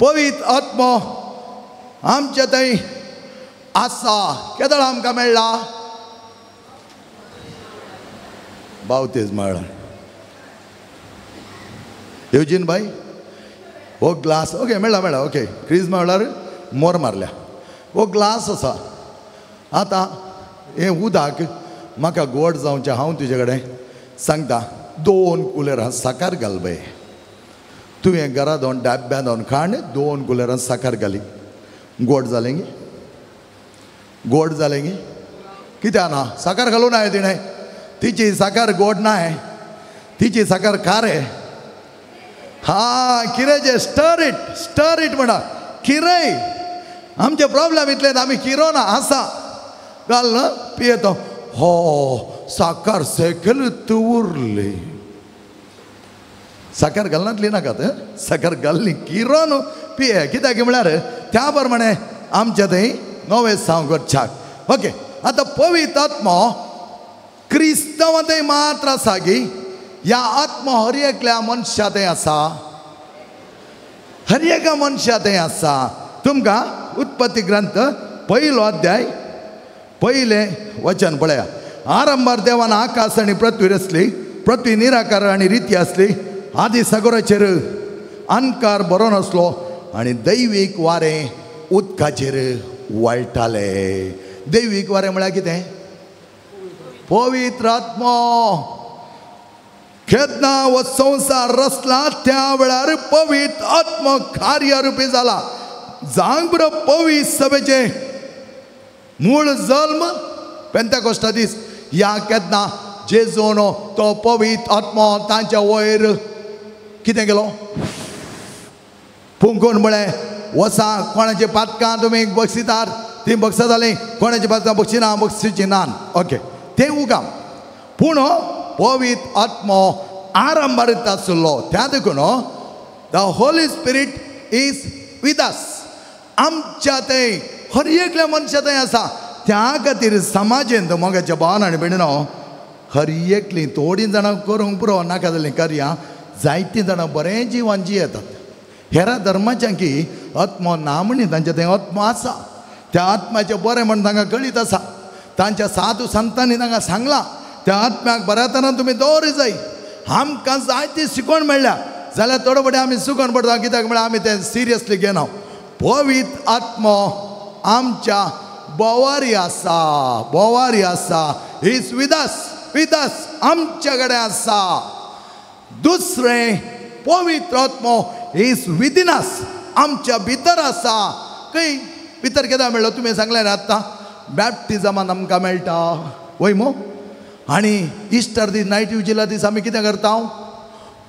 पवित्र आत्मो आमच्या थंय आसा. केदळ आमकां मेळ्ळा? बावतेज मेळ्ळा. येवजीन भाई हो ग्लास ओके मेळ्ळा मेळ्ळा ओके क्रीज मेळ्ळार मोर मारल्या. हो ग्लास आसा. आतां हें उदक म्हाका गोड जावचें हांव तुजे कडेन सांगता. 2 कुलेरां साकर घाल बाय. तुवें घरा दोन डब्या दोन खाण 2 कुलेरां साकर घाली. गोड जालें गी? गोड जालें गी? कित्याक ना साकर घालूं ना तिणें. तिची साकर गोड ना, तिची साकर खारें. हा किरें स्टर it stir it म्हणा किरें. आमचे प्रॉब्लेम इतले आमी किरो ना आसा घाल न्हू पियेतो. हो साकर सकयल उरली. साकर घालनातली नाकात, साकर घाल्ली किरो न्हू पिये. कित्याक म्हळ्यार त्या प्रमाणे आमच्या थंय नवें सांग करच्याक. ओके आतां पवित्र आत्मो क्रिस्तांवां थंय मात्र आसा गी ह्या आत्मो हर एकल्या मनशा थंय आसा. हर एका मनशा थंय आसा. तुमकां उत्पत्ती ग्रंथ 1 अध्याय 1 वचन पळया. आरंभार देवान आकाश आनी पृथ्वी रचली. पृथ्वी निराकार आनी रिती आसली. आदी सागराचेर अंधकार बरो नासलो आनी दैवीक वारें उदकाचेर वळटाले. दैवीक वारें म्हळ्यार कितें? पवित्र आत्मो. केन्ना हो संवसार रचला त्या वेळार पवित्र आत्मो कार्यरुपी जाला. जावंक पुरो पवित्र सभेचें मूळ जल्म पेंतेकोस्ता दीस. ह्या केन्ना जेजून तो पवित्र आत्मो तांच्या वयर कितें केलो? फुंकून म्हळें वसा कोणाची पातकां तुमी बक्षितात ती बक्षां जालीं, कोणाची पातकां बक्षिना बक्षिची ना. ओके तें उगाम. पूण पवित्र आत्मो आरंभारीत आसलो. त्या देखून the Holy Spirit is with us. आमच्या थंय हर एकल्या मनशा थंय आसा. त्या खातीर समाजेंत मोगाच्या भावान आनी भयणीनो हर एकलीं थोडीं जाणां करूंक पुरो नाका जाल्लीं कार्यां जायतीं जाणां बरें जिवन जियेतात. हेरा धर्माच्या की आत्मो ना म्हणी तांच्या थंय आत्मो आसा. त्या आत्म्याचें बरें म्हण तांकां कळीत आसा. तांच्या साधू संतांनी तांकां सांगलां त्या आत्म्याक बऱ्या तरान तुमी दवरी जाय. आमकां जायती शिकवण मेळ्ळ्या जाल्यार थोडे फुडें आमी चुकोन पडटा. कित्याक म्हळ्यार आमी तें सिरियसली घेना. पवित्र आत्मो आमच्या बोवारी आसा. बोवारी आसा. Is with us with us आमच्या कडेन आसा. दुसरें पवित्र आत्मो is within अस आमच्या भितर आसा. खंय भितर केन्ना मेळ्ळो? तुमी सांगलें न्ही आतां बॅप्टिजमान आमकां मेळटा वय मो. आनी इस्टर दीस नायट विजिला दीस आमी कितें करता?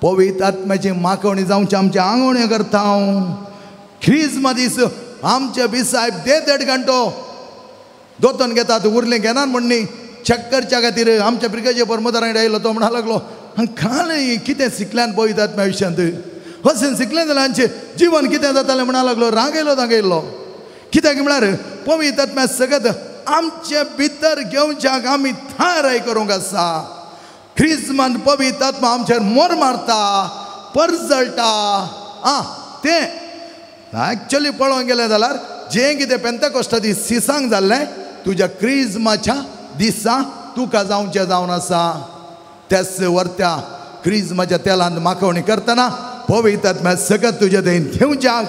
पवित्र आत्म्याची माखवणी जावची आमची आंगवणी करता. क्रिज्मा दीस आमचे बी साहेब देड घंटो दोतोन घेतात उरलें घेनात म्हण न्ही. चक्करच्या खातीर आमच्या ब्रिगेचे परमदारां आयलो तो म्हणा लागलो काल कितें शिकल्यान पवित्र आत्म्या विशयांत अशें शिकलें जाल्यार आमचें जिवन कितें जातालें म्हणा लागलो. राग येयलो तांकां येयलो. कित्याक म्हळ्यार पवित्र आत्म्या सगळें आमचे भितर घेवच्याक आमी थाराय करूंक आसा. क्रिज्मान पवित्र आत्मा आमचेर मोर मारता परजळटा. आं तें एक्चुअली पळोवंक गेलें जाल्यार जें कितें पेंतेकोस्ता दीस सिसांक जाल्लें तुज्या क्रिज्माच्या दिसा तुका जावचें जावन आसा. त्याच वरत्या क्रिज्माच्या तेलांत माखवणी करतना पवित्र आत्म्या सगळें तुजें थंय घेवच्याक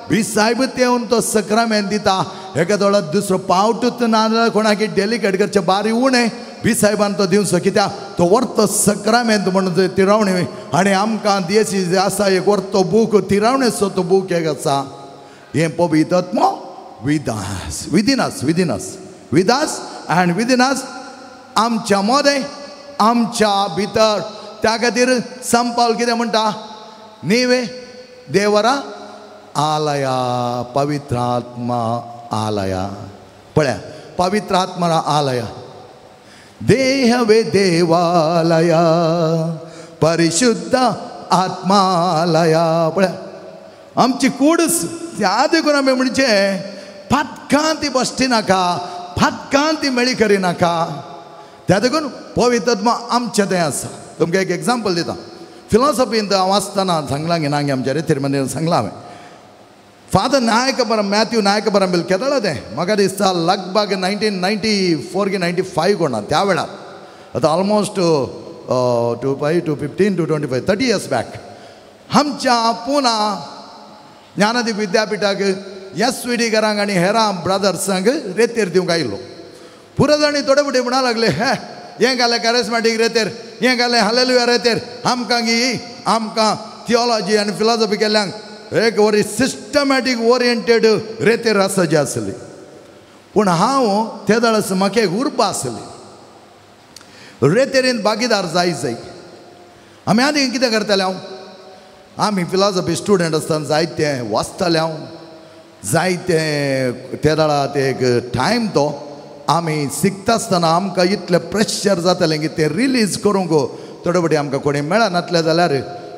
बी सायब येवन तो सक्रामेंत दिता. एका दोळ्यात दुसरो पावटूच ना जाल्यार कोणाक डेलिकेट करचें बारी उणें बी सायबान तो दिवचो. कित्याक तो वर्तो सक्रामेंत म्हणून तिरावणी आनी आमकां दियेसी आसा एक वर्तो बूक तिरावणेचो तो बूक एक आसा. हें पवित्र आत्मो with us within us within us with us and within us आमच्या मदें आमच्या भितर. त्या खातीर संपाल कितें म्हणटा? नीवे देवरा आलया पवित्र आत्मा आलया. पळया पवित्र आत्मा आलया. देहवे देवालया परिशुद्ध आत्मालया. पळय आमची कूडच त्या देखून आमी म्हणजे फातकां ती बसटी नाका, फातकां ती मेळी करी नाका. त्या देखून पवित्र आत्मा आमचें तें आसा. तुमकां एक एग्जाम्पल दिता. फिलॉसॉफींत हांव आसतना सांगलां गे नांगे आमच्या रेतीर मंदिरान सांगलां हांवें. फादर नायक बरम मॅथ्यू नायक बरंबील केदळा तें म्हाका दिसता लगभग 1994 की 95 कोणा त्या वेळार. आतां almost 25 to 15 to 25 30 years back आमच्या पुना ज्ञानदीप विद्यापिठाक एस वी डी करांक आनी हेरां ब्रदर्सांक रेतेर दिवंक आयलो. पुरो जाणी थोडे फुडें म्हणा लागले, हे हें घालें कॅरिस्मॅटीक रेतेर, हें घालें हालेलुया रेतेर, आमकां गी आमकां थियोलॉजी आनी फिलॉसॉफी केल्ल्यांक एक वरी सिस्टमॅटीक ओरिएंटेड रेतेर आसा जी आसली. पूण हांव ते दळस म्हाका एक उर्बा आसली रेतेरीन भागीदार जाय जाय. आमी आनी कितें करताले हांव, आमी फिलॉसॉफी स्टुडंट आसतना जायते वाचताले हांव, जायते ते दळा ते एक टायम तो आमी शिकता आसतना आमकां इतलें प्रेशर जातालें की तें रिलीज करूंक थोडे फावटी आमकां कोणी मेळनातलें जाल्यार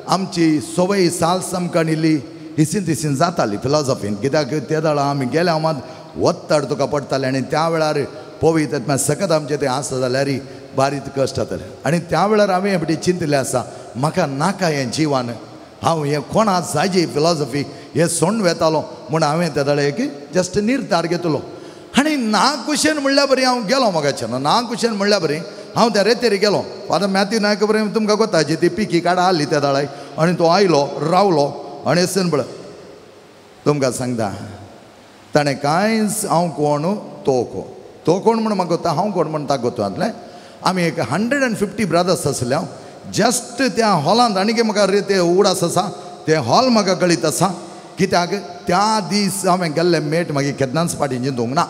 आमची सवय साल सामकां इल्ली हिसीन तिसीन जाताली फिलॉसॉफीन. कित्याक ते दळा आमी गेल्या मात वत्तड तुका पडटालें आनी त्या वेळार पवित्र आत्मा सकत आमचें तें आसा जाल्यार बारीक कश्ट जाताले. आनी त्या वेळार हांवें हें चिंतिल्लें आसा, म्हाका नाका हें जिवन, हांव हें कोणा जायची फिलॉसॉफी हें सोंड वेतालो म्हूण हांवें त्या वेळार एक जस्ट निर्धार घेतलो. आनी ना कुशेन म्हणल्या बरी हांव गेलो म्हाका ना कुशेन म्हणल्या बरी हांव त्या रेतेरी गेलो. फादर मॅथ्यू नायक बरी तुमकां कोताची ती पिकी काडा हाडली त्या दाळाक आनी तो आयलो रावलो आनी एसन पळय तुमकां सांगता ताणें कांयच हांव कोण तो कोण तो कोण म्हूण म्हाका गोता हांव कोण म्हूण ताका गोतो जातलें. आमी एक 150 ब्रदर्स आसले हांव जस्ट त्या हॉलांत आनी कितें म्हाका ते उडास आसा तें हॉल म्हाका कळीत आसा कित्याक त्या दीस हांवें गेल्ले मेट मागीर केन्नाच फाटीं चिंतूंक ना.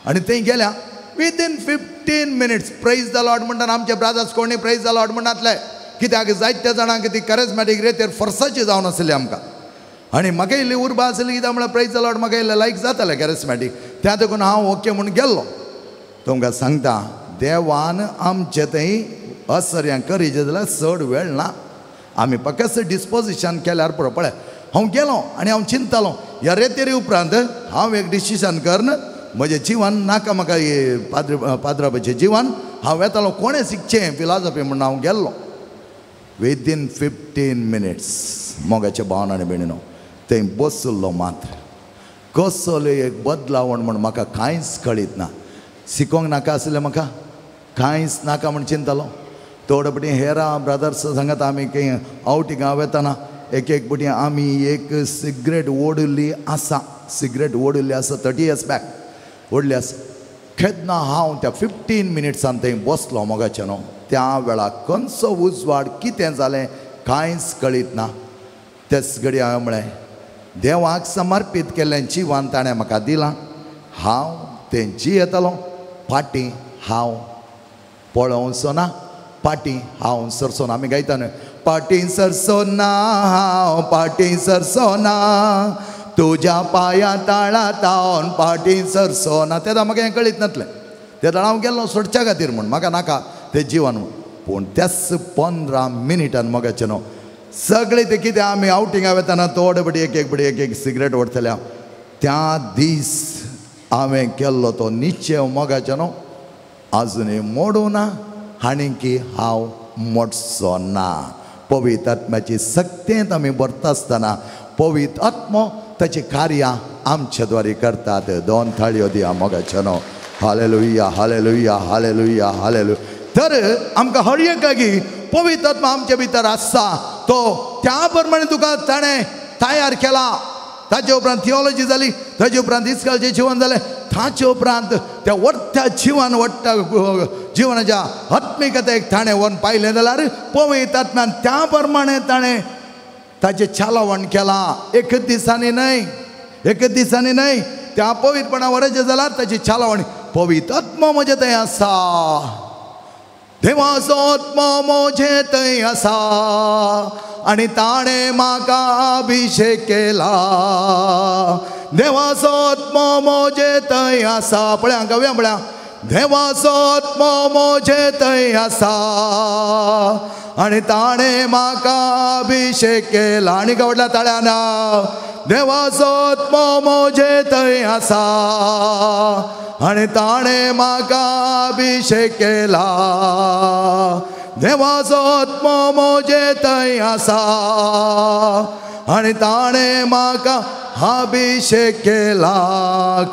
आनी थंय गेल्या within 15 minutes praise the Lord म्हणटात आमचे ब्रादर्स कोणी प्रेज the Lord म्हणटातले कित्याक जायत्या जाणांक ती कॅरिस्मॅटीक रेतेर फोर्साची जावन आसली आमकां. आनी म्हाका इल्ली उर्बा आसली कित्याक म्हळ्यार प्रेज the Lord म्हाका इल्लें लायक जातालें कॅरिस्मॅटीक, त्या देखून हांव ओके म्हूण गेल्लो. तुमकां सांगता देवान आमचे थंय असर्यां करीचे जाल्यार चड वेळ ना, आमी फकत डिस्पोजिशन केल्यार पुरो. पळय हांव गेलो आनी हांव चिंततालो ह्या रेतेरी उपरांत हांव एक डिसिजन करून म्हजें जिवन नाका म्हाका पाद्र पाद्राबाचें जिवन हांव वेतालो कोणें शिकचें फिलॉसॉफी म्हूण हांव गेल्लो. विदीन 15 मिनिट्स मोगाच्या भावन आनी भयणीनो थंय बसलो मात्र कसलो एक बदलावण म्हूण म्हाका कांयच कळीत ना. शिकोंक नाका आसलें म्हाका कांयच नाका म्हूण चिंततालो. थोडे फावटी हेरां ब्रदर्स सांगता आमी खंय आवटिंगां वेतना एक एक फावटी आमी एक सिगरेट ओडिल्ली आसा, सिगरेट ओडिल्ली आसा 30 इयर्स बॅक ओडली आसा. केन्ना हांव त्या 15 मिनिट्सान थंय बसलो मोगाचें न्हू त्या वेळार खंयचो उजवाड कितें जालें कांयच कळीत ना. तेच घडी हांवें म्हळें देवाक समर्पीत केल्लें जिवन ताणें म्हाका दिलां, हांव तें जियेतलो, फाटीं हांव पळोवचो ना, फाटीं हांव सरचो ना. आमी गायता न्हय, फाटीं सरचो ना हांव, फाटीं सरचो ना, तुज्या पांया ताळा तावन फाटीं सरचो ना. तेन्ना म्हाका हें कळीत नासलें, तेन्ना हांव गेल्लो सोडच्या खातीर म्हूण म्हाका नाका तें जिवन म्हूण. पूण त्याच 15 मिनिटान मोगाचें न्हू सगळें तें कितें आमी आवटिंगा वेतना थोडे फावटी एक एक फावटी एक एक सिगरेट ओडटले हांव. त्या दीस हांवें केल्लो तो निश्चय मोगाचें न्हू आजुनूय मोडूं ना आनी की हांव मोडचो ना. पवित्र आत्म्याची सक्तेंत आमी भरता आसतना पवित्र आत्मो ताची कार्यां आमचे द्वारे करतात. दोन थाळयो दिया मोगाचें न्हू. Hallelujah hallelujah hallelujah hallelujah. तर आमकां हर एकागी पवित्र आत्मा आमचे भितर आसा, तो त्या प्रमाणे तुका ताणें तयार केला. ताचे उपरांत थियोलॉजी जाली, ताचे उपरांत इस्कालचें जिवन जालें, ताचे उपरांत त्या वट्ट्या जिवन वट्ट्या जिवनाच्या आत्मिकतेक ताणें व्हरून पायलें जाल्यार पवित्र आत्म्यान त्या प्रमाणे ताणें ताचें चालवण केलां. एक दिसांनी न्हय, एक दिसांनी न्हय, त्या पवित्रपणा व्हरायचें जाल्यार ताची चालवण पवित्र आत्मा म्हजें थंय आसा, देवाचो आत्मो म्हजें थंय आसा आनी ताणें म्हाका अभिशेक केला. देवाचो आत्मो म्हजें थंय आसा. पळया गावया पळया, देवाचो आत्मो म्हजें थंय आसा आनी ताणें म्हाका अभिशेक केला. आनी व्हडल्या ताळ्यान देवाचो आत्मो म्हजे थंय आसा आनी ताणें म्हाका अभिशेक केला. देवाचो आत्मो म्हजे थंय आसा आनी ताणें म्हाका अभिशेक केला.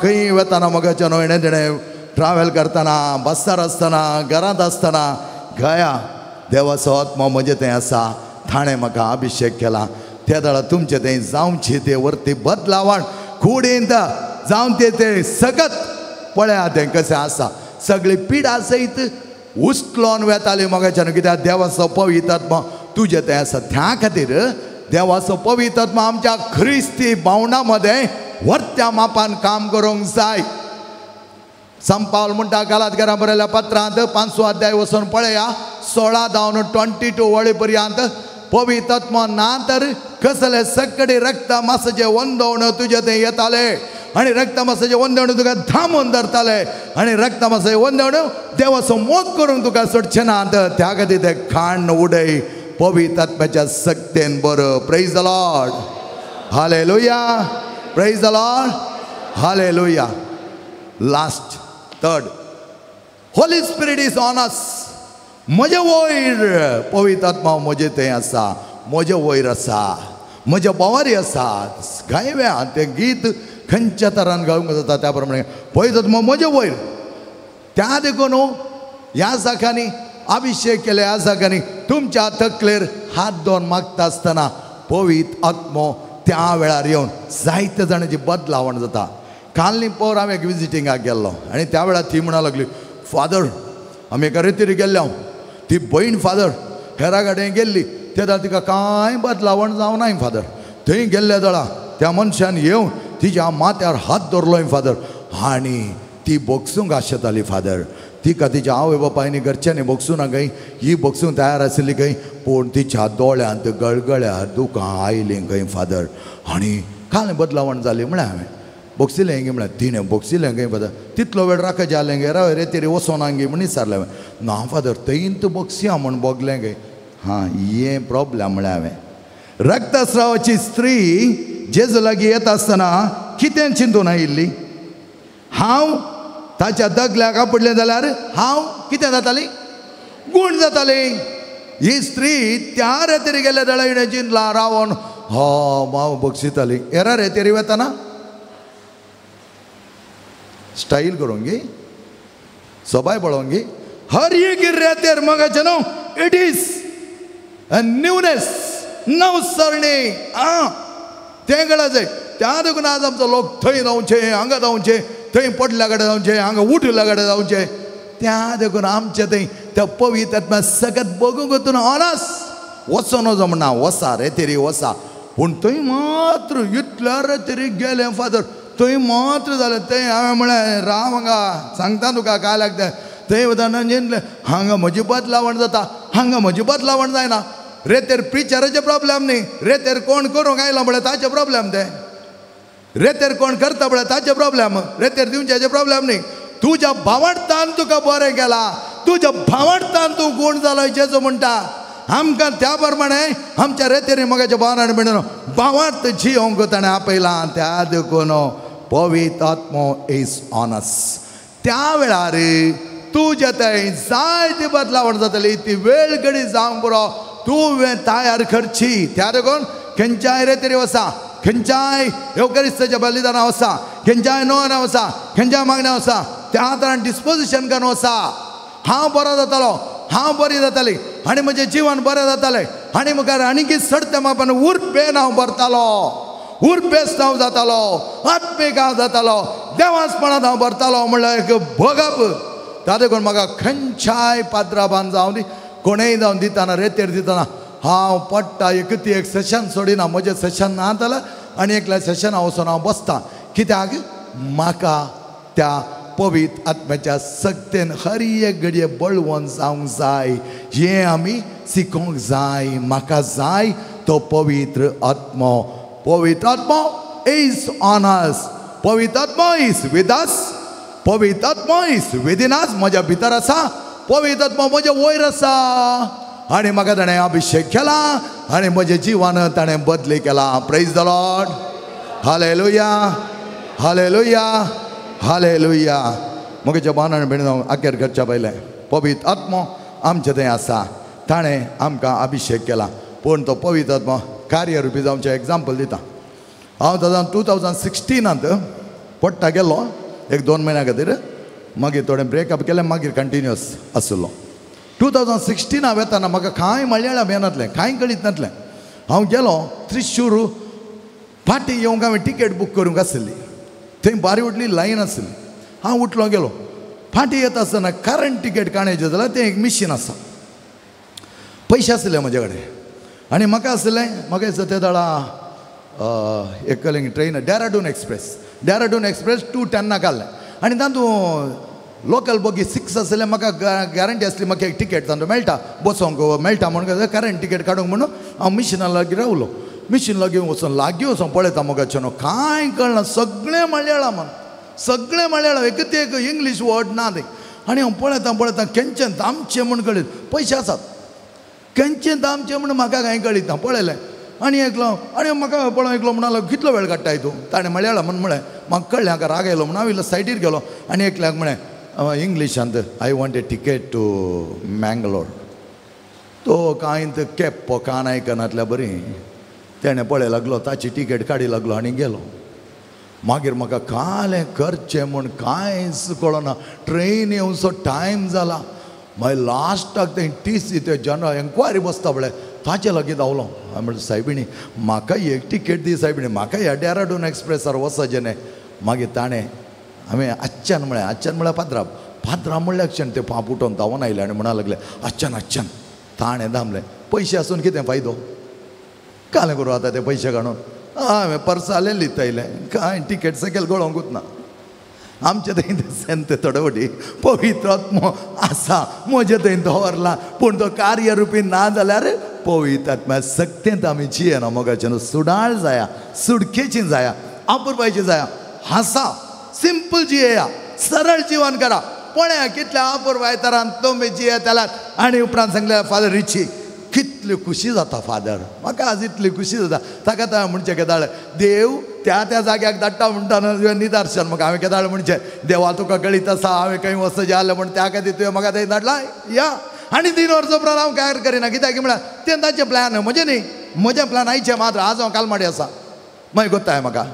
खंय वतना मोगाच्या न्हय हेणें तेणें ट्रॅवल करतना, बस्सार आसतना, घरांत आसतना गया देवाचो आत्मो म्हजे थंय आसा, ताणें म्हाका अभिशेक केला. त्या वेळार तुमचे थंय जावची ते वरती बदलावण कुडींत जावन ते ते सगत पळया तें कशें आसा. सगळी पिडा सयत उचलोन वेताली मोगाच्यान, कित्याक देवाचो पवित्र आत्मो तुजे थंय आसा. त्या खातीर देवाचो पवित्र आत्मो आमच्या ख्रिस्ती भावना मदें व्हडत्या मापान काम करूंक जाय. संपावल म्हणटा गालातकारां बरयल्या पत्रांत 5 अध्याय वचून पळया 16 जावन 22 वळी पर्यंत पवित्र आत्मो ना तर कसले सगळे रक्त मासाचे वंदवण तुजे थंय येताले आनी रक्त मासाचे वंदवण तुका थांबून धरताले आनी रक्त मासाचे वंदवण देवाचो मोग करून तुका सोडचे ना. त्या खातीर ते खाण उडय पवित्र आत्म्याच्या सक्तेन. बरो, praise the Lord, hallelujah, praise the Lord, hallelujah. Last third, Holy Spirit is on us. म्हजे वयर पवित्र आत्मा म्हजे थंय आसा, म्हजे वयर आसा, म्हज्या बोवारी आसा. गायव्या तें गीत खंयच्या तरान गावंक जाता त्या प्रमाणे पवित्र आत्मा म्हजे वयर. त्या देखून ह्या जाग्यांनी अभिशेक केले, ह्या जाग्यांनी तुमच्या तकलेर हात दोन मागता आसतना पवित्र आत्मो त्या वेळार येवन जायते जाणांची बदलावण जाता. काल न्ही पोर हांव एक विजिटिंगाक गेल्लो आनी त्या वेळार ती म्हणा लागली, फादर आमी एका रेतीर गेल्ले हांव, ती भयण फादर हेरा कडेन गेल्ली, ते वेळार तिका कांय बदलावण जावनाय फादर. थंय गेल्ल्या दळा त्या मनशान येवन तिच्या माथ्यार हात दवरलो फादर आनी ती बोगसूंक आशेताली फादर. तिका तिच्या आवय बापायनी घरच्यांनी बोगसूं ना खंय, ही बोगसूंक तयार आशिल्ली खंय, पूण तिच्या दोळ्यांत गळगळ्या दुकां आयलीं खंय फादर. आनी कांय बदलावण जाली म्हळ्यार हांवें बोगसिलें गे म्हळ्यार तिणें बोगसिलें गे फादर. तितलो वेळ राखा जालें गे राव रे तेरी वचोना गे म्हण विचारलें हांवें. ना फादर थंयत बोगसया म्हण बोगलें गे. हां, हें प्रॉब्लम म्हळ्यार हांवें. रक्तस्रावाची स्त्री जेजू लागीं येता आसतना कितें चिंतून आयिल्ली? हांव ताच्या दगल्याक आपडलें जाल्यार हांव कितें जाताली? गूण जाताली. ही स्त्री त्या रेतेरी गेल्या जाल्यार हिणें चिंतलां रावन हो हांव बक्षिताली. येरा रेतेरी वतना स्टाईल करूंक गी, सोबाय पळोवंक गी. हर एक रेतेर मगाचें न्हू, it is a न्यूनेस, नवसरणी. आं, तें कळा जाय. त्या देखून आज आमचो लोक थंय जावचे, हांगा जावचे, थंय पडल्या कडेन जावचे, हांगा उठल्या कडेन जावचे. त्या देखून आमचे थंय त्या पवित्र आत्मा सगळ्यात बघूंक वतून ऑनस वचो नजो म्हणना, वसा रे तेरी वसा, पूण थंय मात्र इतल्या रे तरी गेलें फादर, थंय मात्र जालें. थंय हांवें म्हळें राव हांगा सांगता तुका काय लागता. थंय वतना चिंतलें हांगा म्हजी बदलावण जाता, हांगा म्हजी बदलावण जायना. रेतेर प्रिचराचें प्रॉब्लम न्ही, रेतेर कोण करूंक आयला म्हळ्यार ताचें प्रॉब्लम तें, रेतेर कोण करता म्हळ्यार ताचें प्रॉब्लम, रेतेर दिवच्याचें प्रॉब्लम न्ही. तुज्या भावार्थान तुका बरें केलां, तुज्या भावार्थान तूं गूण जालो जेजू म्हणटा. आमकां त्या प्रमाणे आमच्या रेतेरी मोगाच्या भावनान म्हणून भावार्थ जियोंक ताणें आपयलां. त्या देखून पवित्र आत्मो is on us. त्या वेळार तुज्या थंय जायती बदलावण जातली, ती वेळ घडी जावंक पुरो, तुवें तयार करची. त्या देखून खंयच्याय रेतेरी वसा, खंयच्याय येवकरिस्ताच्या बलिदाना वसा, खंयच्याय नोवना वसा, खंयच्याय मागण्या वसा, त्या तरान डिस्पोजिशन करून वसा. हांव बरो जातालो, हांव बरी जाताली आनी म्हजें जिवन बरें जातालें आनी मुखार आनीक सडत्या मापान उर्बेन हांव भरतालो, उर्बेस्त हांव जातालो, आत्मीक हांव जातालो, देवासपणांत हांव भरतालो म्हणल्यार एक भोगप. त्या देखून म्हाका खंयच्याय पात्राबान जावन दी, कोणेय जावन दितना रेतेर दितना हांव पडटा. एक ती एक सेशन सोडिना, म्हजें सेशन ना जाल्यार आनी एकल्या सेशना वचून हांव बसता. कित्याक म्हाका त्या पवित्र आत्म्याच्या सक्तेन हर एक घडये बळवंत जावंक जाय. हें आमी शिकोवंक जाय. म्हाका जाय तो पवित्र आत्मो. पवित्र आत्मो is on us, पवित्र आत्मो is with us, पवित्र आत्मो is within us, म्हज्या भितर आसा. पवित्र आत्मो म्हज्या वयर आसा आनी म्हाका ताणें अभिशेक केला आनी म्हज्या जिवान ताणें बदली केला. Praise the Lord. Hallelujah, hallelujah, hallelujah. म्हज्या भावान भयणीनो, अखेर करच्या पयलें पवित्र आत्मो आमचे थंय आसा, ताणें आमकां अभिशेक केला. पूण तो पवित्र आत्मो कार्यरुपी जावचें एग्जाम्पल दिता. हांव दादा 2016 पडटा गेलो एक 2 म्हयन्या खातीर, मागीर थोडें ब्रेकअप केलें, मागीर कंटिन्युअस आसलो. 2016 वेताना म्हाका कांय मलयाळम येनातलें, कांय कळीत नासलें. हांव गेलो त्रिशूर, फाटीं येवंक हांवें टिकेट बूक करूंक आसली, थंय बारी व्हडली लायन आसली. हांव उठलो गेलो. फाटीं येता आसतना करंट टिकेट काडचें जाल्यार तें एक मिशीन आसा, पयशे आसले म्हजे कडेन आनी म्हाका आसलें, म्हाका दिसता ते दाडा एक train Dehradun express, Dehradun express 2:10 काडलें आनी तातूंत लोकल बोगी 6 आसले. म्हाका गॅरंटी आसली म्हाका एक टिकेट तातूंत मेळटा, बसोंक मेळटा म्हणून करंट टिकेट काडूंक म्हणून हांव मिशिना लागीं रावलो. मिशीन लागीं वचून लागीं वचून पळयता मोगाचें न्हू, कांय कळना, सगळें मलयाळम, सगळें मलयाळम, एक ते एक इंग्लीश वर्ड ना तें. आनी हांव पळयता पळयता केंचें दामचें म्हूण कळीत, पयशे आसात, केंचें दामचें म्हूण म्हाका कांय कळीत ना. पळयलें आनी एकलो, आनी म्हाका पळोवन एकलो म्हणालो कितलो वेळ काडटाय तूं, ताणें मलयाळम म्हूण म्हळें. म्हाका कळ्ळें हाका राग आयलो म्हणून हांव इल्लो सायडीर गेलो आनी एकल्याक म्हळें इंग्लिशांत, I want a ticket to Mangalore. तो कांय केप्पो कान आयकनातल्या बरी तेणें पळय लागलो, ताची टिकेट काडी लागलो आनी गेलो. मागीर म्हाका कालें करचें म्हूण कांयच कळना. ट्रेन येवचो टायम जाला. मागीर लास्टाक तें टी सी ते जनरल एन्क्वायरी बसता पळय ताचे लागीं धांवलो. हांवें म्हणलें सायबिणी म्हाका एक टिकेट दी सायबिणी, म्हाका ह्या डेराडून एक्सप्रेसार वचचें न्ही. मागीर ताणें हांवें आच्च्यान म्हळें, आच्च्यान म्हळ्यार पात्राम, पात्राम म्हणल्यार क्षण ते पाप उठोवन धांवून आयले आनी म्हणा लागले आच्च्यान आच्च्यान. ताणें दामलें, पयशे आसून कितें फायदो, कालें करूं आतां ते पयशे काडून. हांवें पर्सालें लितयलें, कांय टिकेट सकयल गळोवंकूच ना. आमचे थंय सेंत थोडे फावटी पवित्र आत्मो आसा म्हजे थंय दवरला, पूण तो कार्यरुपी ना जाल्यार पवित्र आत्म्या सक्तेंत आमी जियेना मोगाचें न्हू. सुडाळ जाया, सुडकेची जाया, अपुरबायची जाया, हासा, सिंपल जियेया, सरळ जिवन करा. पळया कितल्या अपुरबाय तरान तुमी जियेतलात. आनी उपरांत सांगलें फादर रिची कितली खुशी जाता फादर, म्हाका आज इतली खुशी जाता. ताका तां म्हणचें केदाळ देव त्या त्या जाग्याक धाडटा म्हणटा न्हू निदर्शन. म्हाका हांवें केदाळ म्हणचें देवा तुका कळीत आसा हांवें खंय वचचें आसलें म्हण त्या खातीर तुवें म्हाका थंय धाडला या. आनी 3 वर्सां उपरांत हांव काय करिना, कित्याक म्हळ्यार तें तांचें प्लॅन म्हजें न्ही, म्हजें प्लॅन आयचें मात्र. आज हांव कालमाडी आसा, मागीर गोत्ताय म्हाका,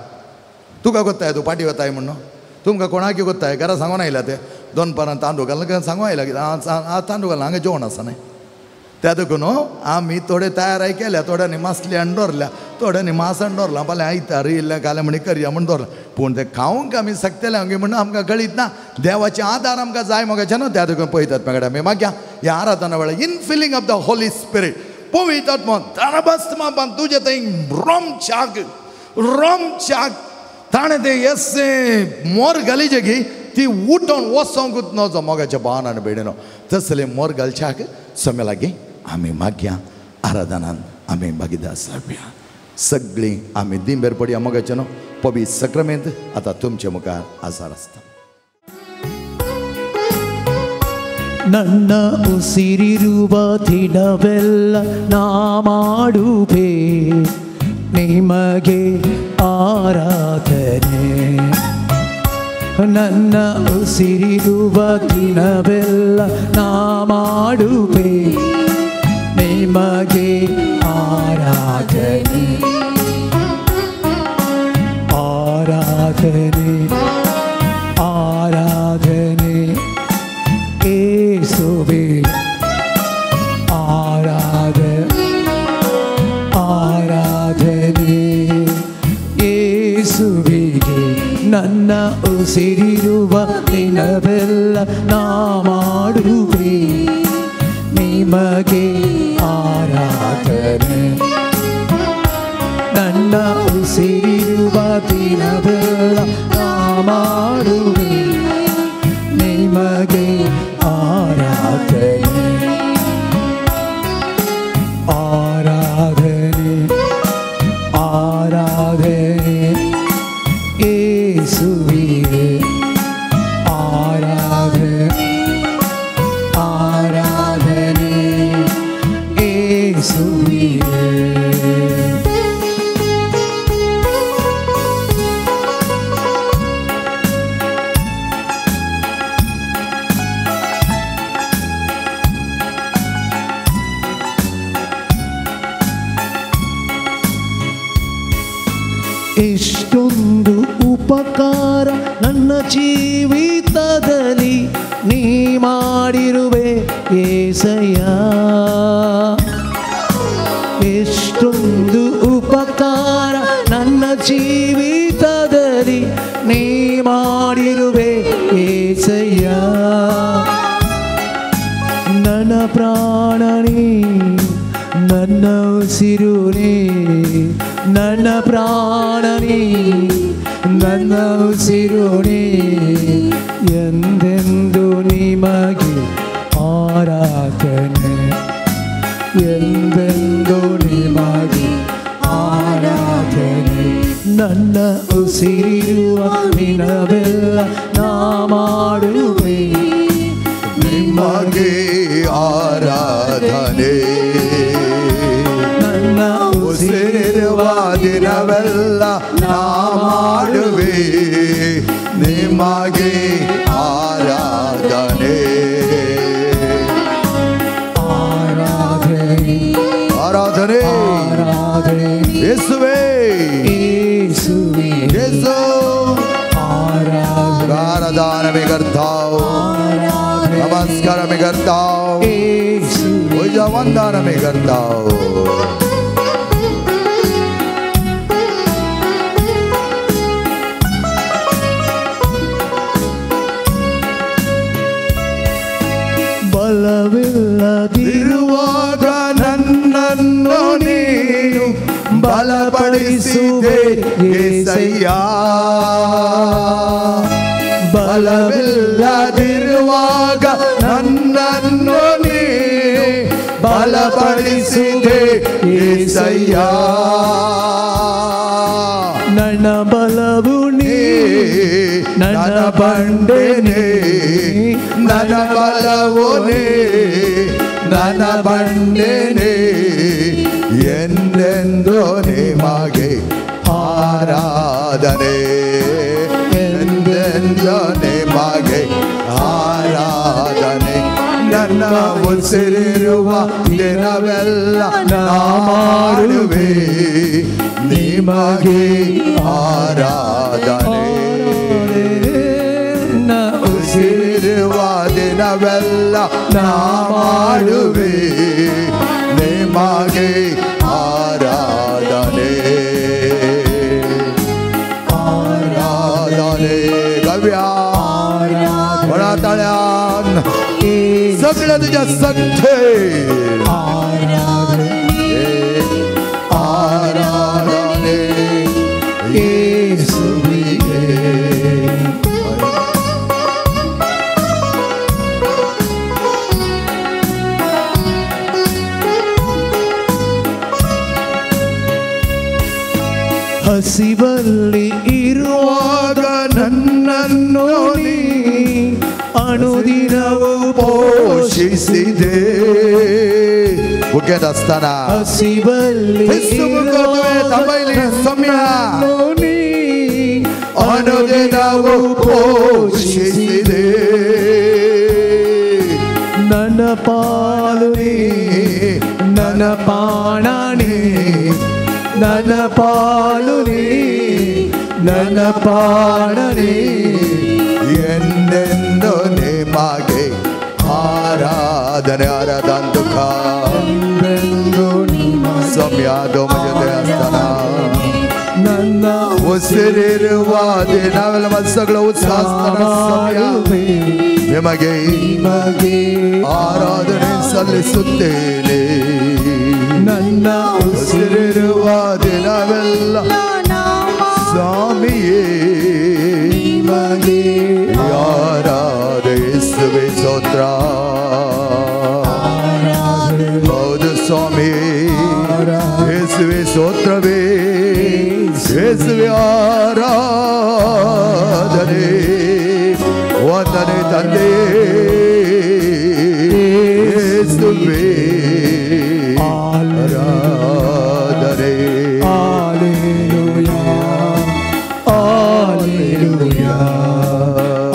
तुका गोत्ताय तूं पाटी वताय म्हणून, तुमकां कोणाकी गोत्ताय घरा सांगून आयल्या ते दोनपारां तांदूळ घालून सांगून आयला कित्याक तांदूळ घालून हांगा जेवण आसा न्ही. त्या देखून आमी थोडे तयार केल्या, थोड्यांनी मासली हाडून दवरल्या, थोड्यांनी मास हाडून दवरला, फाल्यां आयतार इल्लें घालें म्हणी करया म्हूण दवरला. पूण तें खावंक आमी शकतले आमगे म्हणून आमकां कळीत ना. देवाचे आदार आमकां जाय मोगाचें न्हू. त्या देखून पळयतात म्हाका आमी मागया ह्या आराधना वेळार infilling of the Holy Spirit, पवित्र आत्मो धनबस्त मापान तुजे थंय रोमचाक रोमचाक ताणें तें येसे मोर घालीचे की ती उठोन वचोंकूच नजो मोगाच्या भावान आनी भयणीनो. तसले मोर घालच्याक समे लागीं आमी मागया आराधनान आमी भागीदार जावया. सगळीं आमी दिंबेर पडया मोगाचें न्हू. पवित्र सक्रामेंत आतां तुमचे मुखार आजार आसता. ನನ್ನ ಉಸಿರಿರುವ ದಿನವೆಲ್ಲ ನಾ ಮಾಡುವೆ ನಿಮಗೆ ಆರಾಧನೆ. ನನ್ನ ಉಸಿರಿರುವ ದಿನವೆಲ್ಲ ನಾ ಮಾಡುವೆ ನಿಮಗೆ ಆರಾಧನೆ, ಆರಾಧನೆ, ಆರಾಧನೆ ಯೇಸುವೇ, ಆರಾಧನೆ, ಆರಾಧನೆ ಯೇಸುವಿಗೆ. ನನ್ನ ಉಸಿರಿರುವ ದಿನವೆಲ್ಲ ನಾ ಮಾಡುವೆ ನಿಮಗೆ ಆರಾಧನೆ. ನನ್ನ ಉಸಿರಿರುವ ದಿನವೆಲ್ಲ ನಾ ಮಾಡುವೆ ನಿಮಗೆ ಆರಾಧನೆ, ಆರಾಧನೆ, ಆರಾಧನೆ ಯೇಸುವಿಗೆ, ಆರಾಧನೆ, ಆರಾಧನೆ ಎಷ್ಟೊಂದು ಉಪಕಾರ ನನ್ನ ಜೀವಿತದಲ್ಲಿ ನೀ ಮಾಡಿರುವೆ ಏಸಯ್ಯ. ಎಷ್ಟೊಂದು ಉಪಕಾರ ನನ್ನ ಜೀವಿತದಲ್ಲಿ ನೀ ಮಾಡಿರುವೆ ಏಸಯ್ಯ. ನನ್ನ ಪ್ರಾಣನೇ ನನ್ನ ಉಸಿರುನೇ, ನನ್ನ ಪ್ರಾಣನೇ ನನ್ನ ಉಸಿರುನೇ, ಎಂದೆಂದು ನಿಮಗೆ ಆರಾಧನೆ, ಎಂದೆಂದು ನಿಮಗೆ ಆರಾಧನೆ. ನನ್ನ ಉಸಿರಿರುವ ದಿನವೆಲ್ಲ ನಾ ಮಾಡುವೆ ನಿಮಗೆ ಆರಾಧನೆ. ನನ್ನ ಉಸಿರಿರುವ ದಿನವೆಲ್ಲ ನಾ ಮಾಡುವೆ ನಿಮಗೆ ಆರಾಧನೆ. ಆರಾಧನೆ ಆರಾಧನೆ ಆರಾಧನೆ ಯೇಸುವೇ ಯೇಸುವೇ ಯೇಸು. ಆರಾಧನೆ आराधना में करता हूँ, नमस्कार में करता हूँ, पूजा वंदना में करता हूँ. ಬಲವಿಲ್ಲದಿರುವಾಗ ನನ್ನನ್ನು ನೀನು ಬಲಪಡಿಸಿದೆ ಯೇಸಯ್ಯ. ಬಲವಿಲ್ಲದಿರುವಾಗ ನನ್ನನ್ನು ನೀನು ಬಲಪಡಿಸಿದೆ ಯೇಸಯ್ಯ. ನನ್ನ ಬಲವು ನೀ, ನನ್ನ ಬಂಡೆ ನೀ, ನನ್ನ ಬಲವು ನೀ, ನನ್ನ ಬಂಡೆ ನೀ, ಎಂದೆಂದು ನಿಮಗೆ ಆರಾಧನೆ, ಎಂದೆಂದು ನಿಮಗೆ ಆರಾಧನೆ. ನನ್ನ ಉಸಿರಿರುವ ದಿನವೆಲ್ಲ ನಾ ಮಾಡುವೆ ನಿಮಗೆ ಆರಾಧನೆ. ಉಸಿರಿರುವ ದಿನವೆಲ್ಲ ನಾ ಮಾಡುವೆ ನಿಮಗೆ ಆರಾಧನೆ. ಆರಾಧನೆ ಗವ್ಯ बड़ा सगळ्या तुझ्या संख्ये आराधने येसुवे. ಹಸಿವಲ್ಲಿ ಇರುವಾಗ ನನ್ನನ್ನು ನೀ ಅನುದಿನವೂ ಪೋಷಿಸಿದೆ. ಮುಖ್ಯದಸ್ತಾನ ಹಸಿವಲ್ಲಿ ಅನುದಿನವೂ ಪೋಷಿಸಿದೆ. ನನ್ನ ಪಾಲು ನೀ, ನನ್ನ ಪಾಣ ನೀ, ನನ್ನ ಪಾಲು ನೀ, ನನ್ನ ಪಾಣ ನೀ, ಎಂದೆಂದು ನಿಮಗೆ ಆರಾಧನೆ. ಆರಾಧಂದುಖ ಸಮ್ಯಾದೋ ಮಜತೆ ಅಸ್ತನ ನನ್ನ ಉಸಿರಿರುವ ದಿನವೆಲ್ಲ ಮತ್ಸಗಳ ಉತ್ಸಾಹಸ್ಥನ ಸಮಯ ನಿಮಗೆ ನಿಮಗೆ ಆರಾಧನೆ ಸಲ್ಲಿಸುತ್ತೇನೆ. ನನ್ನ ಉಸಿರಿರುವ ದಿನವೆಲ್ಲ ಸ್ವಾಮಿಯೇ ನಿಮಗೆ ಆರಾಧಿಸುವೆ ಸ್ತೋತ್ರ. ಹೌದು ಸ್ವಾಮಿ, ಯೇಸುವೆ ಸ್ತೋತ್ರವೇ, ಯೇಸುವೆ ಆರಾಧನೆ. ವಂದನೆ ತಂದೆ ಯೇಸುವೆ ಆರಾಧನೆ. Hallelujah, hallelujah,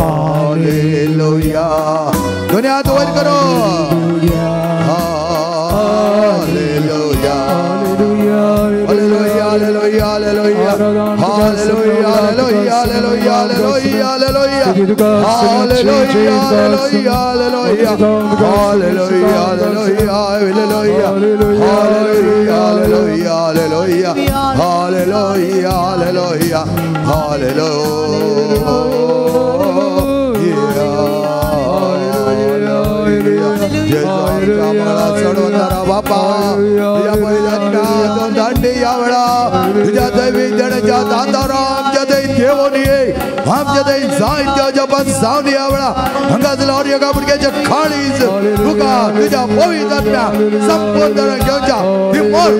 hallelujah. दुनिया तो वर करो hallelujah, hallelujah, hallelujah, hallelujah, hallelujah, hallelujah, hallelujah, hallelujah, hallelujah, hallelujah, hallelujah, hallelujah, hallelujah, hallelujah, hallelujah. बापा तुझ्या पहिल्या दांडी या वेळा तुझ्या दैवी देण्याच्या दातारा आमच्या दै देवोनी आमच्या दै जायत्या जपान जावन या वेळा हांगा जाल्यार एका भुरग्याच्या काळीज तुका तुझ्या पवित्र आत्म्या संपूर्ण घेवच्या ती मोर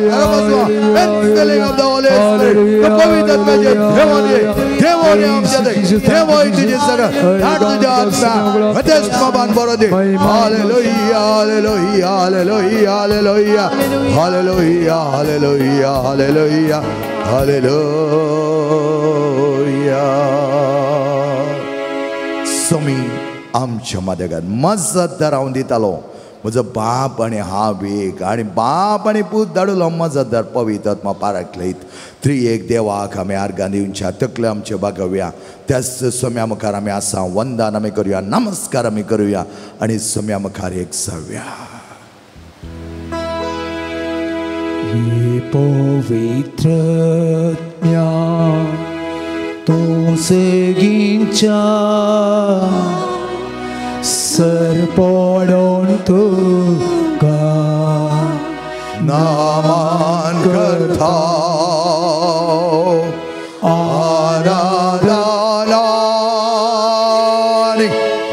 Filling of the Holy Spirit, the पवित्र आत्म्याचे देवोनी देवोनी आमच्या दै देवोय तुझे सगळं धाड तुझ्या आत्म्या मध्यस्थ बाबान बरो दे. Hallelujah, hallelujah, hallelujah, hallelujah, hallelujah, hallelujah, hallelujah, hallelujah. स्वामी आमच्या मदगात मजतदार हांव दितालो म्हजो बाप आनी हांव एक आनी बाप आनी पूत धाडुलो मजतदार पवित्र आत्मा पाराकलयत त्रिएक देवाक आमी आर्गां दिवच्या तकले आमचे बागोवया त्याच सोम्या मुखार आमी आसा वंदन आमी करुया नमस्कार आमी करुया आनी सोम्या मुखार एक जावया. पवित्र आत्म्या तूं सेगींच्या सर पडोन तुका नामान करता आराधना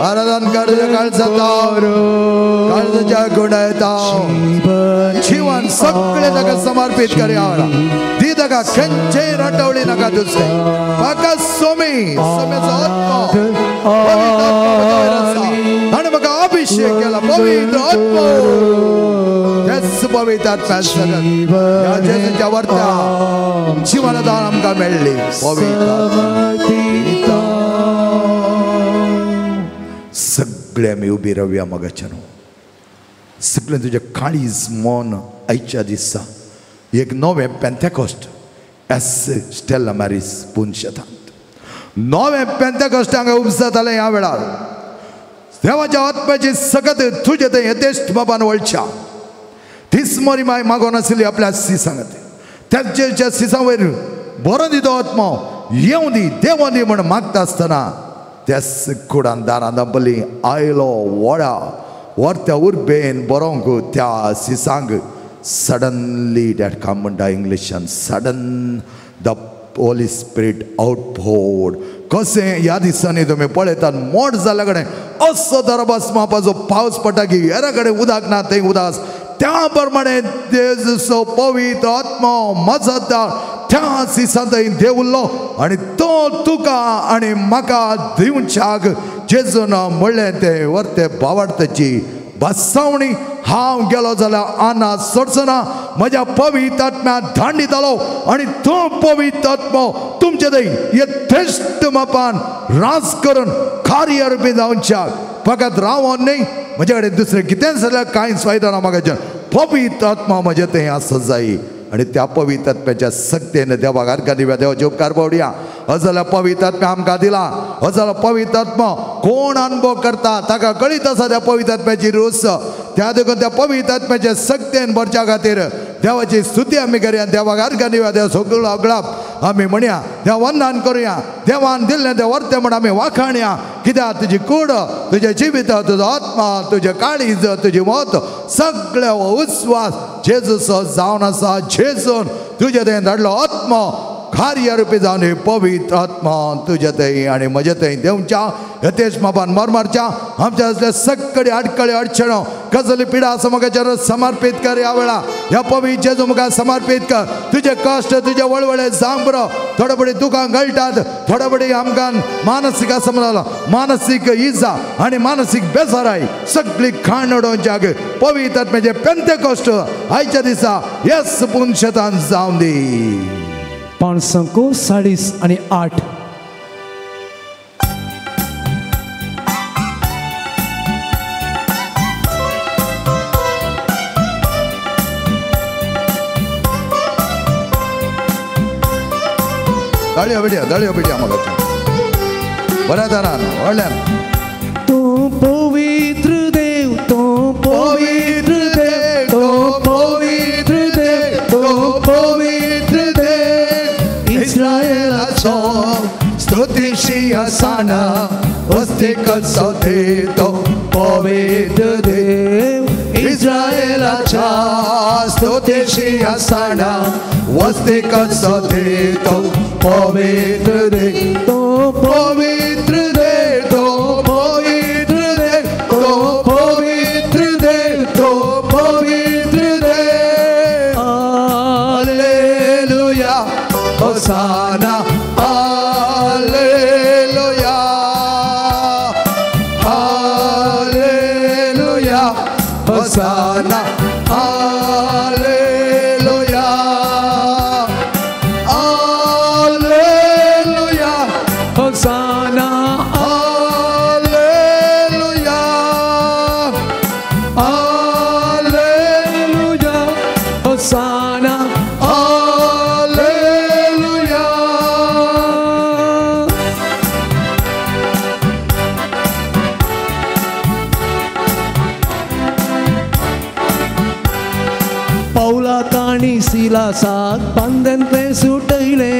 आराधन कर काळजाता काळजाच्या गुणा येता जीवन सगळे ताका समर्पित करया ती ताका खंयचेय राटावळी नाका दुसरे म्हाका सोमी सोम्याचो आत्मो आनी म्हाका अभिषेक केला पवित्र आत्मो तेच पवित्र आत्म्यान सगळं ह्या जेजूच्या वर्त्या जिवनदान आमकां मेळ्ळी पवित्र सगळे आमी उबी रावया मगाच्यान सगळें तुजें काळीज मन आयच्या दिसा एक नवें पेंतेकोस्ट एस स्टेला मॅरीस पुनशेतांत नवें पेंतेकोस्ट हांगा उपजातालें ह्या वेळार देवाच्या आत्म्याची सकत तुजें थंय यथेश्ट बाबान वळच्या तीच मोरी माय मागोन आशिल्ली आपल्या सिसांक त्याच्या सिसां वयर बरो दी तो आत्मो येवं दी देवों दी म्हण मागता आसतना त्याच कुडान दारां दांपली आयलो वडा वर्त्या उर्बेन बरोवंक त्या सिसांक सडनली that काम म्हणटा इंग्लिशान sudden the Holy Spirit outpoured. कशें ह्या दिसांनी तुमी पळयतात मोड जाल्ल्या कडेन असो दरबास मापाचो पावस पडटा की हेरा कडेन उदक ना थंय उदक त्या प्रमाणे जेजूचो पवित्र आत्मो मजतदार त्या दिसा थंय देंवलो आनी तो तुका आनी म्हाका दिवच्याक जेजून म्हणलें तें वर्ते भावार्थाची बसावणी हांव गेलो जाल्यार आना सोडचो ना म्हज्या पवित्र आत्म्या धांडितालो आनी तो पवित्र आत्मो तुमचे थंय यथेश्ट मापान रास करून कार्य रुपी जावच्याक फकत रावोन न्ही म्हजे कडेन दुसरें कितेंच जाल्यार कांयच फायदो ना म्हाका पवित्र आत्मा म्हजे थंय आसत जाय आनी त्या पवित्र आत्म्याच्या सक्तेन देवाक आर्गां दिवया देवाचे उपकार पावडया. अजाल्या पवित्र आत्म्या आमकां दिला अजालो पवित्र आत्मो कोण अनुभव करता ताका कळीत आसा त्या पवित्र आत्म्याची रूच त्या देखून त्या पवित्र आत्म्याच्या सक्तेन भरच्या खातीर देवाची स्तुती आमी करया देवाक आर्गां दिवया देव सगळो अगळाप आमी म्हणया देव वंदन करुया देवान दिल्लें तें वर्तें म्हण आमी वाखाणया कित्याक तुजी कूड तुजें जिवीत तुजो आत्मा तुजें काळीज तुजी मत सगळे हो विस्वास जेजूचो जावन आसा जेजून तुजे थंय धाडलो आत्मो कार्य रुपी जावन हे पवित्र आत्मा तुजे थंय आनी म्हजे थंय देंवच्या यथेश मापान मरमारच्या आमच्या असल्या सगळे अडकळे अडचणो कसली पिडा आसा म्हाका समर्पीत कर ह्या वेळा ह्या पवित्र जेजू म्हाका समर्पीत कर तुजे कश्ट तुजे वळवळे जावंक बरो थोडे पडी दुकां गळटात थोडे पडी आमकां मानसीक आसा म्हणलो मानसीक इजा आनी मानसीक बेजाराय सगळी खाण उडोवच्याक पवित्र आत्म्याचे पेंतेकोस्ट आयच्या दिसा येस पुनशेतान जावं दी. 5 40 आणि 8. दाळयो बेटया दाळयो बेटया म्हाका. बऱ्या तरान व्हडल्यान. तूं पवित्र देव, तूं पवित्र देव, तूं पवित्र देव, तूं पवित्र देव. इस्रायलाचो स्तुतीशी आसना वस्ती कसो तो पवित्र देव. इस्रायलाच्या स्तुतीशी आसना वस्ती कसो तो पवित्र देव. तो पवित्र देव, तो पवित्र देव, तो पवित्र देव, तो पवित्र देव. Hallelujah hosanna, hallelujah, hallelujah hosanna, hallelujah, hallelujah hosanna, hallelujah, hallelujah hosanna, hallelujah. पावला काणी सिलासाक बांदनले सुटयले,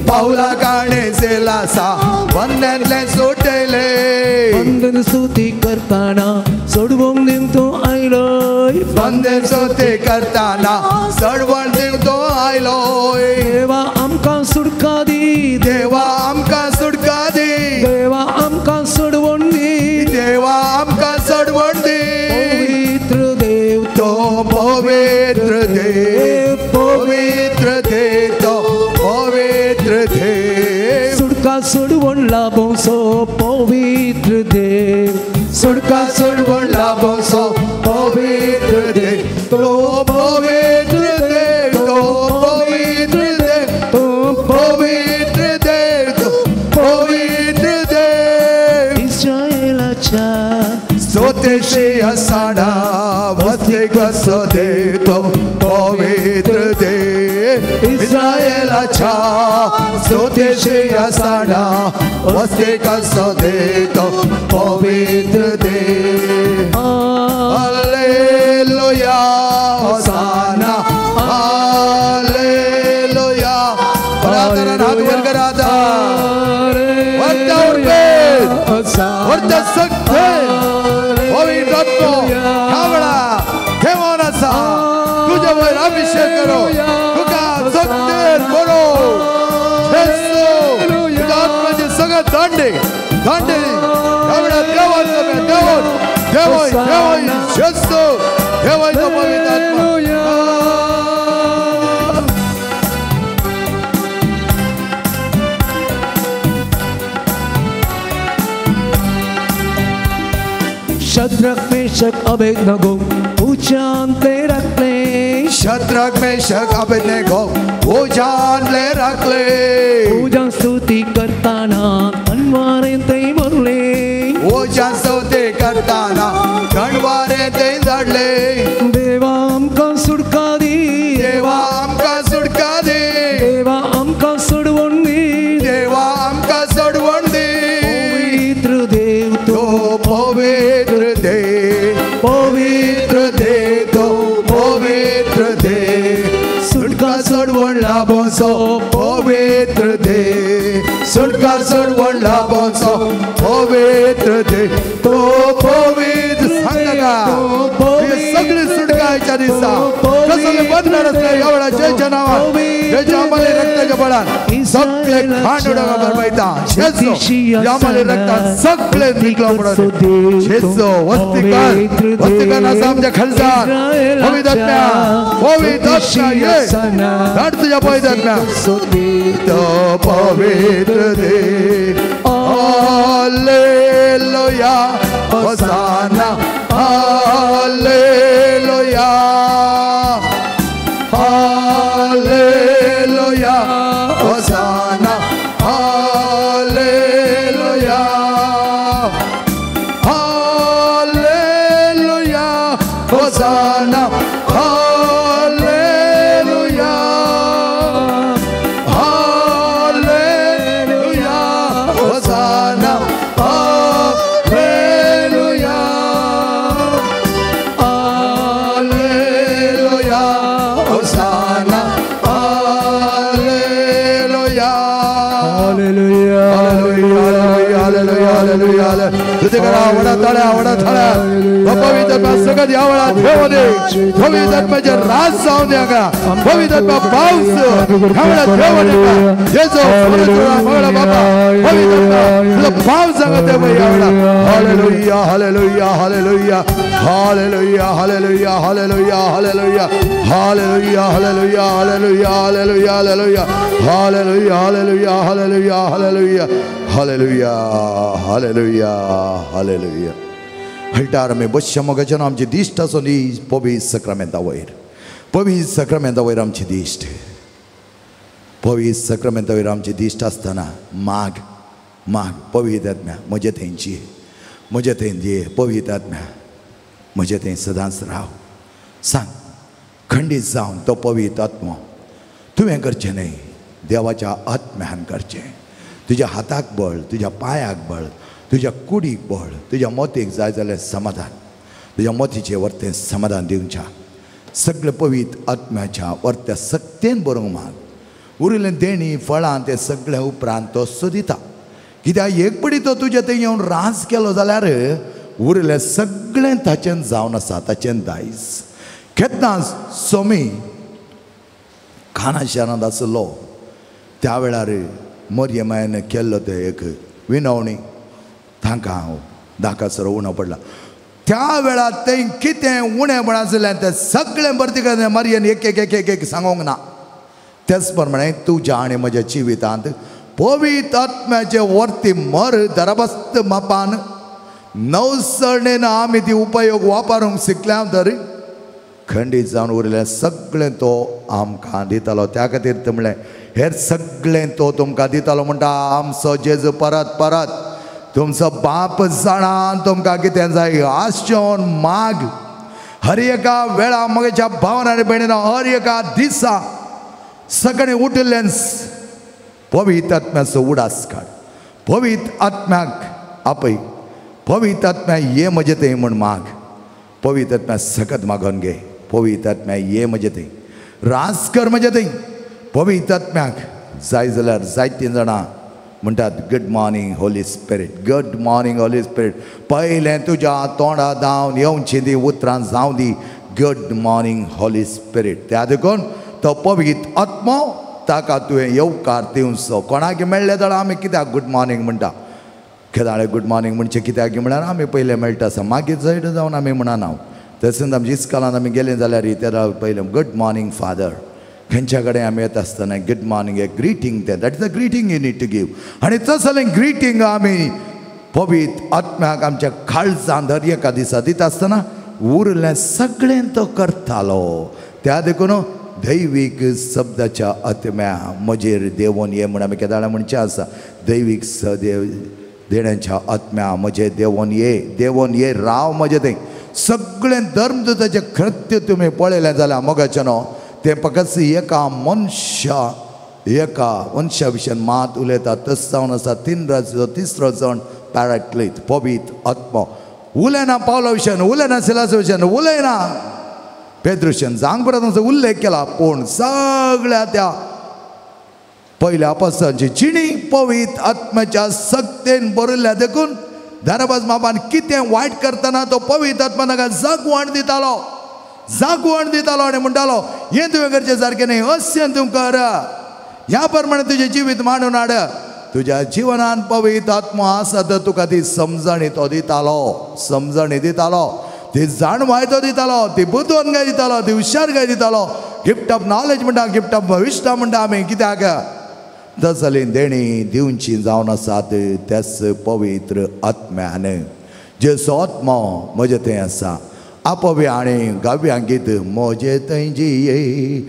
पावला काणी सिलासा बंधनले सुटयले. बंधन स्तुती करताना सोडवंक दिवंक तूं आयलोय, बंधन स्तुती करताना सोडवण दिवंक तूं आयलोय. देवा आमकां सुटका दी, देवा आमकां सुटका दी, देवा आमकां सोडवण दी, देवा आमकां सोडवण दी. पवित्र देव, तो पवित्र देव, पवित्र देव, तो पवित्र देव. सुटका सोडवण लाभोसो पवित्र देव, सुटका सोडवण लाभोसो पवित्र देव. तो पवित्र देव, तो पवित्र देव, तो पवित्र देव, तो पवित्र देव. इस्रायलाच्या स्तुतीशी आसना वस्ती कसो तो पवित्र देव. इस्रायलाच्या स्तुतीशी आसना वस्ती कसो तो पवित्र देव. Hallelujah hosanna, hallelujah. बराबरान हात वर कराता, वरता उरपेत, वरता सक्ते, पवित्र आत्मो कावळा देवान आसा तुज्या वयर अभिषेक करो, तुका सक्तेन बरो जेसू तुज्या आत्म्याचे सगळे दांडे दांडे कावळा देवान देवान देवाय देवाय जेसू देवायचो पवित्र आत्मा. शद्रक मेशक अबेदनगो उच्चांतले राखले, शद्रक मेशक अबेदनगो उच्चांतले राखले. पूजा स्तुती करताना अनवारे ते भरले, पूजा स्तुती करताना गणवारे ते जडले. देवा आमकां सुटका दी, देवा आमकां सुटका दी, देवा आमकां सोडवण दी, देवा आमकां सोडवण दी. पवित्र देव, तो पवित्र देव, पवित्र देव, तो पवित्र देव. सुटका सोडवण लाभोसो पवित्र देव, सुटका सोडवण लाभोसो पवित्र देव. तो पवित्र सांगता सगळी सुटकायच्या दिसा कसले बदलणार असले एवढा जयच्या नावान, जयच्या आम्हाला रक्ताच्या बळान सगळे खांड उडोवंक भरपायता. जेजो आम्हाला रक्तान सगळे निकलो म्हणून जेजो वस्तीकर वस्तीकर आसा आमच्या खालसान. पवित्र आत्म्या, पवित्र आत्म्या ये धाड तुज्या पवित्र आत्म्या. तो पवित्र देव, hallelujah hosanna, hallelujah, hallelujah hosanna, hallelujah, hallelujah hosanna, hallelujah, hallelujah hosanna, तुझे करा वडा ताळ्या वडा थाळ्या पवित्र आत्मा सगळं या वेळा देव दे पवित्र आत्म्याचे राज जाऊन द्या का पवित्र आत्मा पाऊस ह्या वेळा देव दे का जेजो मंगळा बाबा पवित्र आत्मा तुझा पाऊस सांगत आहे या वेळा. Hallelujah hallelujah hallelujah hallelujah hallelujah hallelujah hallelujah hallelujah hallelujah hallelujah hallelujah hallelujah hallelujah hallelujah hallelujah hallelujah hallelujah hallelujah hallelujah. हलटार आमी बसच्या मोगाच्यान आमची दिश्ट आसून ही पवित्र सक्रामेंता वयर पवित्र सक्रामेंता वयर आमची दिश्ट पवित्र सक्रामेंता वयर आमची दिश्ट आसतना माग माग पवित्र आत्म्या म्हजे थंयची म्हजे थंय ये पवित्र आत्म्या म्हजे थंय सदांच राव. सांग खंडीत जावन तो पवित्र आत्मो तुवें करचें न्हय देवाच्या आत्म्यान करचें. तुज्या हाताक बळ तुज्या पांयाक बळ तुज्या कुडीक बळ तुज्या मोतीक जाय जाल्यार समाधान तुज्या मोतीचें वर्तें समाधान दिवच्या सगळें पवित्र आत्म्याच्या वर्त्या सक्तेन बरोवंक माग. उरिल्लें देणी फळां तें सगळें उपरांत तो सोदिता कित्याक एक पडी तो तुज्या थंय येवन राज केलो जाल्यार उरिल्लें सगळें ताचेन जावन आसा ताचेन दायज. केन्ना सोमी खाना शारांत आसलो त्या वेळार मरियमायन केल्लो तें एक विनवणी तांकां हांव धाकासर उणो पडला त्या वेळार तें कितें उणेपण आशिल्लें तें सगळें भरती करता मरियन एक एक एक एक एक सांगूंक ना. तेच प्रमाणे तुज्या आनी म्हज्या जिवितांत पवित्र आत्म्याचे वर्ती मर दरबस्त मापान नवसरणेन आमी ती उपयोग वापरूंक शिकल्या तर खंडीत जावन उरिल्लें सगळें तो आमकां दितालो. त्या खातीर तें म्हणलें हेर सगळें तो तुमकां दितालो म्हणटा आमचो जेजू परत परत तुमचो बाप जाणा तुमकां कितें जाय आसचें माग. हर एका वेळा म्हज्या भावन आनी भयणीन हर एका दिसा सकाळीं उठिल्ल्यान पवित्र आत्म्याचो उडास काड पवित्र आत्म्याक आपय पवित्र आत्म्या ये म्हजे थंय म्हूण माग पवित्र आत्म्या सकत मागोवन घे पवित्र आत्म्या ये म्हजे थंय राज कर म्हजे थंय. पवित्र आत्म्याक जाय जाल्यार जायतीं जाणां म्हणटात good morning Holy Spirit good morning Holy Spirit. पयलें तुज्या तोंडा धांवन येवची ती उतरां जावं दी गुड मॉर्निंग होली स्पिरीट. त्या देखून तो पवित्र आत्मो ताका तुवें येवकार दिवचो. कोणाक मेळ्ळें जाल्यार आमी कित्याक गुड मॉर्निंग म्हणटा केदाळे गुड मॉर्निंग म्हणचें कित्याक म्हळ्यार आमी पयलें मेळटा आसा मागीर जड जावन आमी म्हणना. तशेंच आमच्या इस्कॉलान आमी गेले जाल्यार तेन्ना पयलें गुड मॉर्निंग फादर खंयच्या कडेन आमी येता आसतना गुड मॉर्निंग एक ग्रिटींग तें that is a greeting you need to give. आनी तसलें ग्रिटींग आमी पवित्र आत्म्याक आमच्या काळजान दर एका दिसा दिता आसतना उरलें सगळें तो करतालो. त्या देखून दैवीक शब्दाच्या आत्म्या म्हजेर देवोन ये म्हूण आमी केदाळा म्हणचें आसा दैवीक सदेव देण्याच्या आत्म्या म्हजे देवोन ये देवोन ये राव म्हजे थंय. सगळें धर्मदूताचें कृत्य तुमी पळयलें जाल्यार मोगाचें न्हू तें फकत एका मनशा एका मनशा विशयान मात उलयता तस जावन आसा तीन राजो तिसरो जण पॅराक्लीत पवित्र आत्मो उलयना पावला विशयान उलयना सिलासा विशयान उलयना पेद्रुशन जांगपरांत उल्लेख केला पूण सगळ्या त्या पयल्या अपोस्तांची जिणी पवित्र आत्म्याच्या सक्तेन बरयल्ल्या देखून दाराबाज मापान कितें वायट करतना तो पवित्र आत्मा ताका जागवण दितालो जागवण दितालो आनी म्हणटालो हें तुवें करचें सारकें न्हय अशें तूं कर ह्या प्रमाणे तुजें जिवीत मांडून हाड. तुज्या जिवनान पवित्र आत्मो आसा तर तुका ती समजणी तो दितालो समजणी दितालो ती जाणवाय तो दितालो ती बुदवंतकाय दितालो ती हुशारकाय दितालो. गिफ्ट ऑफ नॉलेज म्हणटा गिफ्ट ऑफ विस्डम म्हणटा आमी कित्याक तसली देणी दिवची जावन आसात त्याच पवित्र आत्म्यान जेचो आत्मो म्हजे थंय आसा. आपोव्या आनी गाव्या गीत म्हजे थंय जिये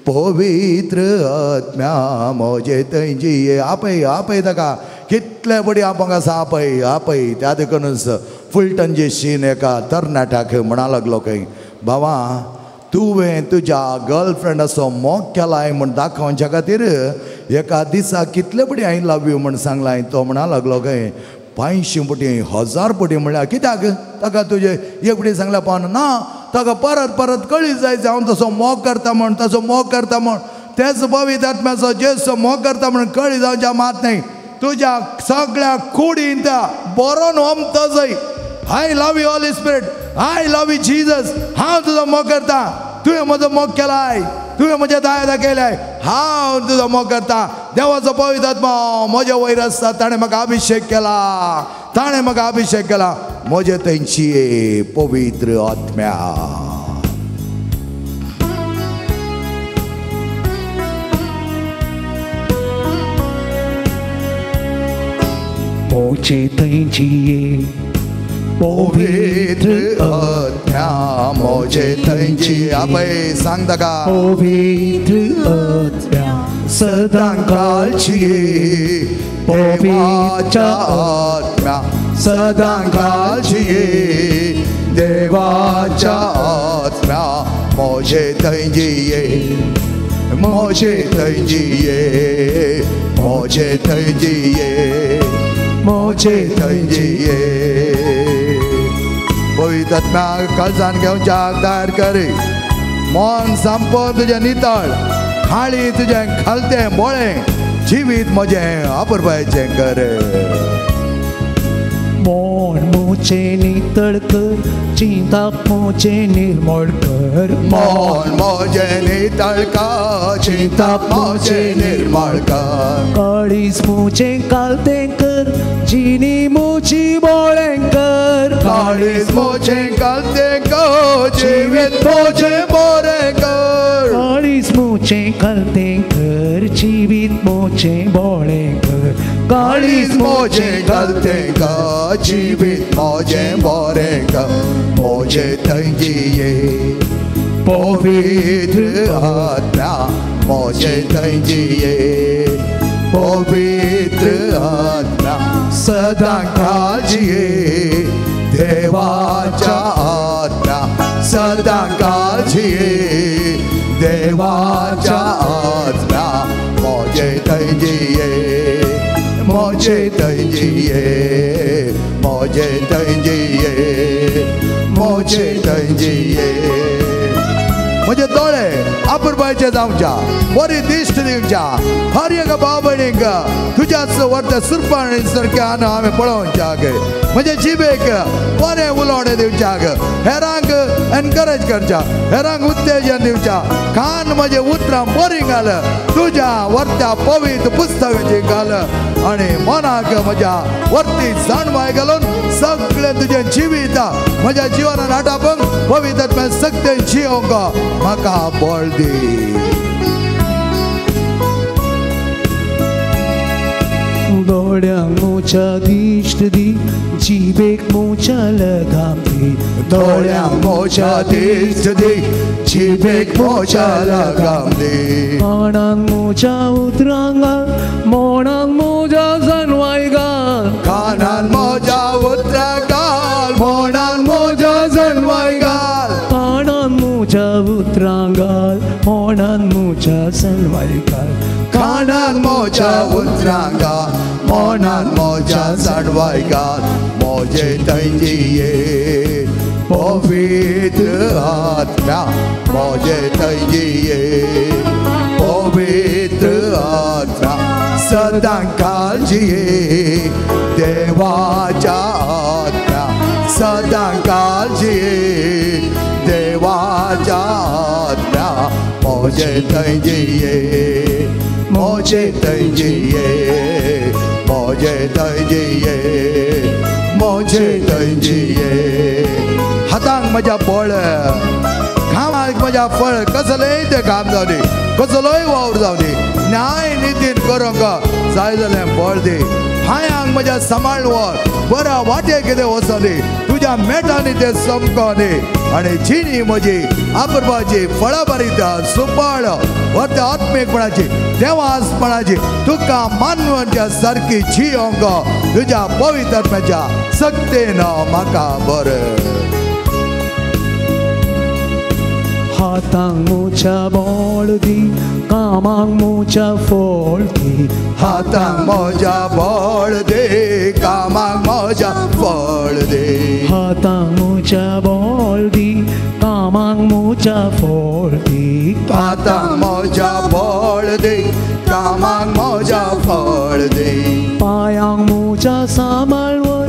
पवित्र आत्म्या म्हजे थंय जिये. आपय आपय ताका कितले बडी आपोंक आसा आपय आपय. त्या देखूनच फुलटन जे शीन एका तरणाट्याक म्हणा लागलो खंय बाबा तुवें तुज्या गर्लफ्रेंडाचो मोग केलाय म्हूण दाखोवच्या खातीर एका दिसा कितले पटी हांवें लव you म्हूण सांगलां. तो म्हणा लागलो खंय 500 पटी 1000 पटी म्हणल्यार कित्याक ताका तुजें एक पटी सांगल्यार पावना ना ताका परत परत कळी जाय हांव तसो मोग करता म्हूण तसो मोग करता म्हूण तेच पवित्र आत्म्याचो जेजूचो मोग करता म्हूण कळी जावच्या मात न्हय. तुज्या सगळ्या कुडींत बरो न्हय जाय. I love you Holy Spirit, I love you Jesus. हांव तुजो मोग करता, तुवें म्हजो मोग केलाय, तुवें म्हज्या दया दाखयलाय, हांव तुजो मोग करता. देवाचो पवित्र आत्मा म्हज्या वयर आसता, ताणें म्हाका अभिशेक केला, ताणें म्हाका अभिशेक केला म्हजे थंयची पवित्र आत्म्या. मोजे थंयची पवित्र आत्म्या, मोजे थंयची आपय सांग ताका पवित्र आत्म्या सदां काळची देवाच्या आत्म्या सदां काळची देवाच्या आत्म्या मोजे थंयची मोजे थंयची मोजे थंयची मोजे थंयची. पवित्र आत्म्या काळजान घेवच्याक तयार करी, मन सामको तुजें नितळ, खाळी तुजें खालतें बोळें, जिवीत म्हजें अपुरबायेचें कर. मन मोचे नितळ कर, चिंताप मोचे निर्मळ कर. मन मोजे नितळ कर, चिंताप मोजे निर्मळ कर. काळीज मोचे कालतें कर, जिनी मोची बोळें कर. काळीज मोचे कालतें कर, जिवीत मोजे बोरें कर. काळीज मोचे कालतें कर, जिवीत मोचे बोळें कर. काळीज मोजे घालतें कर, जिवीत मोजे बोरें कर. मोजे थंयची पवित्र आत्म्या, मोजे थंयची पवित्र आत्म्या सदां काळजी देवाच्या आत्म्या सदां काळजी देवाच्या आत्म्या मोजे थंयची मोजे थंयची मोजे थंयची मोजे थंयची. म्हजे दोळे अपुरबायेचे जावच्या, बरी दिश्ट दिवच्या, हर एका भाव भयणीक तुज्याच वर्त सुरपाणी सारक्या हांवें पळोवच्याक, म्हजे जिबेक बरें उलोवणें दिवच्याक, हेरांक एनकरेज करच्या, हेरांक उत्तेजन दिवच्या, कान म्हजे उतरां बरीं घाल, तुज्या वर्त्या पवित्र पुस्तकाची घाल आनी मनाक म्हज्या वर्ती जाणवाय घालून सगळें तुजें जिवीत म्हज्या जिवनान आटापूंक पवित्र आत्म्या सक्तेन जियोंक म्हाका बळ दी. दोळ्यांक मोच्या दिश्ट दी, जिबेक मोच्या लगाम दी. दोळ्यांक मोच्या दिश्ट दी, जिबेक मोच्या लगाम दी. कानांक मोच्या उतरां घाल, मोणांक मोज्या जाणवाय घाल. कानांक मोज्या उतरां घाल, मोणांक मोज्या जाणवाय घाल. कानांक मोज्या उतरां घाल, मोणांक मोज्या जाणवाय घाल. कानांक मोज्या उतरां घाल, मोणांक मोज्या जाणवाय घाल. मोजे थंयची पवित्र आत्म्या, मोजे थंयची पवित्र आत्म्या सदां काळजी देवाच्या आत्म्या सदां काळजी देवाच्या आत्म्या मोजे थंयची मोजे थंयची मोजे थंयची मोजे थंयची. हातांक म्हज्या बळ, कामाक म्हज्या फळ, कसलेंय तें काम जावं दी, कसलोय वावर जावं दी, न्याय नितीन करूंक जाय जाल्यार बळ दी. पांयांक म्हज्या सांबाळ व्हर, बऱ्या वाटे कितें वचों दी, तुज्या मेटांनी तें समको दी. आनी जिणी म्हजी अपुरबायेची फळाभरीत सुपाळ वर्त्या आत्मीकपणाची देवासपणाची तुका मानवच्या सारकी जियोंक तुज्या पवित्र आत्म्याच्या सक्तेन म्हाका बरें. हातांक मोच्या बळ दी, कामांक मोच्या फळ दी. हातांक म्हज्या बळ दी, कामांक म्हज्या फळ दी. हातांक मोच्या बळ दी, कामांक मोच्या फळ दी. हातांक म्हज्या बळ दी, कामांक म्हज्या फळ दी. पांयांक मोच्या सांबाळ व्हर,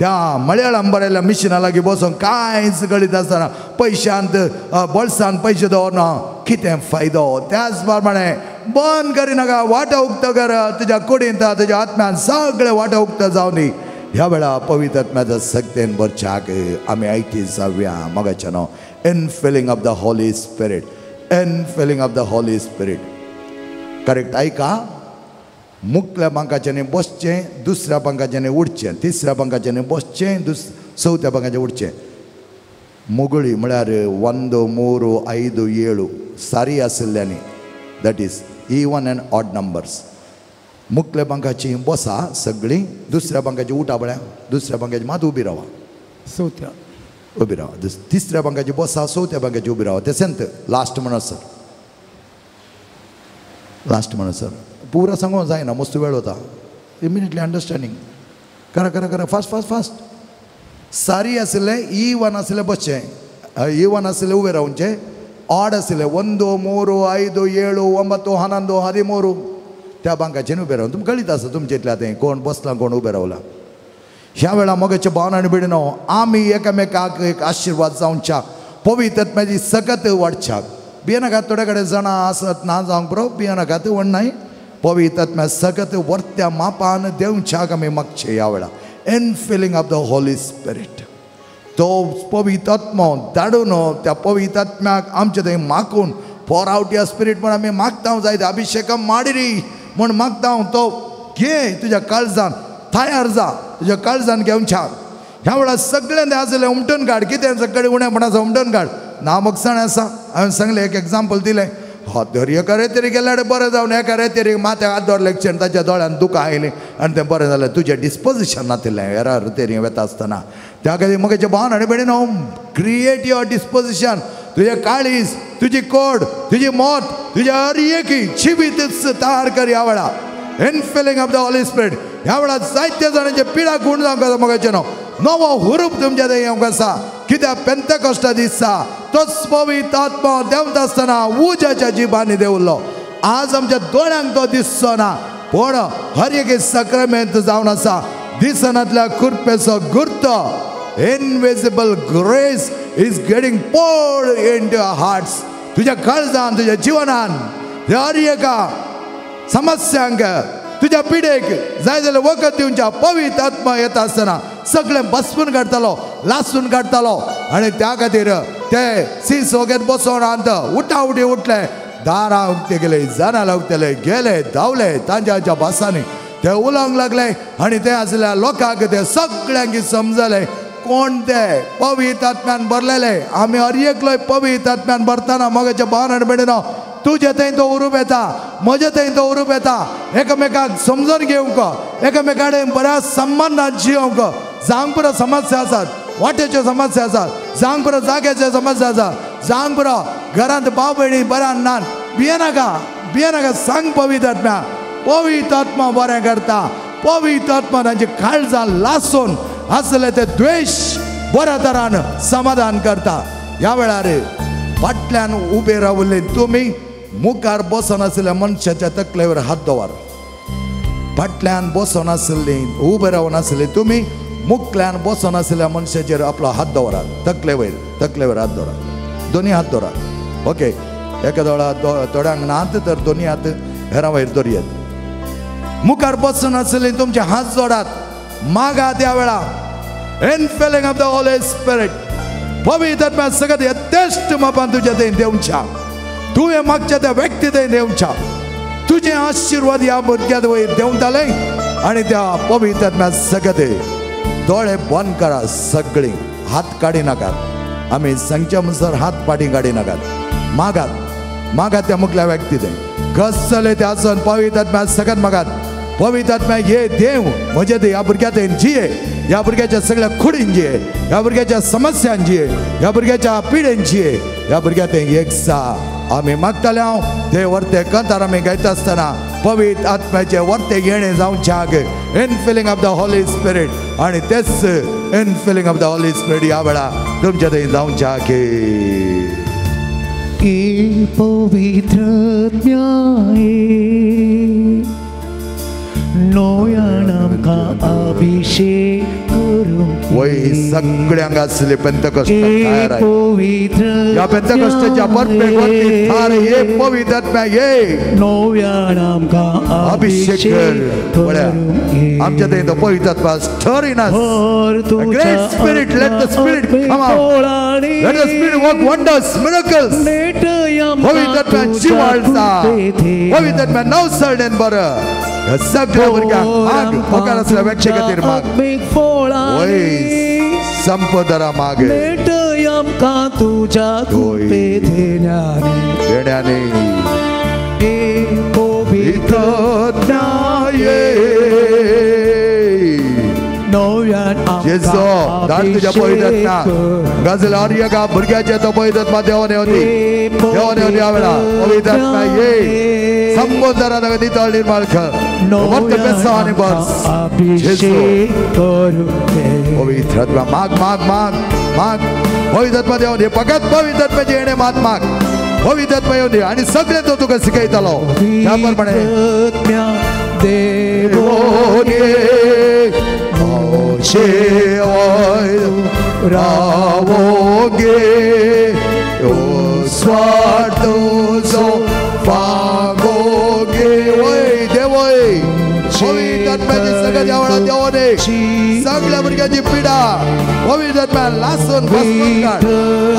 त्या मळयाळम बरयल्या मिशिना लागीं बसून कांयच कळीत आसतना पयशांत बोल्सान पयशे दवरना कितें फायदो. त्याच प्रमाणे बंद करिनाका, वाटो उक्तो कर तुज्या कुडींत, तुज्या आत्म्यान सगळे वाटो उक्तो जावं दी. ह्या वेळा पवित्र आत्म्याच्या शक्तेन भरच्याक आमी आयती जावया. मोगाचें न्हू, infilling of the Holy Spirit, infilling of the Holy Spirit. Correct आयका, मुखल्या बांकाच्यानी बसचें, दुसऱ्या बांकाच्यानी उडचें, तिसऱ्या बांकाच्यानी बसचें, चवथ्या बांकाचें उडचें. मुगळी म्हळ्यार 1 3 5 7 सारी आशिल्ल्यांनी, that is even and odd numbers. मुखल्या बांकाची बसा सगळीं, दुसऱ्या बांकाची उठा पळया, दुसऱ्या बांकाची मात उबी रावा, चवथ्या उबी रावा, तिसऱ्या बांकाची बसा, चवथ्या बांकाची उबी रावा. तेसेंत लास्ट म्हणसर, लास्ट म्हणसर पुरा सांगूंक जायना, मस्त वेळ वता. इमिडिएटली अंडरस्टँडींग करा करा करा, फास्ट फास्ट फास्ट. सारी आशिल्लें, इवन आशिल्लें बसचें, इवन आशिल्लें उबें रावचें, ऑड आशिल्लें 1 3 5 7 9 11 13 त्या बांकाचेर उबें रावन. तुमकां कळीत आसा तुमचे इतलें आतां कोण बसला कोण उबें रावला. ह्या वेळा मोगाच्या भावना आनी भयणीनो, आमी एकामेकाक एक आशिर्वाद जावच्या, पवित्र आत्म्याची सकत वाडच्याक. भियेनाकात, थोडे कडेन जाणां आसत ना जावंक पुरो, भियेनाकात, व्हड न्हय. पवित्र आत्म्या सकत वर्त्या मापान देवच्याक आमी मागचें. ह्या वेळा infilling of the Holy Spirit, तो पवित्र आत्मो धाडून त्या पवित्र आत्म्याक आमचे थंय मागून pour out your spirit म्हूण आमी मागता. जायते अभिषेकम माडिरी म्हूण मागता. तो घे तुज्या काळजान, तयार जा तुज्या काळजान घेवच्याक. ह्या वेळार सगळ्यां आसलें उमटून काड, कितें सगळें उणेपण आसा उमटून काड. ना मोगसाण आसा, हांवें सांगलें, एक एग्जाम्पल दिलें. तर एका रेतेरी गेल्यार बरें जावन एका रेतेरीक माथ्याक हात दवरले क्षण ताच्या दोळ्यान दुकां आयलीं आनी तें बरें जालें. तुजें डिस्पोजिशन नातिल्लें हेरा रेतेरी वता आसतना. त्या खातीर म्हगेचें भावन आनी भयणीनो, क्रिएट your disposition. तुजें काळीज, तुजी कोड, तुजी मत, तुज्या हर एकी जिवीतच तयार कर. ह्या वेळा infilling of the Holy Spirit. ह्या वेळार जायत्या जाणांचे पिडा गूण जावंक आसा. म्हगेचें न्हू, नवो हुरूप तुमच्या थंय येवंक आसा. कित्याक पेंतेकोस्टा दिसा तोच पवित्र आत्मो देंवता आसतना उज्याच्या जिबांनी देंवलो. आज आमच्या दोळ्यांक तो दिसचो ना, पूण हर एक सक्रामेंत जावन आसा. दिसनातल्या कृपेचो गुर्तो, invisible grace is getting poured into your hearts. तुज्या काळजान, तुज्या जिवनान हर एका समस्यांक, तुज्या पिडेक जाय जाल्यार वखद दिवच्या पवित्र आत्मा येता आसतना सगळें बसपून काडटालो, लासून काडटालो. आनी त्या खातीर ते सीस वगैरे बसोवन आंत उठाउठी उठले, दारां उक्ते गेले, जनाला उक्तेले, गेले, धांवले तांच्या भासांनी ते उलोवंक लागले. आनी ते आसल्या लोकांक ते सगळ्यांक समजले कोण ते पवित्र आत्म्यान भरलेले. आमी हर एकलोय पवित्र आत्म्यान भरतना मोगाच्या भावान आनी भयणीनो, तुजे थंय तो उरूप येता, म्हजे थंय तो उरूप येता. एकामेकाक समजून घेवंक, एकामेका कडेन बऱ्या संबंदान जियोवंक. जावंक पुरो समस्या आसात, वाट्याच्यो समस्या आसात, जावंक पुरो जाग्याच्यो समस्या आसात, जावंक पुरो घरांत भाव भयणी बऱ्या नान. भियेनाका, भियेनाका, सांग पवित्र आत्म्या. पवित्र आत्मा बरें करता. पवित्र आत्मा तांची काळजां लासून आसले ते द्वेश बऱ्या तरान समाधान करता. ह्या वेळार फाटल्यान उबे रावले तुमी, मुखार बसून आशिल्ल्या मनशाच्या तकलेवर हात दवर. फाटल्यान बसून आशिल्ली, उबे रावन आशिल्ले तुमी, मुखल्यान बसून आशिल्ल्या मनशाचेर आपलो हात दवरात, तकलेवयर, तकलेवर हात दवरात, दोनी हात दवरात. ओके, एका दोळा थोड्यांक नात तर दोनी हात हेरां वयर दवरयात. मुखार बसून आशिल्ले तुमचे हात जोडात, मागात. ह्या वेळा infilling of the Holy Spirit, पवित्र आत्म्या सगळ्यात यथेश्ट मापान तुज्या थंय देवच्या, तुवें मागच्या त्या व्यक्ती थंय देवच्या. तुजे आशिर्वाद ह्या भुरग्यांत वयर देंवताले. आनी त्या पवित्र आत्म्या सगळ्यात दोळे बंद करा सगळीं, हात काडी नाकात. आमी सांगच्या म्हणसर हात फाटीं काडी नाकात. मागात, मागात त्या मुखल्या व्यक्ती थंय कसले ते आसन पवित्र आत्म्या सगळ्यात मागात. पवित्र आत्म्या ये देव म्हजे थंय ह्या भुरग्या थंय जिये, ह्या भुरग्याच्या सगळ्या खुडीन जिये, ह्या भुरग्याच्या समस्यान जिये, ह्या भुरग्याच्या पिडेन जिये, ह्या भुरग्या थंय एक सा आमी मागताले. हांव ते वर्ते कंतार आमी गायता आसतना पवित्र आत्म्याचे वर्ते येणे जावच्याक infilling of the Holy Spirit. आनी तेच infilling of the Holy Spirit ह्या वेळा तुमच्या थंय जावच्याक. पवित्र नव्यान आमकां अभिषेक करूंक वय सगळ्यांक आसले पेंतकोस्ट तयार आहे. ह्या पेंतकोस्टाच्या परबेक वरती थार ये पवित्र आत्म्या ये नव्यान आमकां अभिषेक कर. आमच्या थंय तो पवित्र आत्मा stir in us. A great spirit, let the spirit come out. Let the spirit work wonders, miracles. पवित्र आत्म्या जीव हाडता. पवित्र आत्म्या नवसर्णेन बरं ह्या सगळ्या भुरग्यांक माग मुखार आसल्या व्यक्ती खातीर माग. वय संपदरा मागे तुज्या देण्याने पवित्र जेजो धाड तुज्या पवित्र आत्म्या गजल आर्य का भुरग्याच्या तो पवित्र आत्मा देवान येवनी देवान येवनी ह्या वेळा पवित्र आत्म्या ये संबोधरा ताका नितळ निर्माण कर वर्त बेसांव आनी बस जेजो पवित्र आत्मा माग माग माग माग पवित्र आत्मा देवान ये फकत पवित्र आत्म्याचे येणे मात माग. पवित्र आत्मा येवनी आनी सगळें तो तुका शिकयतलो. त्या प्रमाणे रावोगे स्वार्थो फागोगे वय देवय पवित्र आत्म्याची सगळ्या देवळा देवने सगळ्या भुरग्यांची पिडा पवित्र आत्म्या लासून भस्मून काड.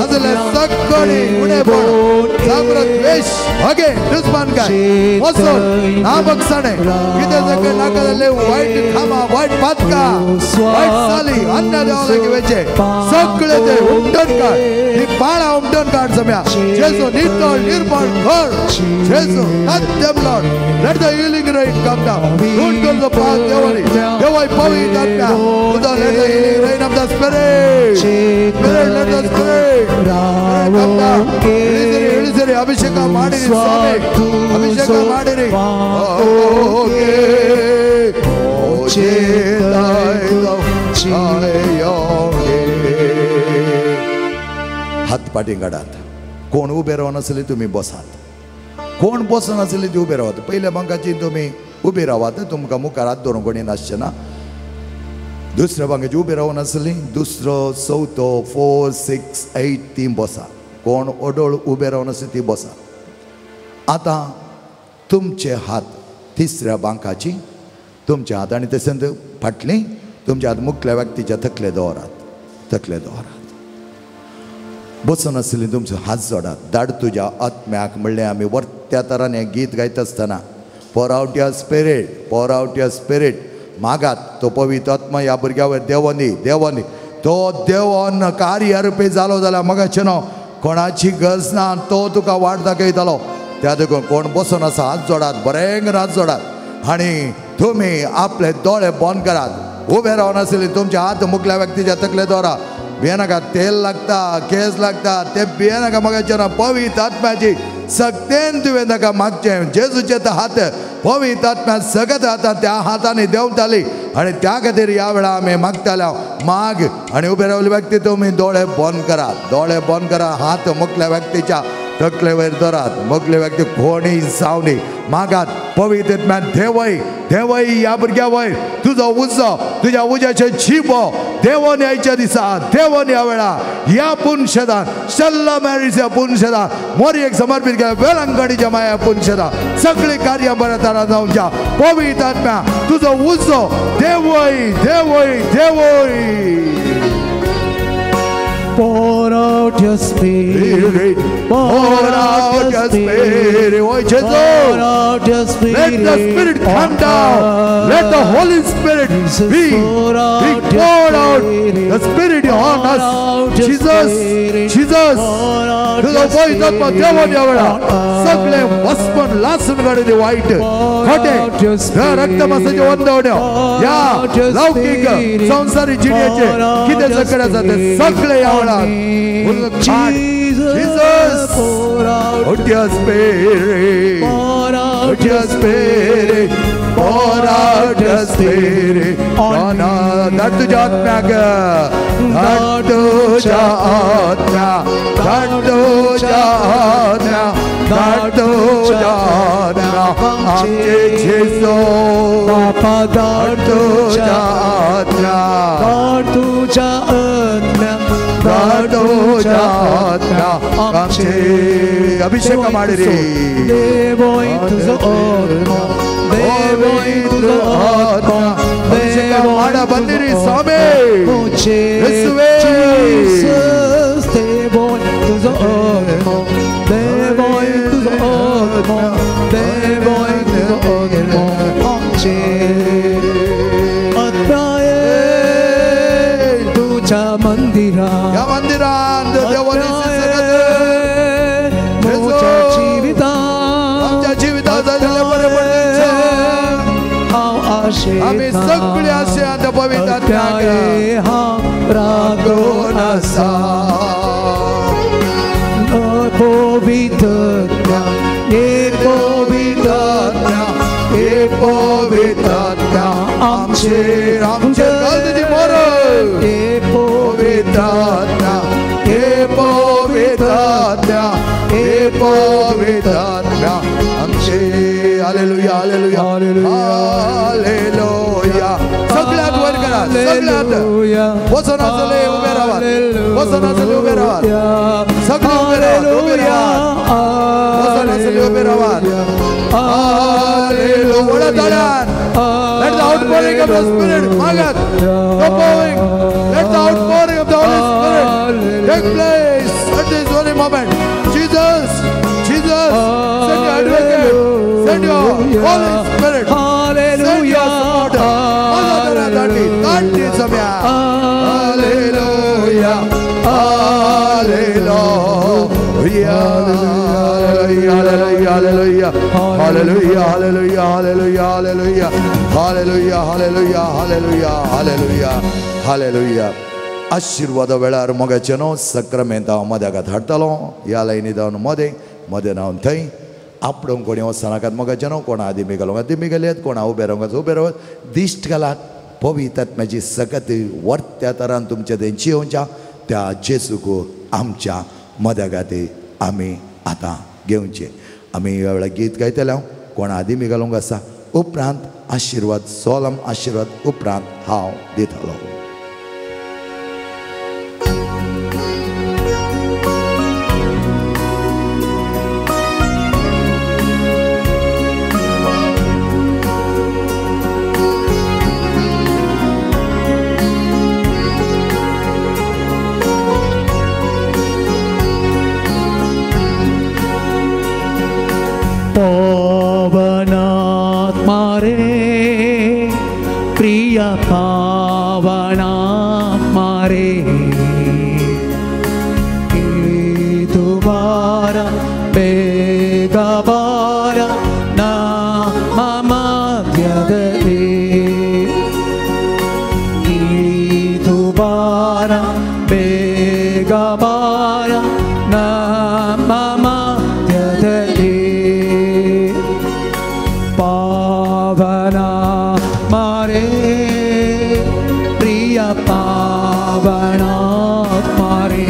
आजले सगळी उणेपण जागृत द्वेश हगे दुस्मान काय वचून नाबक्षाणे कितें सगळें नाका जाल्लें वायट कामां वायट पातकां वायट चाली अन्य देवा लागीं वयचें सगळें तें उमटून काड. ही पाळां उमटून काड सम्या जेजू नितळ निर्मळ कर. जेजू touch them Lord. Let the healing rain come down. Don't go the path देवानी देवाय पवित्र आत्म्या तुझा let the healing rain of the spirit. Spirit, let the spirit come down. ಇಳಿಸಿರಿ ಇಳಿಸಿರಿ ಅಭಿಷೇಕ ಮಾಡಿರಿ ಸ್ವಾಮಿ ಅಭಿಷೇಕ ಮಾಡಿರಿ. हात पाटीं काडात. कोण उबे रावन आसले तुमी बसात. कोण बसून आसले ती उबे रावात. पयल्या बांकाची तुमी उबे रावात तुमकां मुखार हात धरून कोणी नासचें ना. दुसऱ्या बांकाची उबे रावन आसली दुसरो चवथो 4 6 8 ती बसा. कोण ओडोळ उबे रावन आसली ती बसा. आतां तुमचे हात तिसऱ्या बांकाची तुमचे हात आनी तशेंच फाटली तुमचे हात मुखल्या व्यक्तीच्या तकले दवरात तकले दवरात. बसून आसली तुमचो हात जोडात. धाड तुज्या आत्म्याक म्हणलें आमी वर्त्या तरान हें गीत गायता आसतना pour out your spirit, pour out your spirit मागात तो पवित्र आत्मा ह्या भुरग्या वयर देवनी देवनी तो देवन कार्य रुपी जालो जाल्यार मगाचें न्हू कोणाची गरज ना तो तुका वाट दाखयतलो. त्या देखून कोण बसून आसा हात जोडात बरें हात जोडात आनी तुमी आपले दोळे बंद करात. उबे रावन आसले तुमचे हात मुखल्या व्यक्तीच्या तकले दवरा. भियेनाका तेल लागता केस लागता ते भियेनाका मगाचें ना. पवित्र आत्म्याची सक्तेन तुवें ताका मागचें. जेजूचे ते हात पवित्र आत्म्या सगळ्या हातान त्या हातांनी देंवताली आनी त्या खातीर ह्या वेळा आमी मागताले माग. आनी उबे रावले व्यक्ती तुमी दोळे बंद करात दोळे बंद करा. हात मुखल्या व्यक्तीच्या तकले वयर धरात. मुखले व्यक्ती कोणी जावनी मागात पवित्र आत्म्यान देवय देवय ह्या भुरग्या वयर तुजो उजो तुज्या उज्याचे जिबो देवन यायच्या दिसा देवन ह्या वेळा ह्या पुनशेदान शल्ला मॅरीच्या पुनशेदान मोरयेक समर्पीत केल्या वेलंगणीच्या माया पुनशेदान सगळीं कार्यां बऱ्या तरान जावच्या. पवित्र आत्म्या तुजो उजो देवय देवय देवय. Pour out your spirit, pour out your spirit, oh Jesus. Pour out your spirit. Let the spirit come down. Let the Holy Spirit be poured out. The spirit on us. Jesus, Jesus. तुजो पवित्र आत्मा देवन ह्या वेळा सगळे वस्पन लासून काडून वायट खोटें रक्तमासाचे वंदवण्यो ह्या लौकीक संवसारी जिणेचे कितें सगळें आसा तें सगळें ह्या वेळार Jesus, pour out your spirit, out your spirit, pour out your spirit on us. धाड तुज्या आत्म्याक, धाड तुज्या आत्म्या, धाड तुज्या आत्म्या, धाड तुज्या आत्म्या. आमचे जेजू बापा धाड तुज्या आत्म्या धाड तुज्या आत्म्या धाड तुज्या आत्म्या आमचे अभिषेक ಮಾಡಿರಿ देवोय तुजो आत्मो देवोय तुजो आत्मो ಅಭಿಷೇಕ ಮಾಡ ಬಂದಿರಿ ಸ್ವಾಮಿ ಯೇಸುವೇ Jesus ದೇವೋಯ್ ತುಜೋ ಆತ್ಮೋ ದೇವೋಯ್ ತುಜೋ ಆತ್ಮೋ ದೇವೋಯ್ ತುಜೋ ಆತ್ಮೋ ಆಮಚೆ ಆತ್ಮ್ಯಾಯೇ तुझ्या मंदिरा या मंदिरात देवाने म्हज्या जिवितांत आमच्या जिवितात जाल्लें बरें हांव आशेतां आमी सगळी आशेन त्या पवित्र आत्म्याक हांव रागून आसा पवित्र आत्म्या एक पवित्र आत्म्या एक पवित्र आत्म्या आमचेर आमचेर घाल तुजी मोर एक पवित्र आत्म्या एक पवित्र आत्म्या एक पवित्र आत्म्या आमचे हालेलुया हालेलुया हालेलुया सगळ्यात वर करा सगळ्यात वचन आसले उबे रावात वचन आसले उबे रावात सगळे उबे रावात उबे रावात वचन आसले उबे रावात हालेलुया व्हडा ताळ्यान Let the outpouring of the Spirit, Magat, the pouring. Let the outpouring of the Holy Spirit take place at this very moment. Jesus, Jesus, send your advocate, send your Holy Spirit, send your supporter. Hallelujah, hallelujah, hallelujah, hallelujah, hallelujah, hallelujah, hallelujah, hallelujah, hallelujah, hallelujah, hallelujah, hallelujah. आशीर्वादा वेळार मोगाचें न्हू सक्रामेंत हांव मद्यागात हाडटलो ह्या लायनी जावन मदें मदें हांव थंय आपणूंक कोणी वचनाकात मोगाचें न्हू कोणा आदी मिगलो आदी मिगलेत कोणा उबे रावंक उबे रावत दिश्ट घालात पवित्र आत्म्याची सकत वर्त्या तरान तुमच्या तेंची येवच्या त्या जेजूक आमच्या मद्यागाती आमी आतां घेवचें. आमी ह्या वेळार गीत गायतले हांव कोणा आदी मिगलोंक आसा उपरांत आशिर्वाद सोलम आशिर्वाद उपरांत हांव दितलो. पवनात्मा रे प्रिय पावनात्मा रे दुबारा बेगबारा ना मध्यदे दुबारा बेगबारा ना मध्यदे पावना मारे प्रिय पावना मारे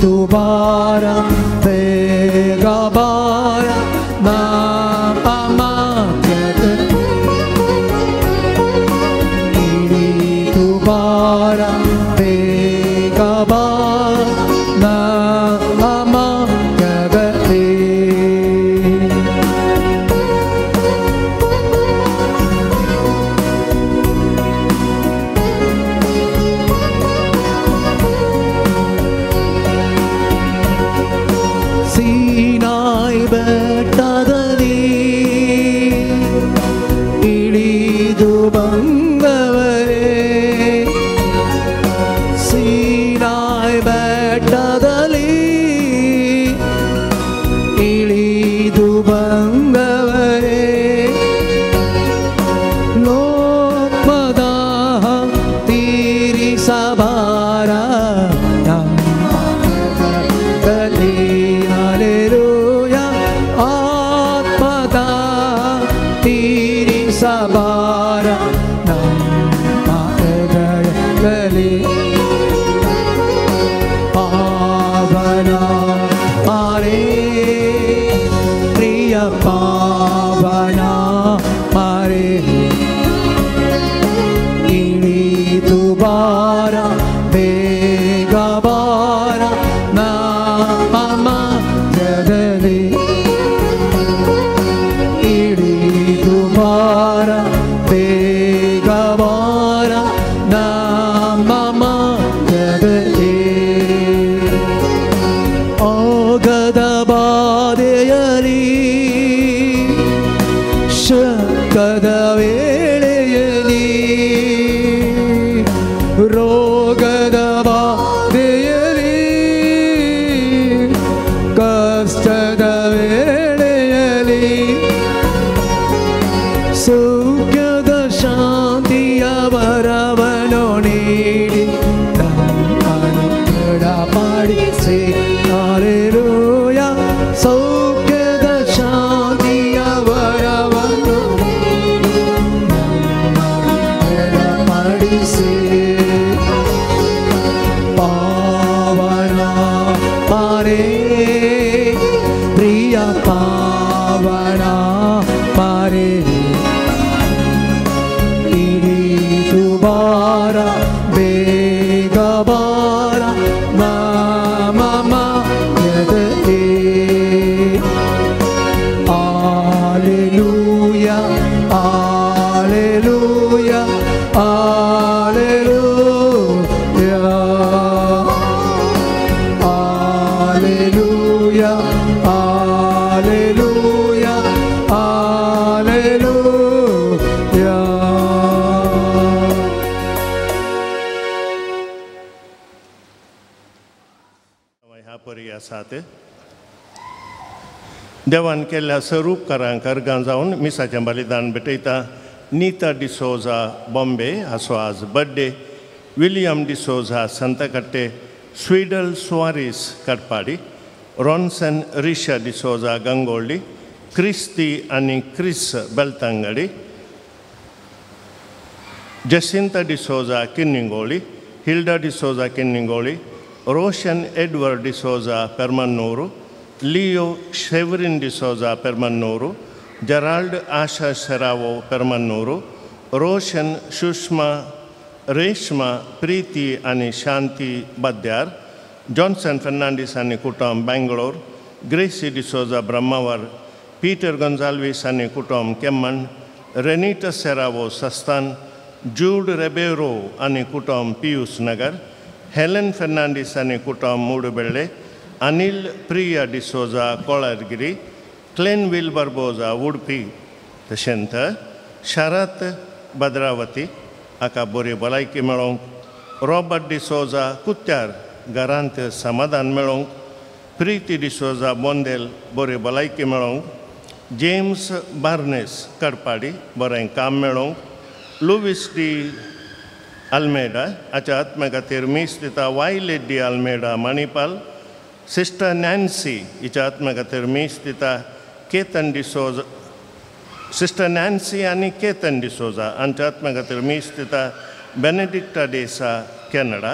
दुबारा बेगबारा ना दुबारा बेगबारा ना ಸೀನಾಯಿ ಬೆಟ್ಟದಲ್ಲಿ ಇಳಿದು ಬಂದವರೇ ಸೀನಾಯಿ ಬೆಟ್ಟದಲ್ಲಿ ಇಳಿದು ಬಂದವರೇ ಲೋಕದ ತೀರಿಸಬಾರ ನಮ್ಮ ಹಾಲೆಲೂಯಾ ಆತ್ಮದ ತೀರಿಸಬಾರ ನಮ್ಮ ಹೃದಯದಲ್ಲಿ ಪಾವನ ಮಾರೇ बेगा बारा नामा जदली इडी बारा बेगा बारा नामा जदली ओगद ಬಾದೆಯಲಿ ಶಕದ ವೇಳೆಯಲಿ ರೋಗದ ಬಾಧೆಯಲಿ ಕಷ್ಟದ ವೇಳೆಯಲಿ ಸೌಖ್ಯದ ಶಾಂತಿಯ ವರವನ್ನು ನೀಡಿ ನಮ್ಮನ್ನು ದೃಢಪಡಿಸಿ ಹಾಲೆಲೂಯಾ ಸೌಖ್ಯದ ಶಾಂತಿಯ ವರವನ್ನು ನೀಡಿ ನಮ್ಮನ್ನು ದೃಢಪಡಿಸಿ ಪಾವನ ಪಾರೇ ಪ್ರಿಯ ಪಾವನ ಪಾರೇ ಇಳಿದು ಬಾರ ಬೇಗ ಬಾರ ಮಾಮ Hallelujah, hallelujah, hallelujah, hallelujah, hallelujah, hallelujah. ह्या परी आसात देवान केल्ल्या स्वरूपकारांक अर्गां जावन मिसाचें बलिदान भेटयता. नीता डिसोजा बॉम्बे हाचो आज बड्डे, विलियम डिसोजा संतकट्टे, स्वीडल सुवारीस कडपाडी, रॉन्सन रिशा डिसोजा गंगोळ्ळी, क्रिस्ती आनी क्रिस बेलतंगडी, जसिंता डिसोजा किन्निंगोळी, हिल्डा डिसोजा किन्निंगोळी, रोशन एडवर्ड डिसोजा पेर्मन्नूरू, लियो शेवरीन डिसोजा पेर्मन्नूरू, जराल्ड आशा सेरावो पेर्मन्नूरू, रोशन सुषमा रेश्मा प्रीती आनी शांती बद्यार, जॉन्सन फर्नांडीस आनी कुटुंब बेंगलोर, ग्रेसी डिसोजा ब्रह्मावर, पीटर गोन्जाल्वीस आनी कुटुंब केम्मण, रेनिटा सेरावो सस्तान, जूड रेबेरो आनी कुटुंब पियूस नगर, हेलन फर्नांडीस आनी कुटुंब मूडबेल्ले, अनिल प्रिया डिसोजा कोळारगिरी, क्लेनविल बर्बोजा उडपी, तशेंच शरत भद्रावती हाका बरी भलायकी मेळोवंक, रॉबर्ट डिसोजा कुत्यार घरांत समाधान मेळोवंक, प्रिती डिसोजा बोंदेल बरी भलायकी मेळोवंक, जेम्स बार्नेस कडपाडी बरें काम मेळोवंक, लुवीस डी आल्मेडा हाच्या आत्म्या खातीर मीस दिता Violet D Almeida Manipal, sister Nancy हिच्या आत्म्या खातीर मीस दिता केतन डिसोजा, सिस्टर नॅन्सी आनी केतन डिसोजा हांच्या आत्म्या खातीर मीस दिता बेनेडिक्टा डेसा कॅनडा.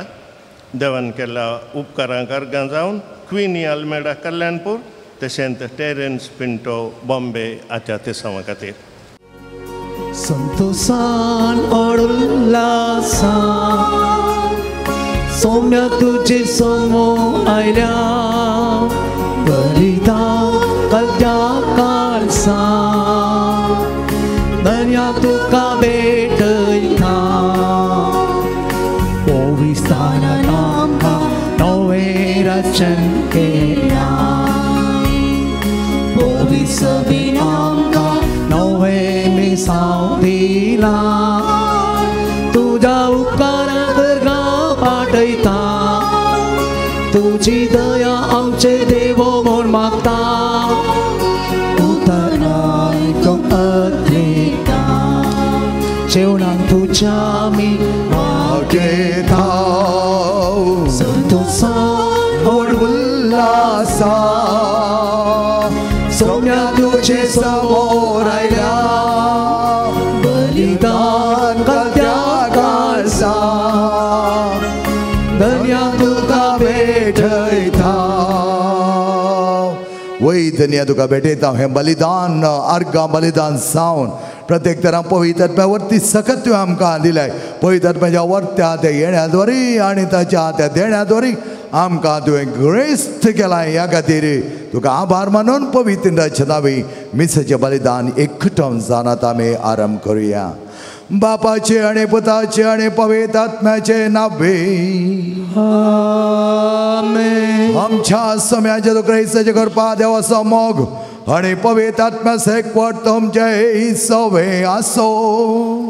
देवान केल्ल्या उपकारांक अर्गां जावन क्विनी आल्मेडा कल्याणपूर, तशेंच टेरन्स पिंटो बॉम्बे हाच्या तेसांवा खातीर. संतोषान उल्लासान सौम्य तुझे समो आयल्या बलिदान कलत्या काळसान दर्या तुका भेटयता पविस्तान आमकां नवें रचन केल्या पविसबीन आमकां नवें मिसांव दिलां तुज्या उपकाराक गांव पाटयता तुजी दया आमचे देवो म्हूण मागता उतर आयकूंक अत्रेता जेवणाक तुज्या आमी मागेता संतोषान व्हड उल्लासान सौम्या तुजे समोर आयल्या बलिदान कलत्या काळसान दर्या तुका भेटयता. वय धन्या तुका भेटयता हें बलिदान अर्गां बलिदान जावन प्रत्येक तरा पवित्र आत्म्यावरती सकत तुवें आमकां दिलाय. पवित्र आत्म्याच्या वर्त्या त्या येण्याद्वारी आनी ताच्या त्या देण्याद्वारी आमकां तुवें ग्रेस्त केलां. ह्या खातीर तुका आभार मानून पवित्र नांवी मिसाचें बलिदान एकठांय जावन आमी आरंभ करुया. बापाचे आनी पुताचे आनी पवित्र आत्म्याचे नावे आमेन. आमच्या सम्याचे तो क्रायस्ताचे करपा देवाचो मोग आनी पवित्र आत्म्याचो एकवट तुमचे सवे आसो.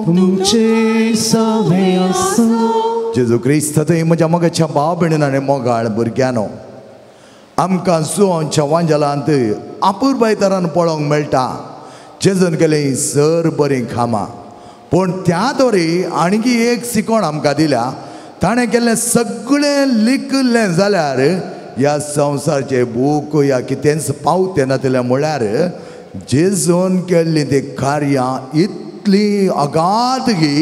तुमचे सवे आसो. जेजू क्रिस्त थंय म्हज्या मोगाच्या भाव भयणीन आनी मोगाळ भुरग्यांनो, आमकां जुवांच्या वांजेलांत अपुरबाय तरान पळोवंक मेळटा. जेजून केलें सर बरीं कामां, पूण त्या दोरी आणखी एक शिकवण आमकां दिल्या. ताणें केल्लें सगळें लिखिल्लें जाल्यार ह्या संवसारचे बूक ह्या कितेंच पावतें नातिल्लें. म्हळ्यार जेजून केल्लीं तीं कार्यां इतलीं अगाध की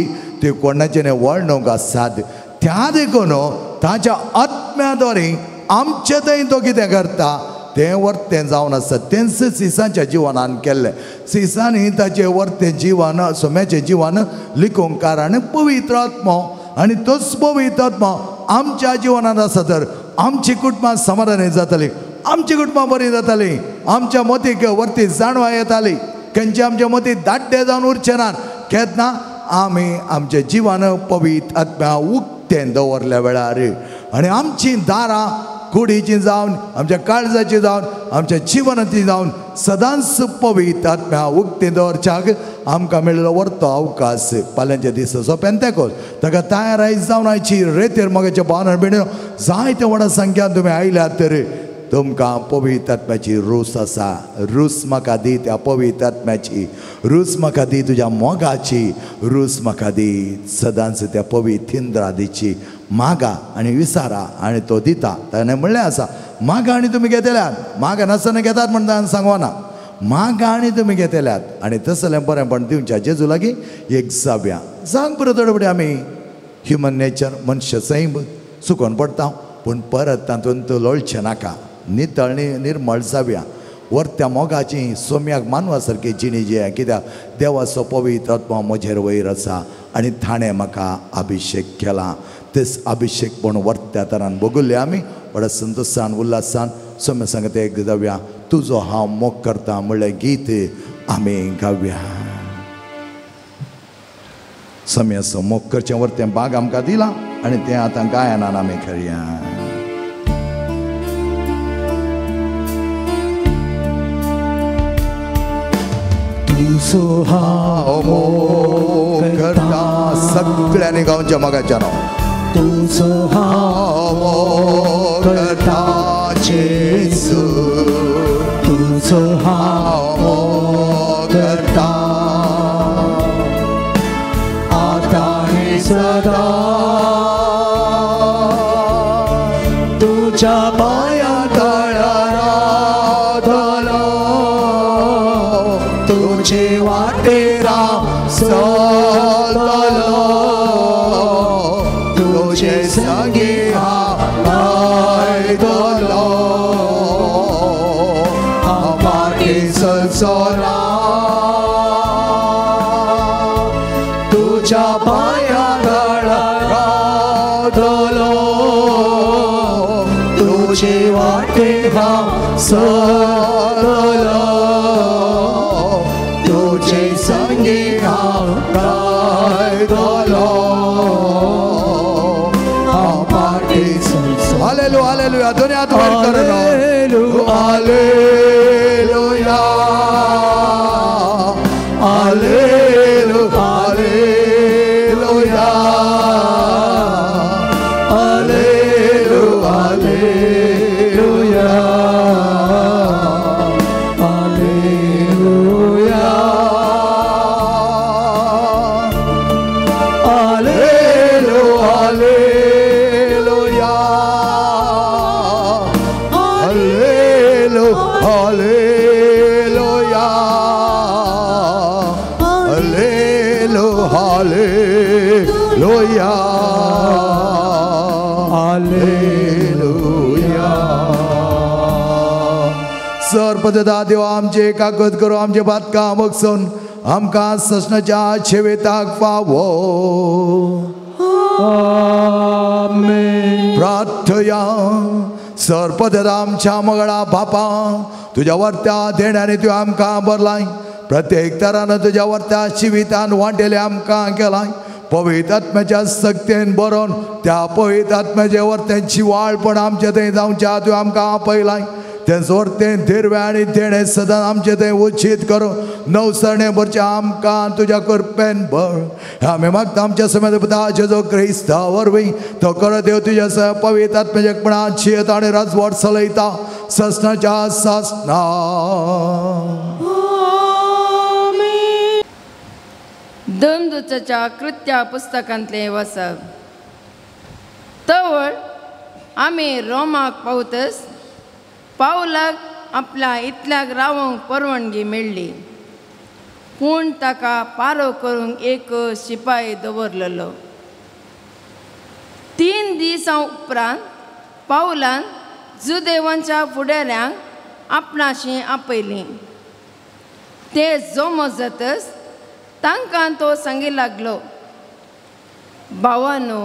ती कोणाचें वर्णूंक आसात. त्या देखून ताच्या आत्म्या द्वारे आमचे थंय तो कितें करता तें वर्तें जावन आसा. तेंच सिसांच्या जिवनान केल्लें. सिसांनी ताचें वर्तें जिवन सोम्याचें जिवन लिखूंक कारण पवित्र आत्मो आनी तोच पवित्र आत्मो आमच्या जिवनांत आसा तर आमची कुटुंबां समाधानी जातालीं, आमची कुटुंबां बरीं जातालीं, आमच्या मतीक वर्ती जाणवाय येताली, खंयचे आमच्या मतीक दाड्डे जावन उरचे नात. केन्ना आमी आमचें जिवन पवित्र आत्म्या उक्तें दवरल्या वेळार आनी आमचीं दारां कुडीची जावन आमच्या काळजाची जावन आमच्या जिवनाची जावन सदांच पवित्र आत्म्या उक्तें दवरच्याक आमकां मेळिल्लो वर्तो अवकाश. फाल्यांच्या दिसाचो पेंतेकोस ताका तयार जावन आयची रेतेर मोगाच्या भावना भयणीनो जायते व्हडा संख्यान तुमी आयल्यात तर तुमकां पवित्र आत्म्याची रूस आसा. रूस म्हाका दी त्या पवित्र आत्म्याची, रूस म्हाका दी तुज्या मोगाची, रूस म्हाका दी सदांच त्या पवित्र इंद्रादीची. मागा आनी विसारा आनी तो दिता. ताणें म्हणलें आसा मागा आनी तुमी घेतल्यात, मागा नासतना घेतात म्हण ताणें सांगना. मागा आनी तुमी घेतल्यात आनी तसलें बरेंपण दिवच्या जेजू लागीं एक जाव्या. सांग पुरो थोडे फुडें आमी ह्युमन नेचर मनशां सैम चुकोन पडटा, पूण परत तातूंत लोळचें नाका. नितळ निर्मळ जाव्या. वर्त्या मोगाची सोम्याक मानवा सारकी जिणी जी कित्याक देवाचो पवित्र आत्मो म्हजेर वयर आसा आनी ताणें म्हाका अभिशेक केला. तेच अभिशेक पूण वर्त्या तरान भोगुल्ले आमी व्हडा संतोशान उल्हासान सोम्या सांगता एक जावया. तुजो हांव मोग करता म्हणलें गीत आमी गावया. सोम्याचो मोग करचें वर्तें बाग आमकां दिलां आनी तें आतां गायनान आमी करया. तुजो हांव मोग करता सगळ्यांनी गावच्या मोगाच्या नांव. तुजो हांव मोग करता जेजू, तुजो हांव मोग करता आतां आनी सदां तुज्या पांयां तळा रावतलो, तुजे वाटेर हांव चलतलो, तुजे संगी हांव रावतलो, हांव फाटीं सरचो ना, तुज्या पांयां तळा रावतलो, तुजे वाटेर हांव चलतलो, तुजे संगी हांव रावतलो, हांव फाटीं सरचो. Hallelujah hallelujah. दोनी हात वयर करून hallelujah hallelujah hallelujah hallelujah hallelujah hallelujah hallelujah hallelujah hallelujah hallelujah hallelujah. सर पददा देवा आमचे कागद करू आमचे बातकां बगसून आमकां ससनाच्या शेवेताक फावो. आमेन. प्रार्थया. सरपद आमच्या मगळा बापा, तुज्या वर्त्या देण्याने तूं आमकां बरलाय. प्रत्येक तरान तुज्या वर्त्या जिवितान वांटेले आमकां केलाय. पवित्र आत्म्याच्या सक्तेन बरोवन त्या पवित्र आत्म्याचे वर्तें जिवाळपण आमचें थंय जावच्या तूं आमकां आपयलाय. तें वर्तें धीरवें आनी देणें सदां आमचें थंय उचीत करून नवसरणें भरचें आमकां तुज्या कृपेन बळ. आमी मागता आमच्या समेत पुता जेजू क्रिस्ता वरवीं तो खरो देव तुज्या सह पवित्र आत्म्याच्या एकपणान जियेता आनी राजवट चलयता ससनाच्या सासना. धर्मदूताच्या कृत्या पुस्तकांतलें वसप. तवळ आमी रोमाक पावतच पावलाक आपल्या इतल्याक रावंक परवानगी मेळ्ळी, पूण ताका पारो करूंक एक शिपाय दवरलेलो. 3 दिसां उपरांत पावलान जुदेवांच्या फुडाऱ्यांक आपणाशी आपयलीं. ते जमो जातच तांकां तो सांगी लागलो, भावानो,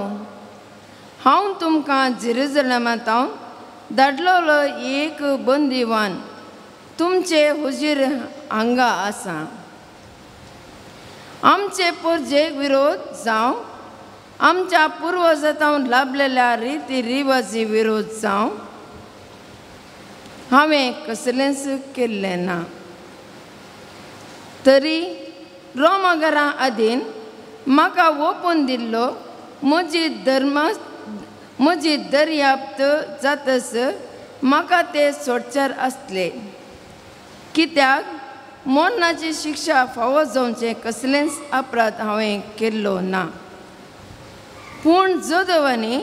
हांव तुमकां जेरुजलेमांत धाडलेलो एक बंदीवान तुमचे हुजीर हांगा आसा. आमचे परजेक विरोध जावं, आमच्या पुर्वजांत लाभलेल्या रिती रिवाजी विरोध जावं, हांवें कसलेंच केल्लें ना. तरी रोमागरा अधीन म्हाका ओपून दिल्लो म्हजी धर्मा म्हजी दर्याप्त जातस म्हाका ते सोडचार आसले, कित्याक मरणाची शिक्षा फावो जावचें कसलेंच अपराध हांवें केल्लो ना. पूण जोदवांनी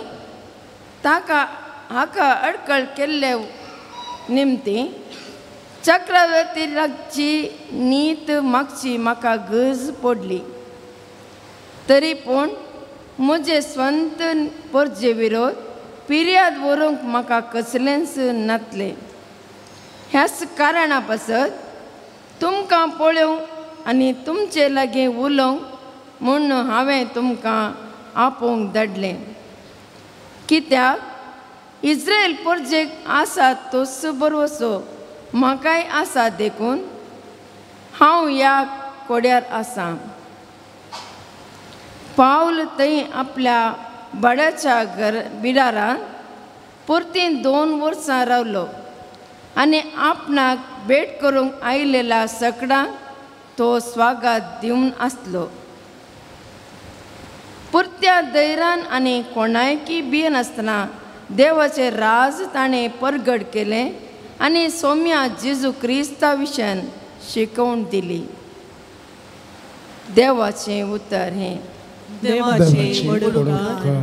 ताका हाका अडकळ केल्ले निमती चक्रवर्ती लागची नीत मागची म्हाका गरज पडली. तरी पूण म्हजे स्वंत परजे विरोध पिर्याद व्हरूंक म्हाका कसलेंच नातलें. ह्याच कारणा पासत तुमकां पळोवंक आनी तुमचे लागीं उलोवंक म्हूण हांवें तुमकां आपोवंक धाडलें, कित्याक इस्रायल परजेक आसा तोच भरवसो म्हाकाय आसा, देखून हांव ह्या कोड्यार आसा. पावल थंय आपल्या भाड्याच्या घर बिडारान परती 2 वर्सां रावलो आनी आपणाक भेट करूंक आयिल्ल्या सकडांक तो स्वागत दिवन आसलो. पुरत्या धैर्यान आनी कोणायकी भियेनासतना देवाचें राज ताणें परगट केलें आनी सोम्या जेजू क्रिस्ता विशयान शिकोवन दिली. देवाचें उतर हें. देवाचें वडूपकार.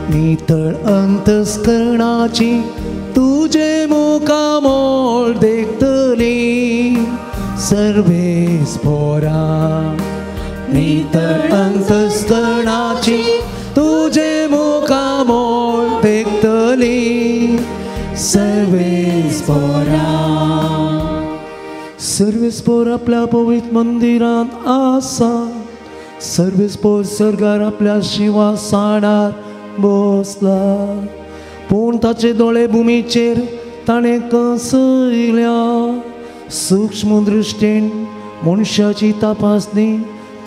नितळ अंतस्करणाची तुजे मुखामोळ देखतली सर्वेस पोरा. नितळ अंतस्करणाची तुजे मुखामोळ देखतली सर्वेस पोरा. सर्वेस पोर आपल्या पवित्र मंदिरांत आसा, सर्वेस पोर सर्गार आपल्या शिंवासनार बसला. पूण ताचे दोळे भुमीचेर ताणें कसयल्या, सूक्ष्म दृश्टीन मनशाची तपासणी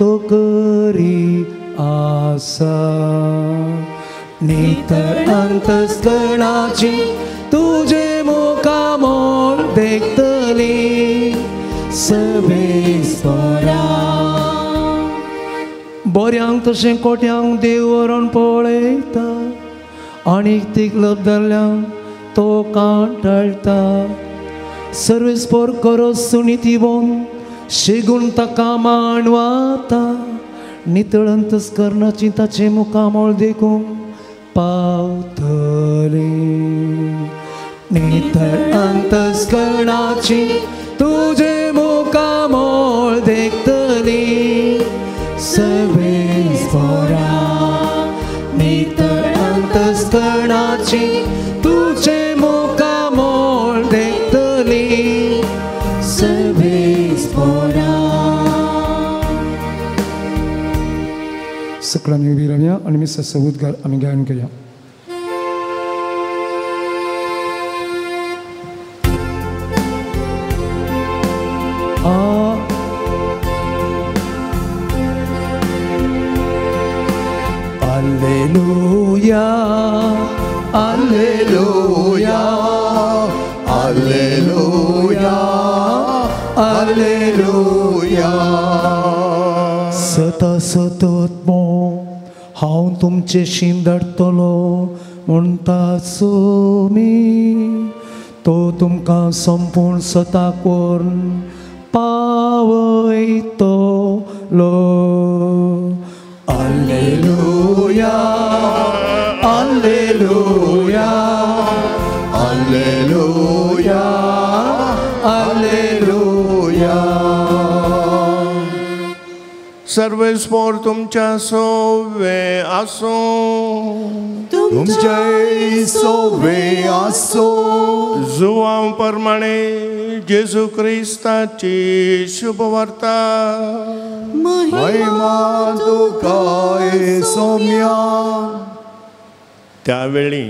तो करी आसा. नितळ अंतस्करणाची तुजे मुखामोळ देखतली सर्वेस पोरा. बऱ्यांक तशें कोट्यांक देव व्हरोन पळयता आनी तीक लबदल्ल्यांक तो कांटाळटा. सर्वेस पोर करो सुनिती बोन शेगून ताका मांडवाता, नितळ अंतस्करणाची ताचें मुखामोळ देखूंक पावतली. नितळ अंतस्करणाची तुजे मुखामोळ देखतली सर्वेस पोरा. जातली सर्वेस्पोरा. सकळ आमी उबी रावया आनी मिसाचो उद्गार आमी गायन करया. Alleluia, Alleluia, Alleluia, Alleluia. सता सतत मो हांव तुमचे शीन धाडटलो म्हणटा सोमी, तो तुमकां संपूर्ण सताक व्हरून पावयतलो. Alleluia, Alleluia, Alleluia, Alleluia. सर्वेस्पोर तुमच्या सोवे आसूं, तुमचे सोवे आसूं. जुवां प्रमाणे जेजू क्रिस्ताची शुभवार्ता. महिमा तुका सोम्या. त्यावेळी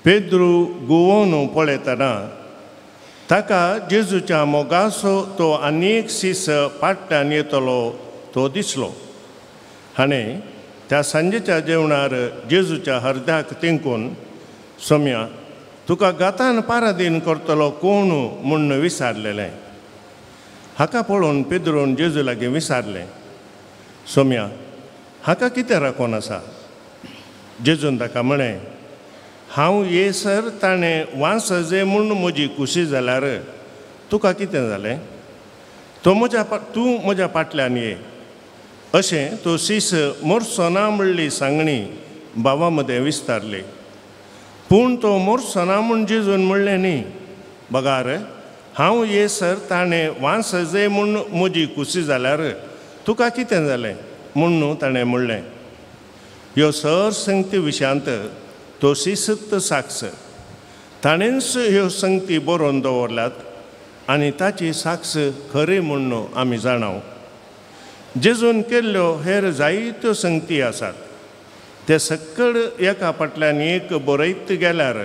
पेद्रू गुवोन पळयतना ताका जेजूच्या मोगासो तो आनी एक शीस पाट्यान येतलो तो दिसलो. हाणें त्या सांजेच्या जेवणार जेजूच्या हर्द्याक तेंकून सोम्या तुका गातान पारादीन करतलो कोण म्हूण विचारलेलें. हाका पळोवन पेद्रून जेजू लागीं विचारलें, सोम्या हाका कितें राखून आसा? जेजून ताका म्हळें, हांव येसर ताणें वांसजे म्हूण म्हजी खुशी जाल्यार तुका कितें जालें? तो म्हज्या तूं म्हज्या फाटल्यान ये. अशें तो शीस मोरचो ना म्हणली सांगणी भावा मदें विस्तारली. पूण तो मोरचो ना म्हूण जेजून म्हणलें न्ही, बगार हांव येसर ताणें वांसजे म्हूण म्हजी खुशी जाल्यार तुका कितें जालें म्हूण ताणें म्हणलें. ह्यो सर संगती विशयांत तो शिस्त साक्ष ताणेंच ह्यो संगती बरोवन दवरल्यात आनी ताची साक्ष खरी म्हूण आमी जाणाव. जेजून केल्ल्यो हेर जायत्यो संगती आसात, ते सकळ एका फाटल्यान एक बरयत गेल्यार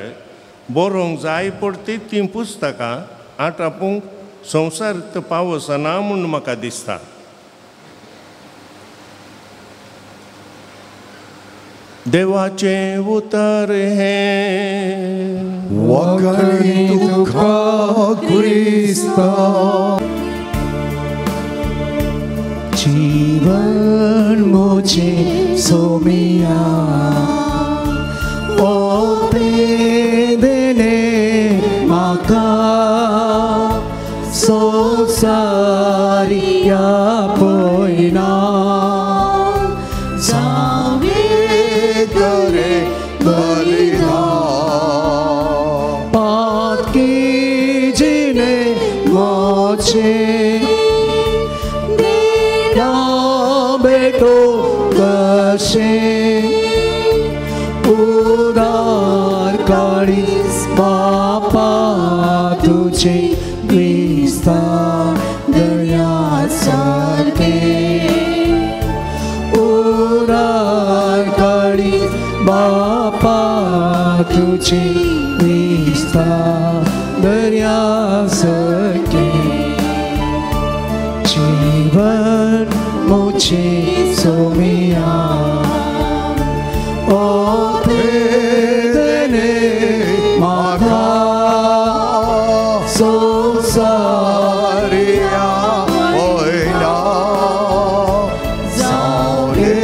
बरोवंक जाय पडटी तीं पुस्तकां आटापूंक संवसारांत पावसना म्हूण म्हाका दिसता. देवाचें उतर हें वखणी तुका क्रिस्ता. जीवन मुझे सोमिया ओपे देने माका सोसारिया पोयना जावे करे बलिदान पातकी जिने मुझे बेटो कशे उदार काळीज बापा तुझे क्रिस्ता दया सारखे उदार काळीज बापा तुझे क्रिस्ता दया सारखे जीवन मुझे सोमिया ओ देने माघा सोसारिया होयना जावणे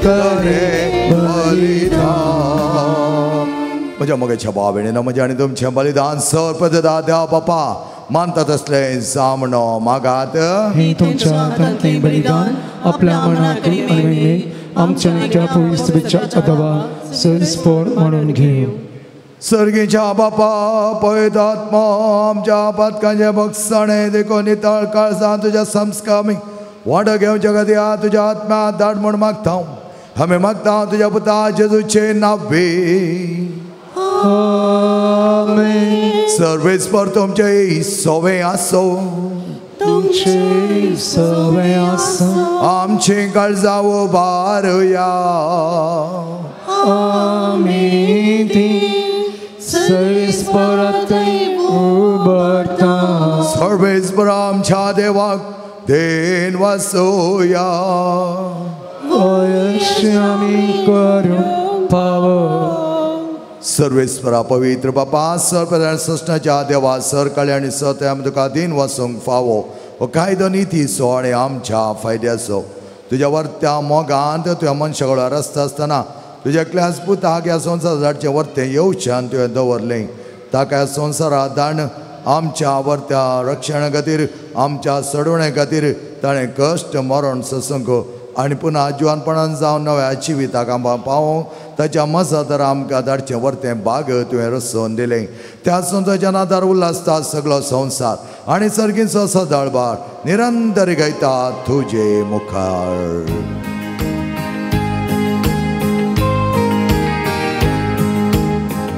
करे बलिदान. म्हज्या मोगाच्या भाव भयणींनो, म्हजें आनी तुमचें बलिदान सर्वप्रदा देवा बापा मानतात असलें जामणो मागात. हे तुमच्या हातांतलें बलिदान आपल्या मनाक आनी आमच्या त्या पवित्रच्या अथवा संस्पोर म्हणून घेऊ. सर्गीच्या बापा पवित्र आत्मा आमच्या पातकांचे भोगसणे देखून नितळ काळजां तुज्या संस्कार वांटो घेवच्या खातीर तुज्या आत्म्या धाड म्हूण मागता. आमी मागता तुज्या पुता जेजूचे नांवे. आमेन. सर्वेस्पर तुमचे सवे आसो. तुमचे सवे आसो. आमचे काळजां बारया. आमी ती सर्वेस्परातय उबरता. सर्वेस्पर आमच्या देवाक then वासोया. अयश्य आमी करूंक फावो. सर्वेस्परा पवित्र बापा सर सृष्णाच्या देवा सर काळे आनी सत आमी तुका दिन वासूंक फावो हो कायदो नितीचो आनी आमच्या फायद्याचो. तुज्या वर्त्या मोगांत तुज्या मनशा कडेन रस्ता आसतना तुज्या एकल्याच पुताक ह्या संवसाराचें वर्तें येवचें तुवें दवरलें. ताका ह्या संवसारा दाण आमच्या वर्त्या रक्षणा खातीर आमच्या सडवणे खातीर ताणें कश्ट मरण ससंक आनी पुन्हा जिवानपणान जावन नव्या जिविताक आमकां पावोवंक ताच्या मजत आमकां धाडचें वर्तें बाग तुवें रसोवन दिलें. त्या संवसाराच्या नादार उल्हासता सगळो संवसार आनी सर्गीचो सदाळबार निरंतर गायता तुजे मुखार.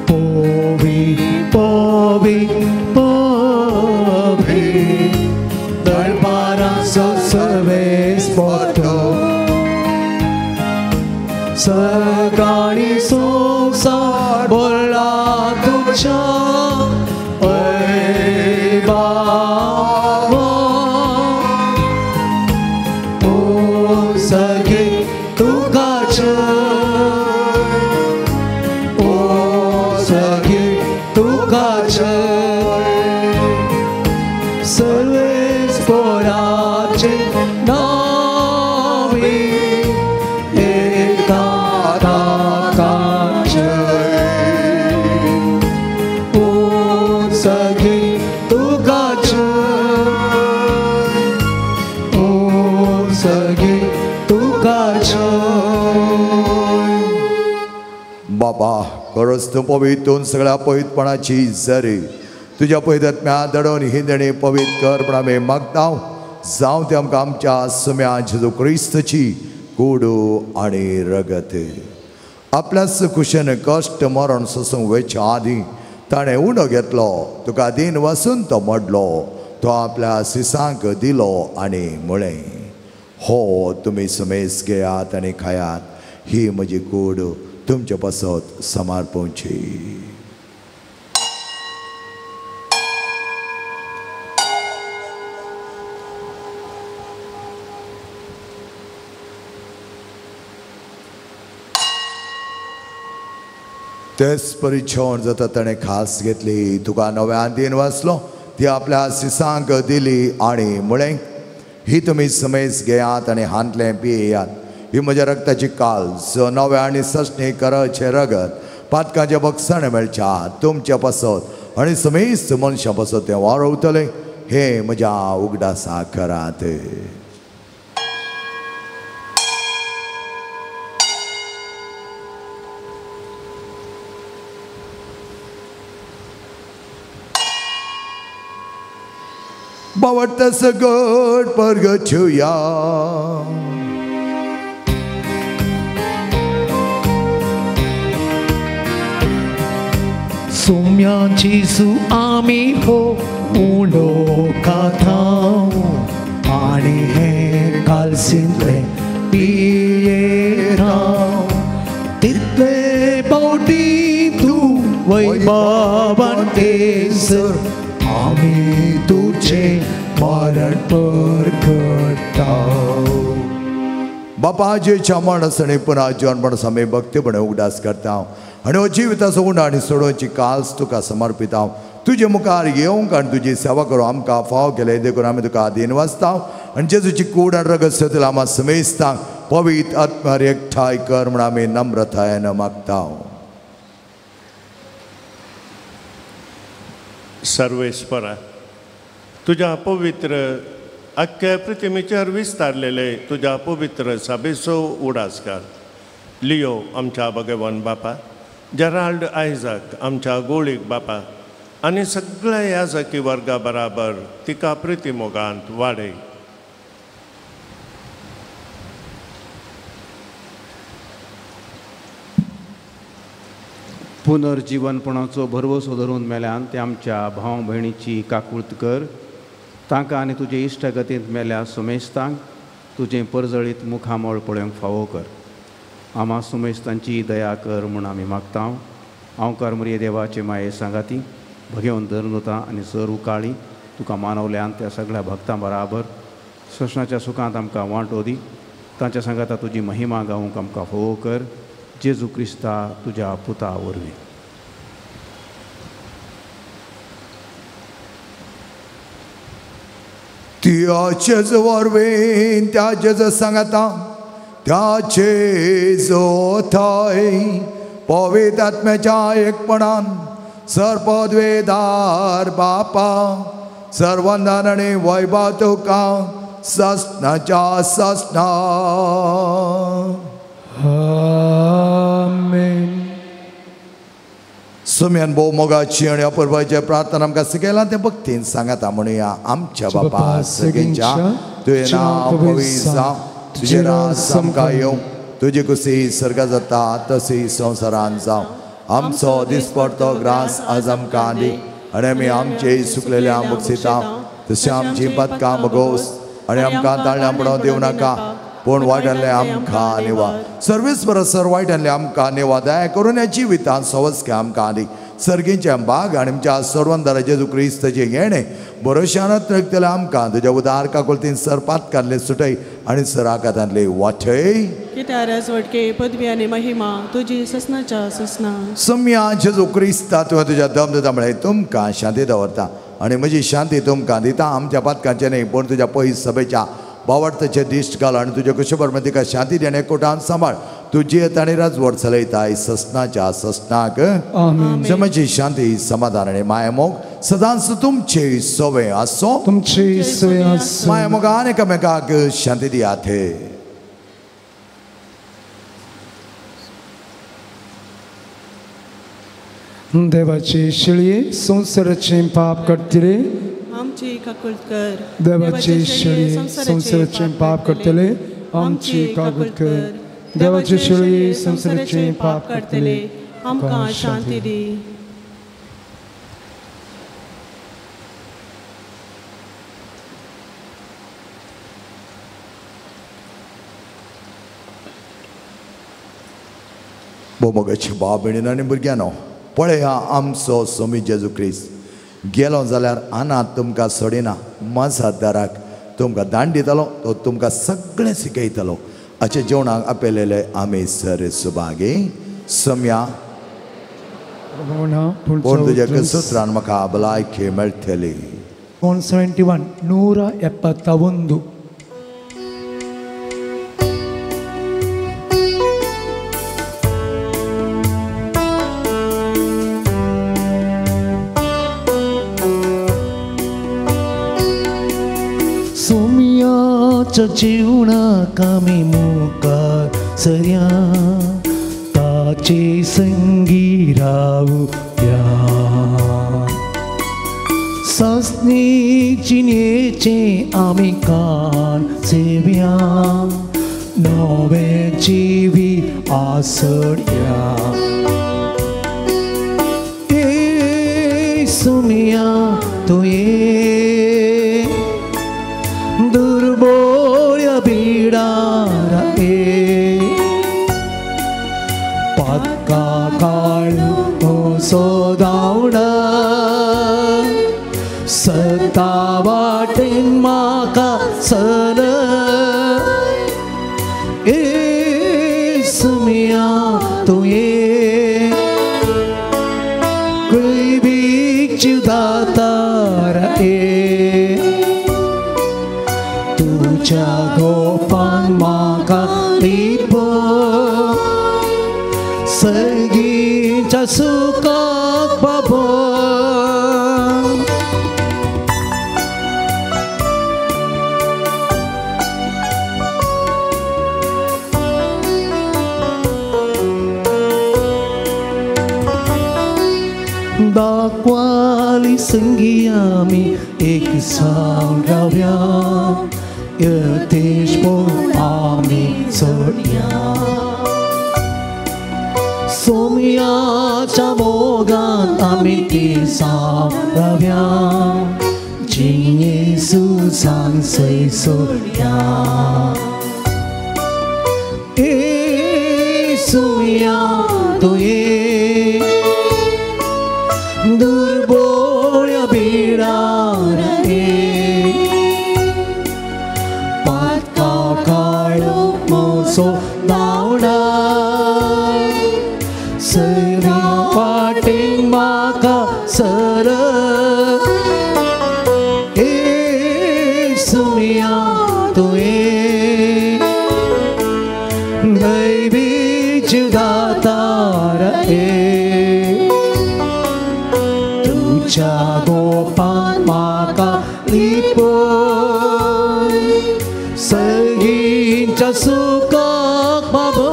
पोवी पोवी पोवी दरबाराचो सर्वेस्पर सकाळी संवसार भरला तुमच्या वैभवान. ओ सखे तुका जय, ओ सखे तुका जय. सर्वेस्पराचे नावे एका ताका जय. ओ सखे तुका जय, ओ सखे तुका जय. बाबा खरोच तूं पवित्र सगळ्या पवित्रपणाची जरी तुज्या पवित्र दडोवन ही देणी पवित्र कर म्हण आमी मागता. जावं ते आमकां आमच्या सुम्या जेजू क्रिस्तची कूड आनी रगत. आपल्याच कुशेन कश्ट मरण सोसूंक वयच्या आदीं ताणें उणो घेतलो. तुका दीन वसून तो मोडलो. तो आपल्या सिसांक दिलो आनी म्हळें, हो तुमी सुमेस घेयात आनी खायात. ही म्हजी कूड तुमचे पासत समर्पणची. तेच परी जेवण जाता ताणें खास घेतली. तुका नव्यान दिन वाचलो. ती आपल्या सिसांक दिली आनी म्हळें, ही तुमी समेज घेयात आनी हांतलें पियेयात. ही म्हज्या रक्ताची काल जो नव्या आनी सस्नी कराचें रगत पातकांचें बक्षण मेळच्या तुमच्या पासत आनी समेस्त मनशां पासत तें वारवतलें. हें म्हज्या उगडासा करात. बावडता सगट परगछुया. सुम्या जेजू आमी हो उंडो खाता आनी हे कालसिंतलें पियेता. तितले पावटी तूं वैभवान येसर आमी तुजें मरण परगटा. बापाजेच्या मरणास आनी पुन्हा जिवनपणास आमी भक्तीपणे उगडास करता आनी हो जिविताचो उंडो आनी सोडोवची काल्स तुका समर्पिता. तुजे मुखार येवंक आनी तुजी सेवा करूं आमकां फाव केलें देखून आमी तुका आदीन वाचता. आनी जेजूची कूड आनी रगत सतल आमा समेस्तांक पवित्र आत्म्यार एकठांय कर म्हूण आमी नम्रतायेन मागता. सर्वेस्परा तुज्या पवित्र आख्या पृथ्वीचेर विस्तारलेले तुज्या पवित्र सभेचो उडास घाल. लियो आमच्या भगवान बापा, जेराल्ड आयझाक आमच्या गोळीक बापा आनी सगळ्या याजकी वर्गा बराबर तिका प्रितीमोगांत वाडय. पुनर्जिवनपणाचो भरवसो धरून मेल्यान ते आमच्या भाव भयणीची काकूळत कर. तांकां आनी तुजे इश्टागतींत मेल्या सुमेस्तांक तुजें परजळीत मुखामळ पळोवंक फावो कर. आमा सुमेस्तांची दया कर म्हूण आमी मागता. हांवकार मुरये देवाचे माये सांगाती भगेवन धरून वता आनी सर उकाळी तुका मानवल्यान त्या सगळ्या भक्तां बराबर ससणाच्या सुखांत आमकां वांटो दी. तांच्या सांगाता तुजी महिमा गावंक आमकां फावो कर. जेजू क्रिस्ता तुज्या पुता वरवीं. त्याचेच वरवीं त्याचेच सांगाता त्याचे जोथाय पवित्र आत्म्याच्या एकपणान सर्पद्वेदार बापा सर्वंदान आनी वैभव तुका ससनाच्या ससना. आमेन. सुम्यान भोव मोगाची आनी अपुरबायेची प्रार्थना आमकां शिकयलां तें भक्तीन सांगाता म्हणुया. आमच्या बापा सगळ्यांच्या तुजें नांव पवित्र जावं, तुजें राज आमकां येवं, तुजी कुशी स्वर्गांत जाता तशी संवसारांत जावं. आमचो दिसपडतो ग्रास आज आमकां दी आनी आमी आमचे सुकलेल्या बक्षिता तशें आमची पदकां बगोस आनी आमकां ताळ्यां पडोवंक दिवं नाका, पूण वायट आमकां निवा. सर्वीस बरोसर वायट आमकां निवा. दया करून ह्या जिवितांत सवस्के आमकां दी. सर्गींचे बाग आनी आमच्या सर्वंदारा जेजू क्रिस्ताचें येणें भरोशानत रगतलें आमकां तुज्या उदार काकुळतीन सरपात काडले सुटय आनी सराकातांतले वाटय. कित्याक वटके पदवी आनी महिमा तुजी ससनाच्या ससना. सम्या जेजू क्रिस्ता तुवें तुज्या दम दिता म्हळें तुमकां शांती दवरता आनी म्हजी शांती तुमकां दिता. आमच्या पातकांचें न्हय पूण तुज्या पयस सभेच्या बावडताचे दिश्ट घाल आनी तुज्या कुशबर तिका शांती देणे कोटान सांबाळ. तुजी आनी राजवट चलयताय ससनाच्या ससनाक. म्हजी शांती समाधान आनी मायामोग सदांच तुमचे सवे आसो. तुमचे सवे आसो. मायामोगान एकामेकाक शांती दियात. देवाची शिळी संवसाराचें पाप काडटले आमची काकूळत कर. देवाची शिळी संवसाराचें पाप काडटले आमची काकूळत कर. देवाची शिळी संवसाराचें पाप काडटले आमकां शांती दी. भोव बाब भयणीन आनी भुरग्यांनो, पळया आमचो स्वामी जेजू क्रिस्त गेलो जाल्यार अनाथ तुमकां सोडिना, म्हज्या दाराक तुमकां दांड दितलो, तो तुमकां सगळें शिकयतलो. अशें जेवणाक आपयलेले आमी सर सुभागी सम्या पूण तुज्या सुत्रान म्हाका भलायकी मेळटली. 171 171. सोम्याच्या जीवनाक आमी मुखार सरया, ताचे संगी रावया. सासणी जिणेचें आमी कान सेव्या, नवें जिवीत आसड्या. ए सोम्या तूं ये दुर्बोळ्या बिडारा ए, पातका काळू सोदावणा सता वाटेन म्हाका चल. ए सुमिया तूं ये कृबीक जिवदातार ए, तुज्या गोपान म्हाका लिप सर्गीच्या सुखाक बाबो. दाखवाली संगी आमी एक जावन रावया, यतेश पळोवन आमी चलया. सोमयाच्या मोगान आमी ती सावया जेजूसान सय सोडया येसुया तुवें दुर्बोळ्या बिडार पातका काळो मोसो धांवडा सैरा वाटेन म्हाका सर येसुया तुवें दैवी दातार तुज्या गोपान म्हाका लिपय सगळींच्या सुखाक पावय.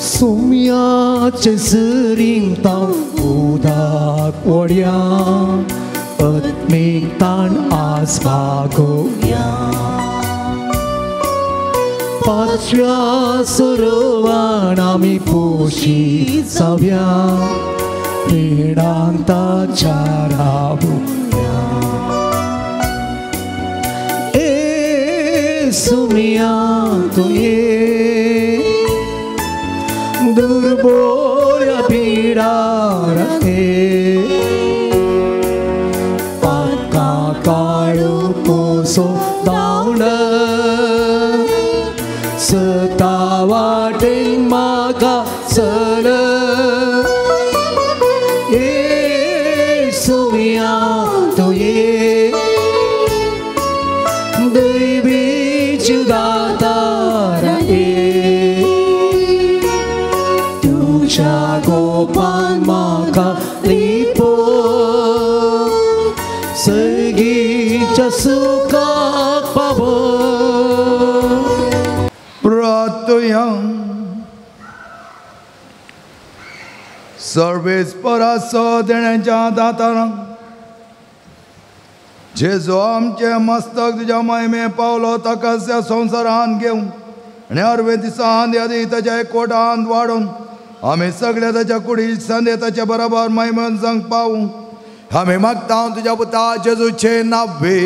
सोम्याचे सरीन ताव उदक वड्या आत्मीक ताण आज भागोवया पाचव्या सरोवान आमी पोशी जावया पिडान ताच्या रावया येसुया तुवें दुर्बोळ्या पिडार पातका काळो पोसो धांवड सता वाटेन म्हाका सर येसुया तुवें दैवी दातार तुज्या गोपान म्हाका लिपय सगळीच्या सुखाक पावय. प्रार्थया सर्वेस्पराचो देण्याच्या दातारांक जेजू आमचें मस्तक तुज्या महिमे पावलो ताका ह्या संवसारान घेवन आनी अर्वे दिसान यादी ताच्या एकवटान वाडोवन आमी सगळे ताच्या कुडी संदे ताच्या बरोबर महिमेन जावंक पावूं आमी मागता तुज्या पुता जेजूचें नांवे.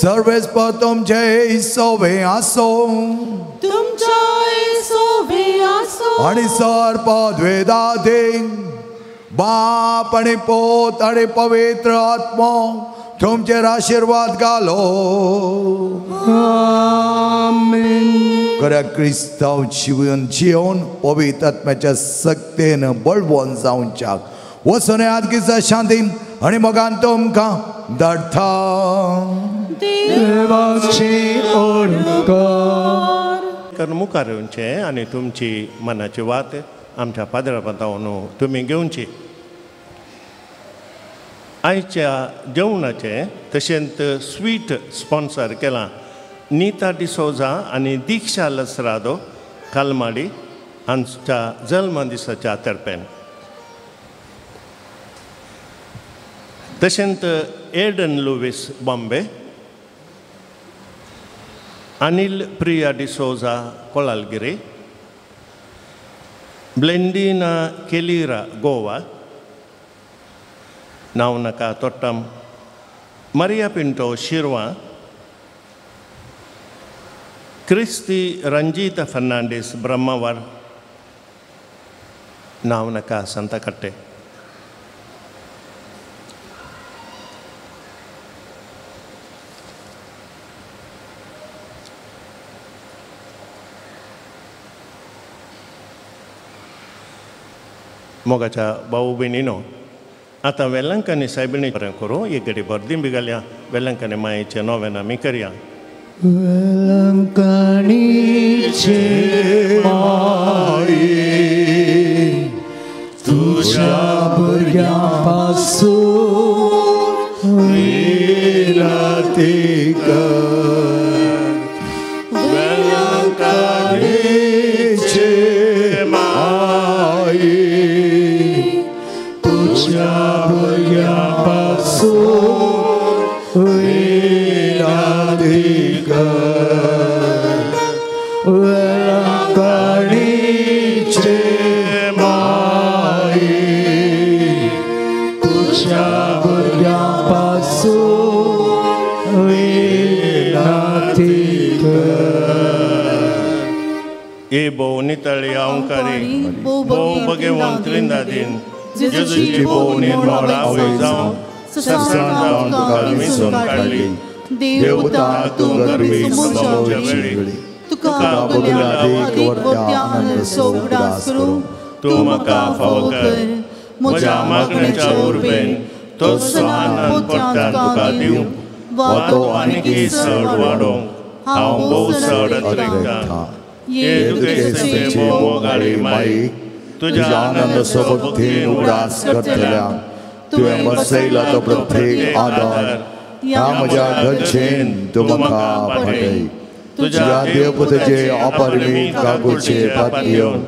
सर्वेस्पर तुमचे सोवे आसो आनी सर पदवेदा बाप आनी पोत आनी पवित्र आत्मो तुमचेर आशिर्वाद घालो. आमेन. खऱ्या क्रिस्तांव जिवन जिवन पवित्र आत्म्याच्या सक्तेन बळवंत जावच्याक वचून आदगीचा शांती आनी मोगान तुमकां धाडटा. देवाची ओळख कर मुखार येवचें आनी तुमची मनाची वात आमच्या पाद्रा पातावन तुमी घेवची. आयच्या जेवणाचें तशेंच स्वीट स्पॉन्सर केलां नीता डिसोजा आनी दीक्षा लसरादो कालमाडी हांच्या जल्मदिसाच्या तर्फेन. तशेंच एडन लुवीस बॉम्बे, अनिल प्रिया डिसोजा कोळालगिरी, ब्लेंडिना केलिरा गोवा, नावनका तोट्टम, मरिया पिंटो शिरवा, क्रिस्ती रंजीता फर्नांडीस ब्रह्मावर, नावनका संतकट्टे. मोगाच्या भाऊ भयणीनो आतां वेलंकांनी सायबिणी बरें करूं एक घडी बर्दी बी घालया वेलंकांनी मायेचें नोवेन आमी करया. वेलंकाणीचे माये तुज्या भुरग्यां पासून विनती कर. वेलंकाणीचे माये पासून विनंती कर वेळांकणीचे माई तुझ्या भुरग्यां पासून विनंती कर. ए भोव नितळी अहंकारी भोव भगेवन त्रिंदादीन जेजूची भोव निर्मळ आवय जावन सत्संग जावन तुका विसरून काडली. देवता तूं गर्भी समोरच्या वेळी तुका बगुल्या देख वर्त्या आनंद उगडास करूं तूं म्हाका फावो कर म्हज्या मागण्याच्या उर्बेन तोच आनंद परत्यान तुका दिवंक वा तो आनीकय चड वाडोवंक हांव भोव चड अत्रेकतां. जेजू मोगाळी माई तुझ्या आनंद भक्तीन उगडास करतल्या तुवें बसयला तो प्रत्येक आदार ह्या म्हज्या घरचेन तूं म्हाका पाठय. तुझ्या देवपुताचे अपरिमीत काकुळचे पातयेवन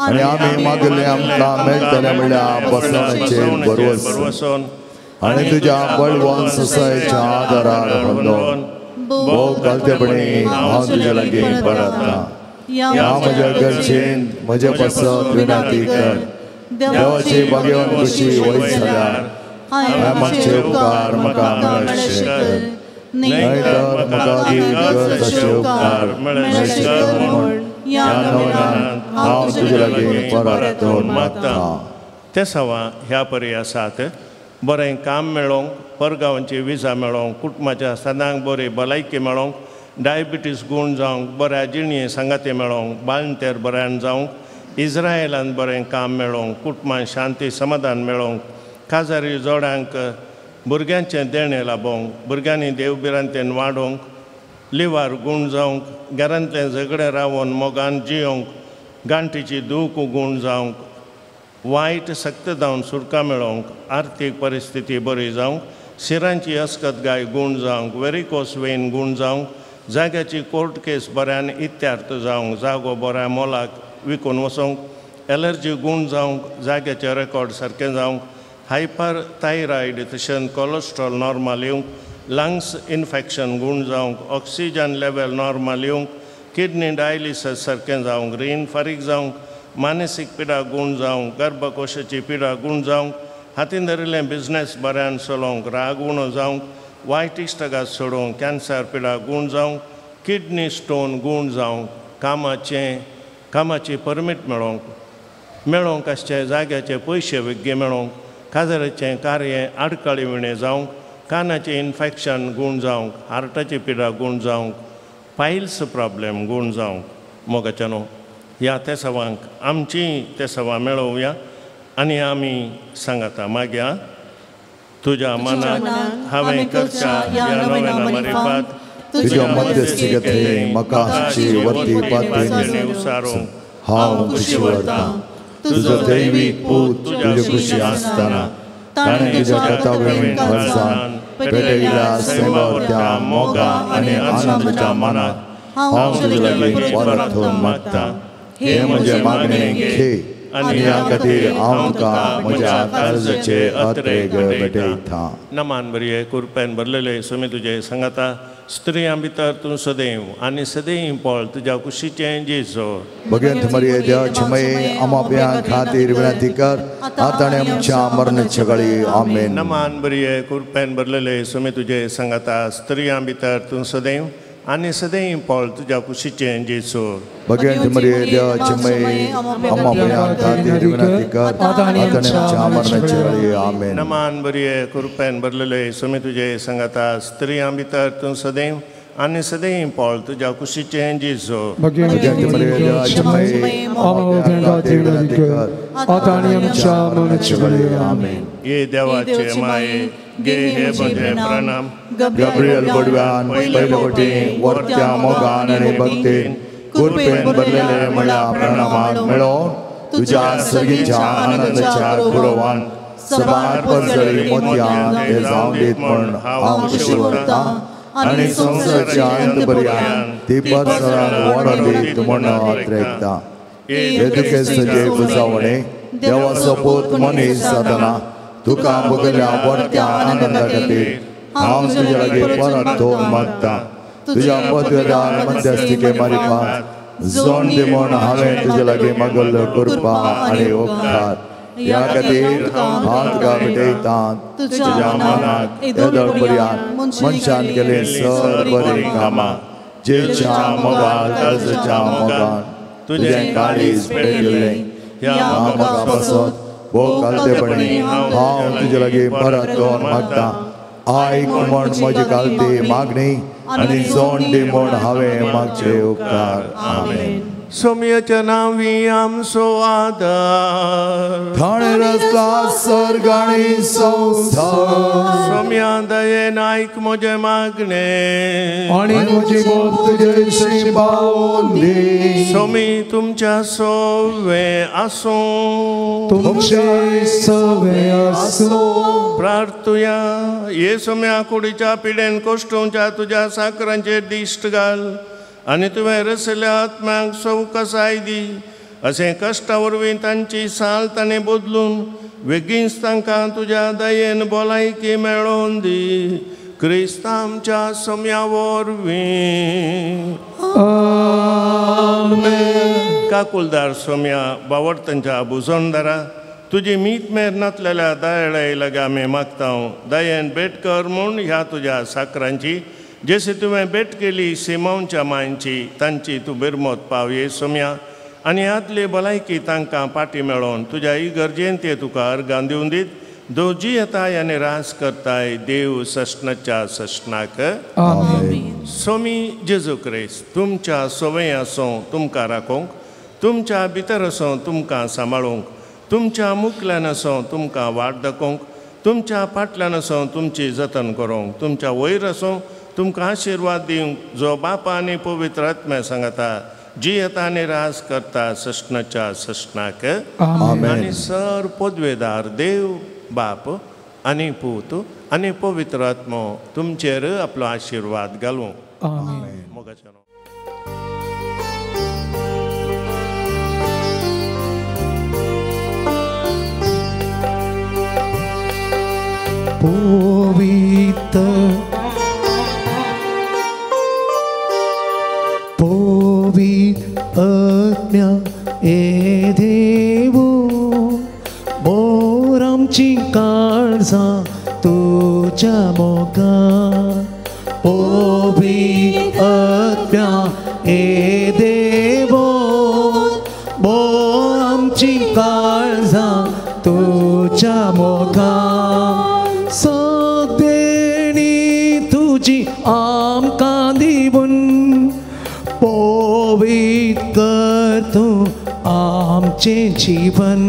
आनी आमी मागले आमकां मेळटलें म्हणल्यार बसवण्याचेर भरवंस आनी तुज्या बळवंत सोसायच्या आदारार भंदोवन भोव कालतेपणी हांव तुज्या लागीं परतता. ह्या म्हज्या घरचेन म्हजे पासत विनंती कर. देवाची भाग्यवान खुशी वयत जाल्यार हांवें मागचे उपकार म्हाका मेळशे कर, न्हय तर म्हाका अदीक गरज आसचे उपकार मेळशे कर म्हूण ह्या नवनान हांव तुजे लागीं परतून मागतां. ते सवा ह्या परी आसात बरें काम मेळोवंक, परगांवची विजा मेळोवंक, कुटुंबाच्या सदांक बरी भलायकी मेळोवंक, डायबिटीस गूण जावंक, बऱ्या जिणये सांगाती मेळोवंक, बाळंतेर बऱ्यान जावंक, इस्रायलान बरें काम मेळोवंक, कुटुंबान शांती समाधान मेळोवंक, काजारी जोड्यांक भुरग्यांचें देणें लाबोवंक, भुरग्यांनी देवभिरांतेन वाडोवंक, लिवार गूण जावंक, घरांतलें झगडें रावोन मोगान जियोवंक, गांठीची दूख गूण जावंक, वायट सक्त जावन सुटका मेळोवंक, आर्थीक परिस्थिती बरी जावंक, शिरांची अस्कत गाय गूण जावंक, वेरिकोस वेन गूण जावंक, जाग्याची कोर्ट केस बऱ्यान इत्यार्थ जावंक, जागो बऱ्या मोलाक विकून वचोंक, एलर्जी गूण जावंक, जाग्याचें रेकॉर्ड सारकें जावंक, हायपर थायरॉयड तशेंच कोलेस्ट्रॉल नॉर्मल येवंक, लंग्स इन्फेक्शन गूण जावंक, ऑक्सिजन लेवल नॉर्मल येवंक, किडनी डायलिसीस सारकें जावंक, रीण फारीक जावंक, मानसीक पिडा गूण जावंक, गर्भकोशाची पिडा गूण जावंक, हातीन धरिल्लें बिजनेस बऱ्यान चलोवंक, राग उणो जावंक, वायट इश्टागात सोडोवंक, कॅन्सर पिडा गूण जावंक, किडनी स्टोन गूण जावंक, कामाची परमीट मेळोवंक, मेळोवंक आसचे जाग्याचे पयशे वेगळे मेळोवंक, काजराचें कार्य आडखळी विणें जावंक, कानाचें इन्फेक्शन गूण जावंक, हार्टाची पिडा गूण जावंक, पायल्स प्रॉब्लेम गूण जावंक. मोगाच्या न्हू ह्या तेसावांक आमची तेसावां मेळोवया आनी आमी सांगाता मागया तुज्या मनाक हांवें करच्या ह्या नव्या मारिफात तुज्या मध्यस्थी कथेन म्हाका आसची वर्ती पातयेन उसारूंक हांव खुशी व्हरतां. तुजो दैवीक पूत तुजे खुशी आसतना ताणें तुज्या कर्तव्यान खरसान पेटयल्या सैमावरत्या मोगा आनी आनंदाच्या मनाक हांव तुजे लागीं परतून मागतां. हें म्हजें मागणें घे आनी ह्या खातीर हांव तुका म्हज्या काळजाचे अत्रेग भेटयतां. नमान बरये कुरपेन भरलेले सुमी तुजे सांगाता स्त्रियां भितर तूं सदैव आनी सदैव पळ तुज्या कुशीचें जेजो. भगवंत मरिये देवाची माये आमच्या खातीर विनंती कर आतां आनी आमच्या मरणाच्या वेळी. आमेन. नमान बरये कुरपेन भरलेले सुमी तुजे सांगाता स्त्रियां भितर तूं सदैव आनी सदैव पळ तुज्या कुशीचें जेजो. भगवंत मरिये देवाची माये आमच्या खातीर विनंती कर आतां आनी आमच्या मरणाच्या वेळी. आमेन. नमान बरये कुरपेन भरलेले सुमी तुजे सांगाता स्त्रियां भितर तूं सदैव आनी सदैव पळ तुज्या कुशीचें जेजो. भगवंत मरिये देवाची माये आमच्या खातीर विनंती कर आतां आनी आमच्या मरणाच्या वेळी. आमेन. ये देवाचे माये गे हे म्हजे प्रणाम. गब्रियल बडव्यान पयले वटेन वर्त्या मोगान आनी भक्तीन कुरपेन भरलेले म्हळ्या प्रणामाक मेळोवन तुज्या सर्गीच्या आनंदाच्या गुरवान सबार परजळी मोतयान ते जावन दीत म्हूण हांव खुशी व्हरतां आनी संवसाराच्या अंत पर्यंत ती परसरान व्हडोवन दीत म्हूण अत्रेकतां. हे दुखेस्ताचे पुजावणे देवाचो पूत मनीस जातना तुका भोगल्या बरत्या आनंदा खातीर हांव तुज्या लागीं परत तोंड मागता. तुज्या पदवेदार मध्यस्थिके मारिफात जोण दी म्हूण हांवें तुज्या लागीं मागल्लो कृपा आनी उपकार. ह्या खातीर हांव तुका भेटयता तुज्या मनाक येदोळ पर्यंत मनशान केलें सर बरीं कामां जेच्या मोगान काळजाच्या मोगान तुजें काळीज पेटिल्लें. ह्या मोगा पासत भोव कालतेपणी हांव तुजे लागीं परत तोंड मागता. आयक म्हण म्हजी कालती मागणी आनी जोण दी म्हण हांवें मागचे उपकार. आमेन. सोम्याच्या नांवी आमचो आदार थाणे रस्ता सर्ग आनी संवसार. सोम्या दयेन आयक म्हजें मागणें आनी म्हजी बोब तुजे विशीं पावोवन दी. सोमी तुमच्या सवे आसूं तुमचे सवे आसूं. प्रार्थुया. ये सोम्या कुडीच्या पिडेन कोश्टोवच्या तुज्या साकरांचेर दिश्ट घाल आनी तुवें रसल्या आत्म्याक सवकसाय दी. अशें कश्टा वरवीं तांची साल ताणें बदलून बेगीनच तांकां तुज्या दयेन भलायकी मेळोवन दी. क्रिस्त आमच्या सोम्या वरवीं. आमेन. काकुलदार सोम्या बावडतांच्या बुजोनदारा तुजी मीत मेर नातलेल्या दयाळाय लागीं आमी मागता. दयेन भेट कर म्हूण ह्या तुज्या साकरांची जशी तुवें भेट केली सिमांवच्या मांयची तांची तूं बिरमत पाव ये सोम्या. आनी आदली भलायकी तांकां पाटी मेळोवन तुज्या इगर्जेन ते तुका अर्गां दिवन दीत दोजी येताय आनी रास करताय देव सस्नाच्या सस्नाक. आमेन. सोमी जेजू क्रिस्त तुमच्या सवय आसूं तुमकां राखूंक, तुमच्या भितर आसूं तुमकां सांबाळूंक, तुमच्या मुखल्यान आसूं तुमकां वाट दाखोवंक, तुमच्या फाटल्यान आसूं तुमची जतन करूंक, तुमच्या वयर आसूं तुमकां आशिर्वाद दिवंक जो बापा आनी पवित्र आत्म्या सांगता जी येता आनी रास करता सस्नाच्या सस्नाक. आनी सर पदवेदार देव बाप आनी पूत आनी पवित्र आत्मो तुमचेर आपलो आशिर्वाद घालूं. मोगाचें. पवित्र पवित्र आत्म्या ए देवो मोर आमची काळजां तुज्या मोगान. पवित्र आत्म्या ए देवो मोर आमची काळजां तुज्या मोगान. सदेणी तुजी आमकां दिवन पवित्र कर तूं आमचें जीवन.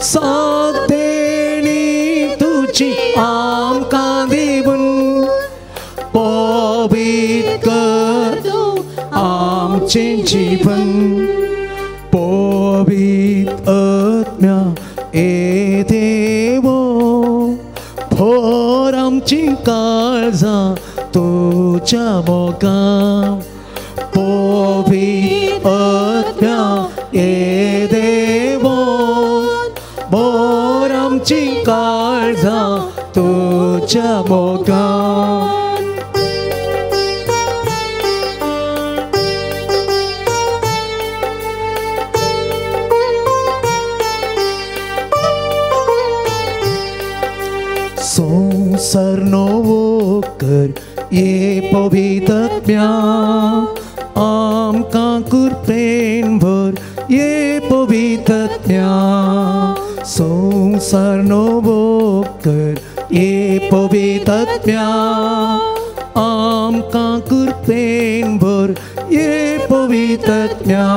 सदेणी तुजी आमकां दिवन पवित्र कर तूं आमचें जीवन. पवित्र आत्म्या ए देवो भोर आमची काळजां तुज्या मोगान. पवित्र आत्म्या ए देवो भोर आमची काळजां तुज्या मोगान. संवसार नवो कर ये पवित्र आत्म्या आमकां कृपेन भर ये पवित्र आत्म्या. संवसार नवो कर ये पवित्र आत्म्या आमकां कृपेन भर ये पवित्र आत्म्या.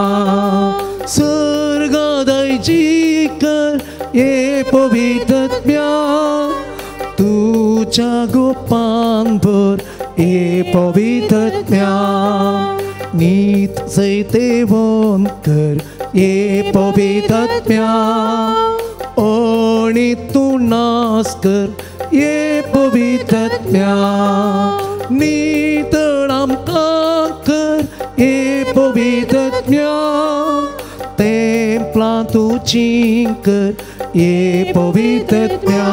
सर्गादायची कर ये पवित्र आत्म्या तुज्या गोपान भर ये पवित्र आत्म्या. नीत जैतेवन कर ये पवित्र आत्म्या आणि तूं नास कर ये पवित्र आत्म्या. नितळ आमकां कर ये पवित्र आत्म्या तेंपलां तुजीं कर ये पवित्रत्म्या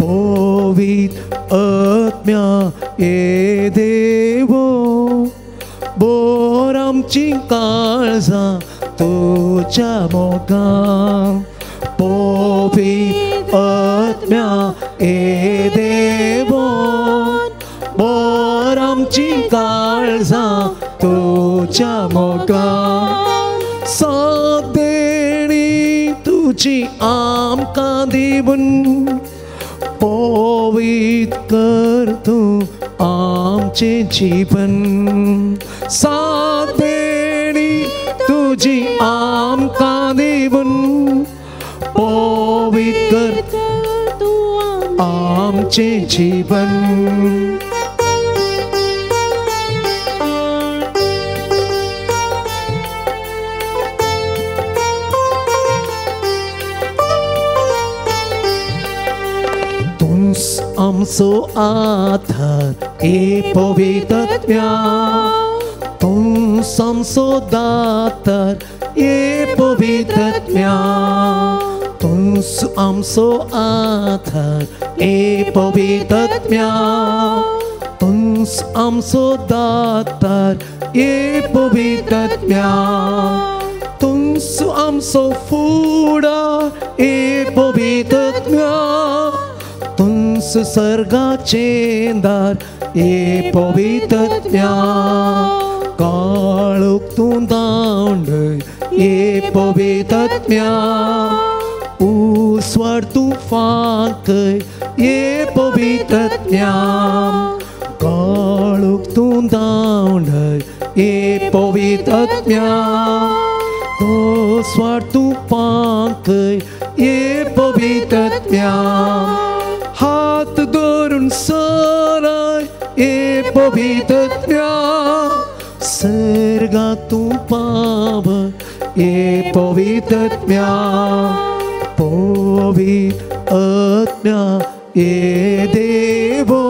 पवित्र आत्म्या ये देवो बोर आमची काळजां तुज्या मोगान पवित्र आत्म्या ये देवो बोर आमची काळजां तुज्या मोगान सादेणी तुजी आमकां दिवन पवित्र कर तूं आमचें जीवन सादेणी तुजी आमकां दिवन पवित्र कर तूं आमचें जीवन. आमचो आधार ए पवित्रत्म्या तूंच आमचो दातार ए पवित्रत्म्या तूंच आमचो आधार ए पवित्रत्म्या तूंच आमचो दातार ए पवित्रत्म्या तूंच आमचो फुडार ए पवित्रत्म्या तूंच सर्गाचें दार ए पवित्रत्म्या काळोख तूं दांडय ए पवित्रत्म्या उस्वाड तूं फांकय ए पवित्रत्म्या काळोख तूं दांडय ए पवित्रत्म्या उस्वाड तूं फांकय ए पवित्रत्म्या हात धरून सरय ए पवित्रत्म्या सर्गा तूं पाव ए पवित्रत्म्या पवित्र आत्म्या ए देवो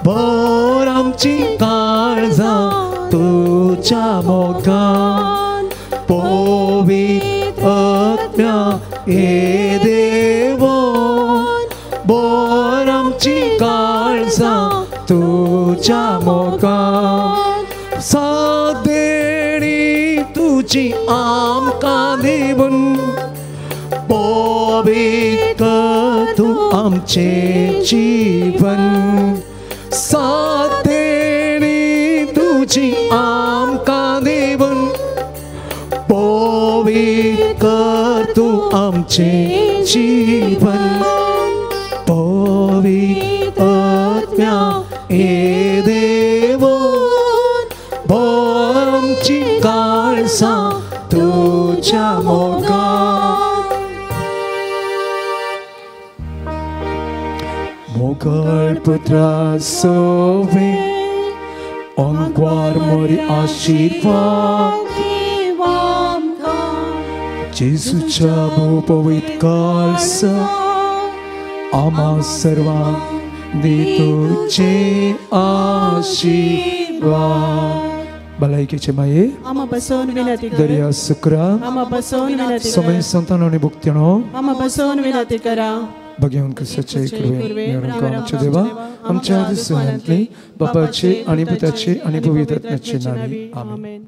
भर आमची काळजां तुज्या मोगान पवित्र आत्म्या ए देवो बोर आमची काळजां तुज्या मोगान सादेणी तुजी आमकां दिवन पवित्र तूं आमचें जीवन सादेणी तुजी आमकां दिवन पवित्र तूं आमचें जीवन पवित्र आत्म्या ए देवो भर आमची काळजां तुज्या मोगान. मोगाळ पुत्रा सोवे अंकवार मोरी आशीर्वाद जेजूच्या भोव पवित्र काळजा आम्हा सर्वांक दी तुझे आशीर्वाद. भलायकेचे माये आम्हा बसोवन विनंती कर दर्या सुक्रा आम्हा बसोवन विनंती कर समय संतान आणि भुक्तिणो आम्हा बसोवन विनंती करा. भगवान क्रिस्ताचे कृपेन आमच्या देवा आमच्या आदी सुनांतली बापाचे आणि पुताचे आणि पवित्र आत्म्याचे नावे आमेन.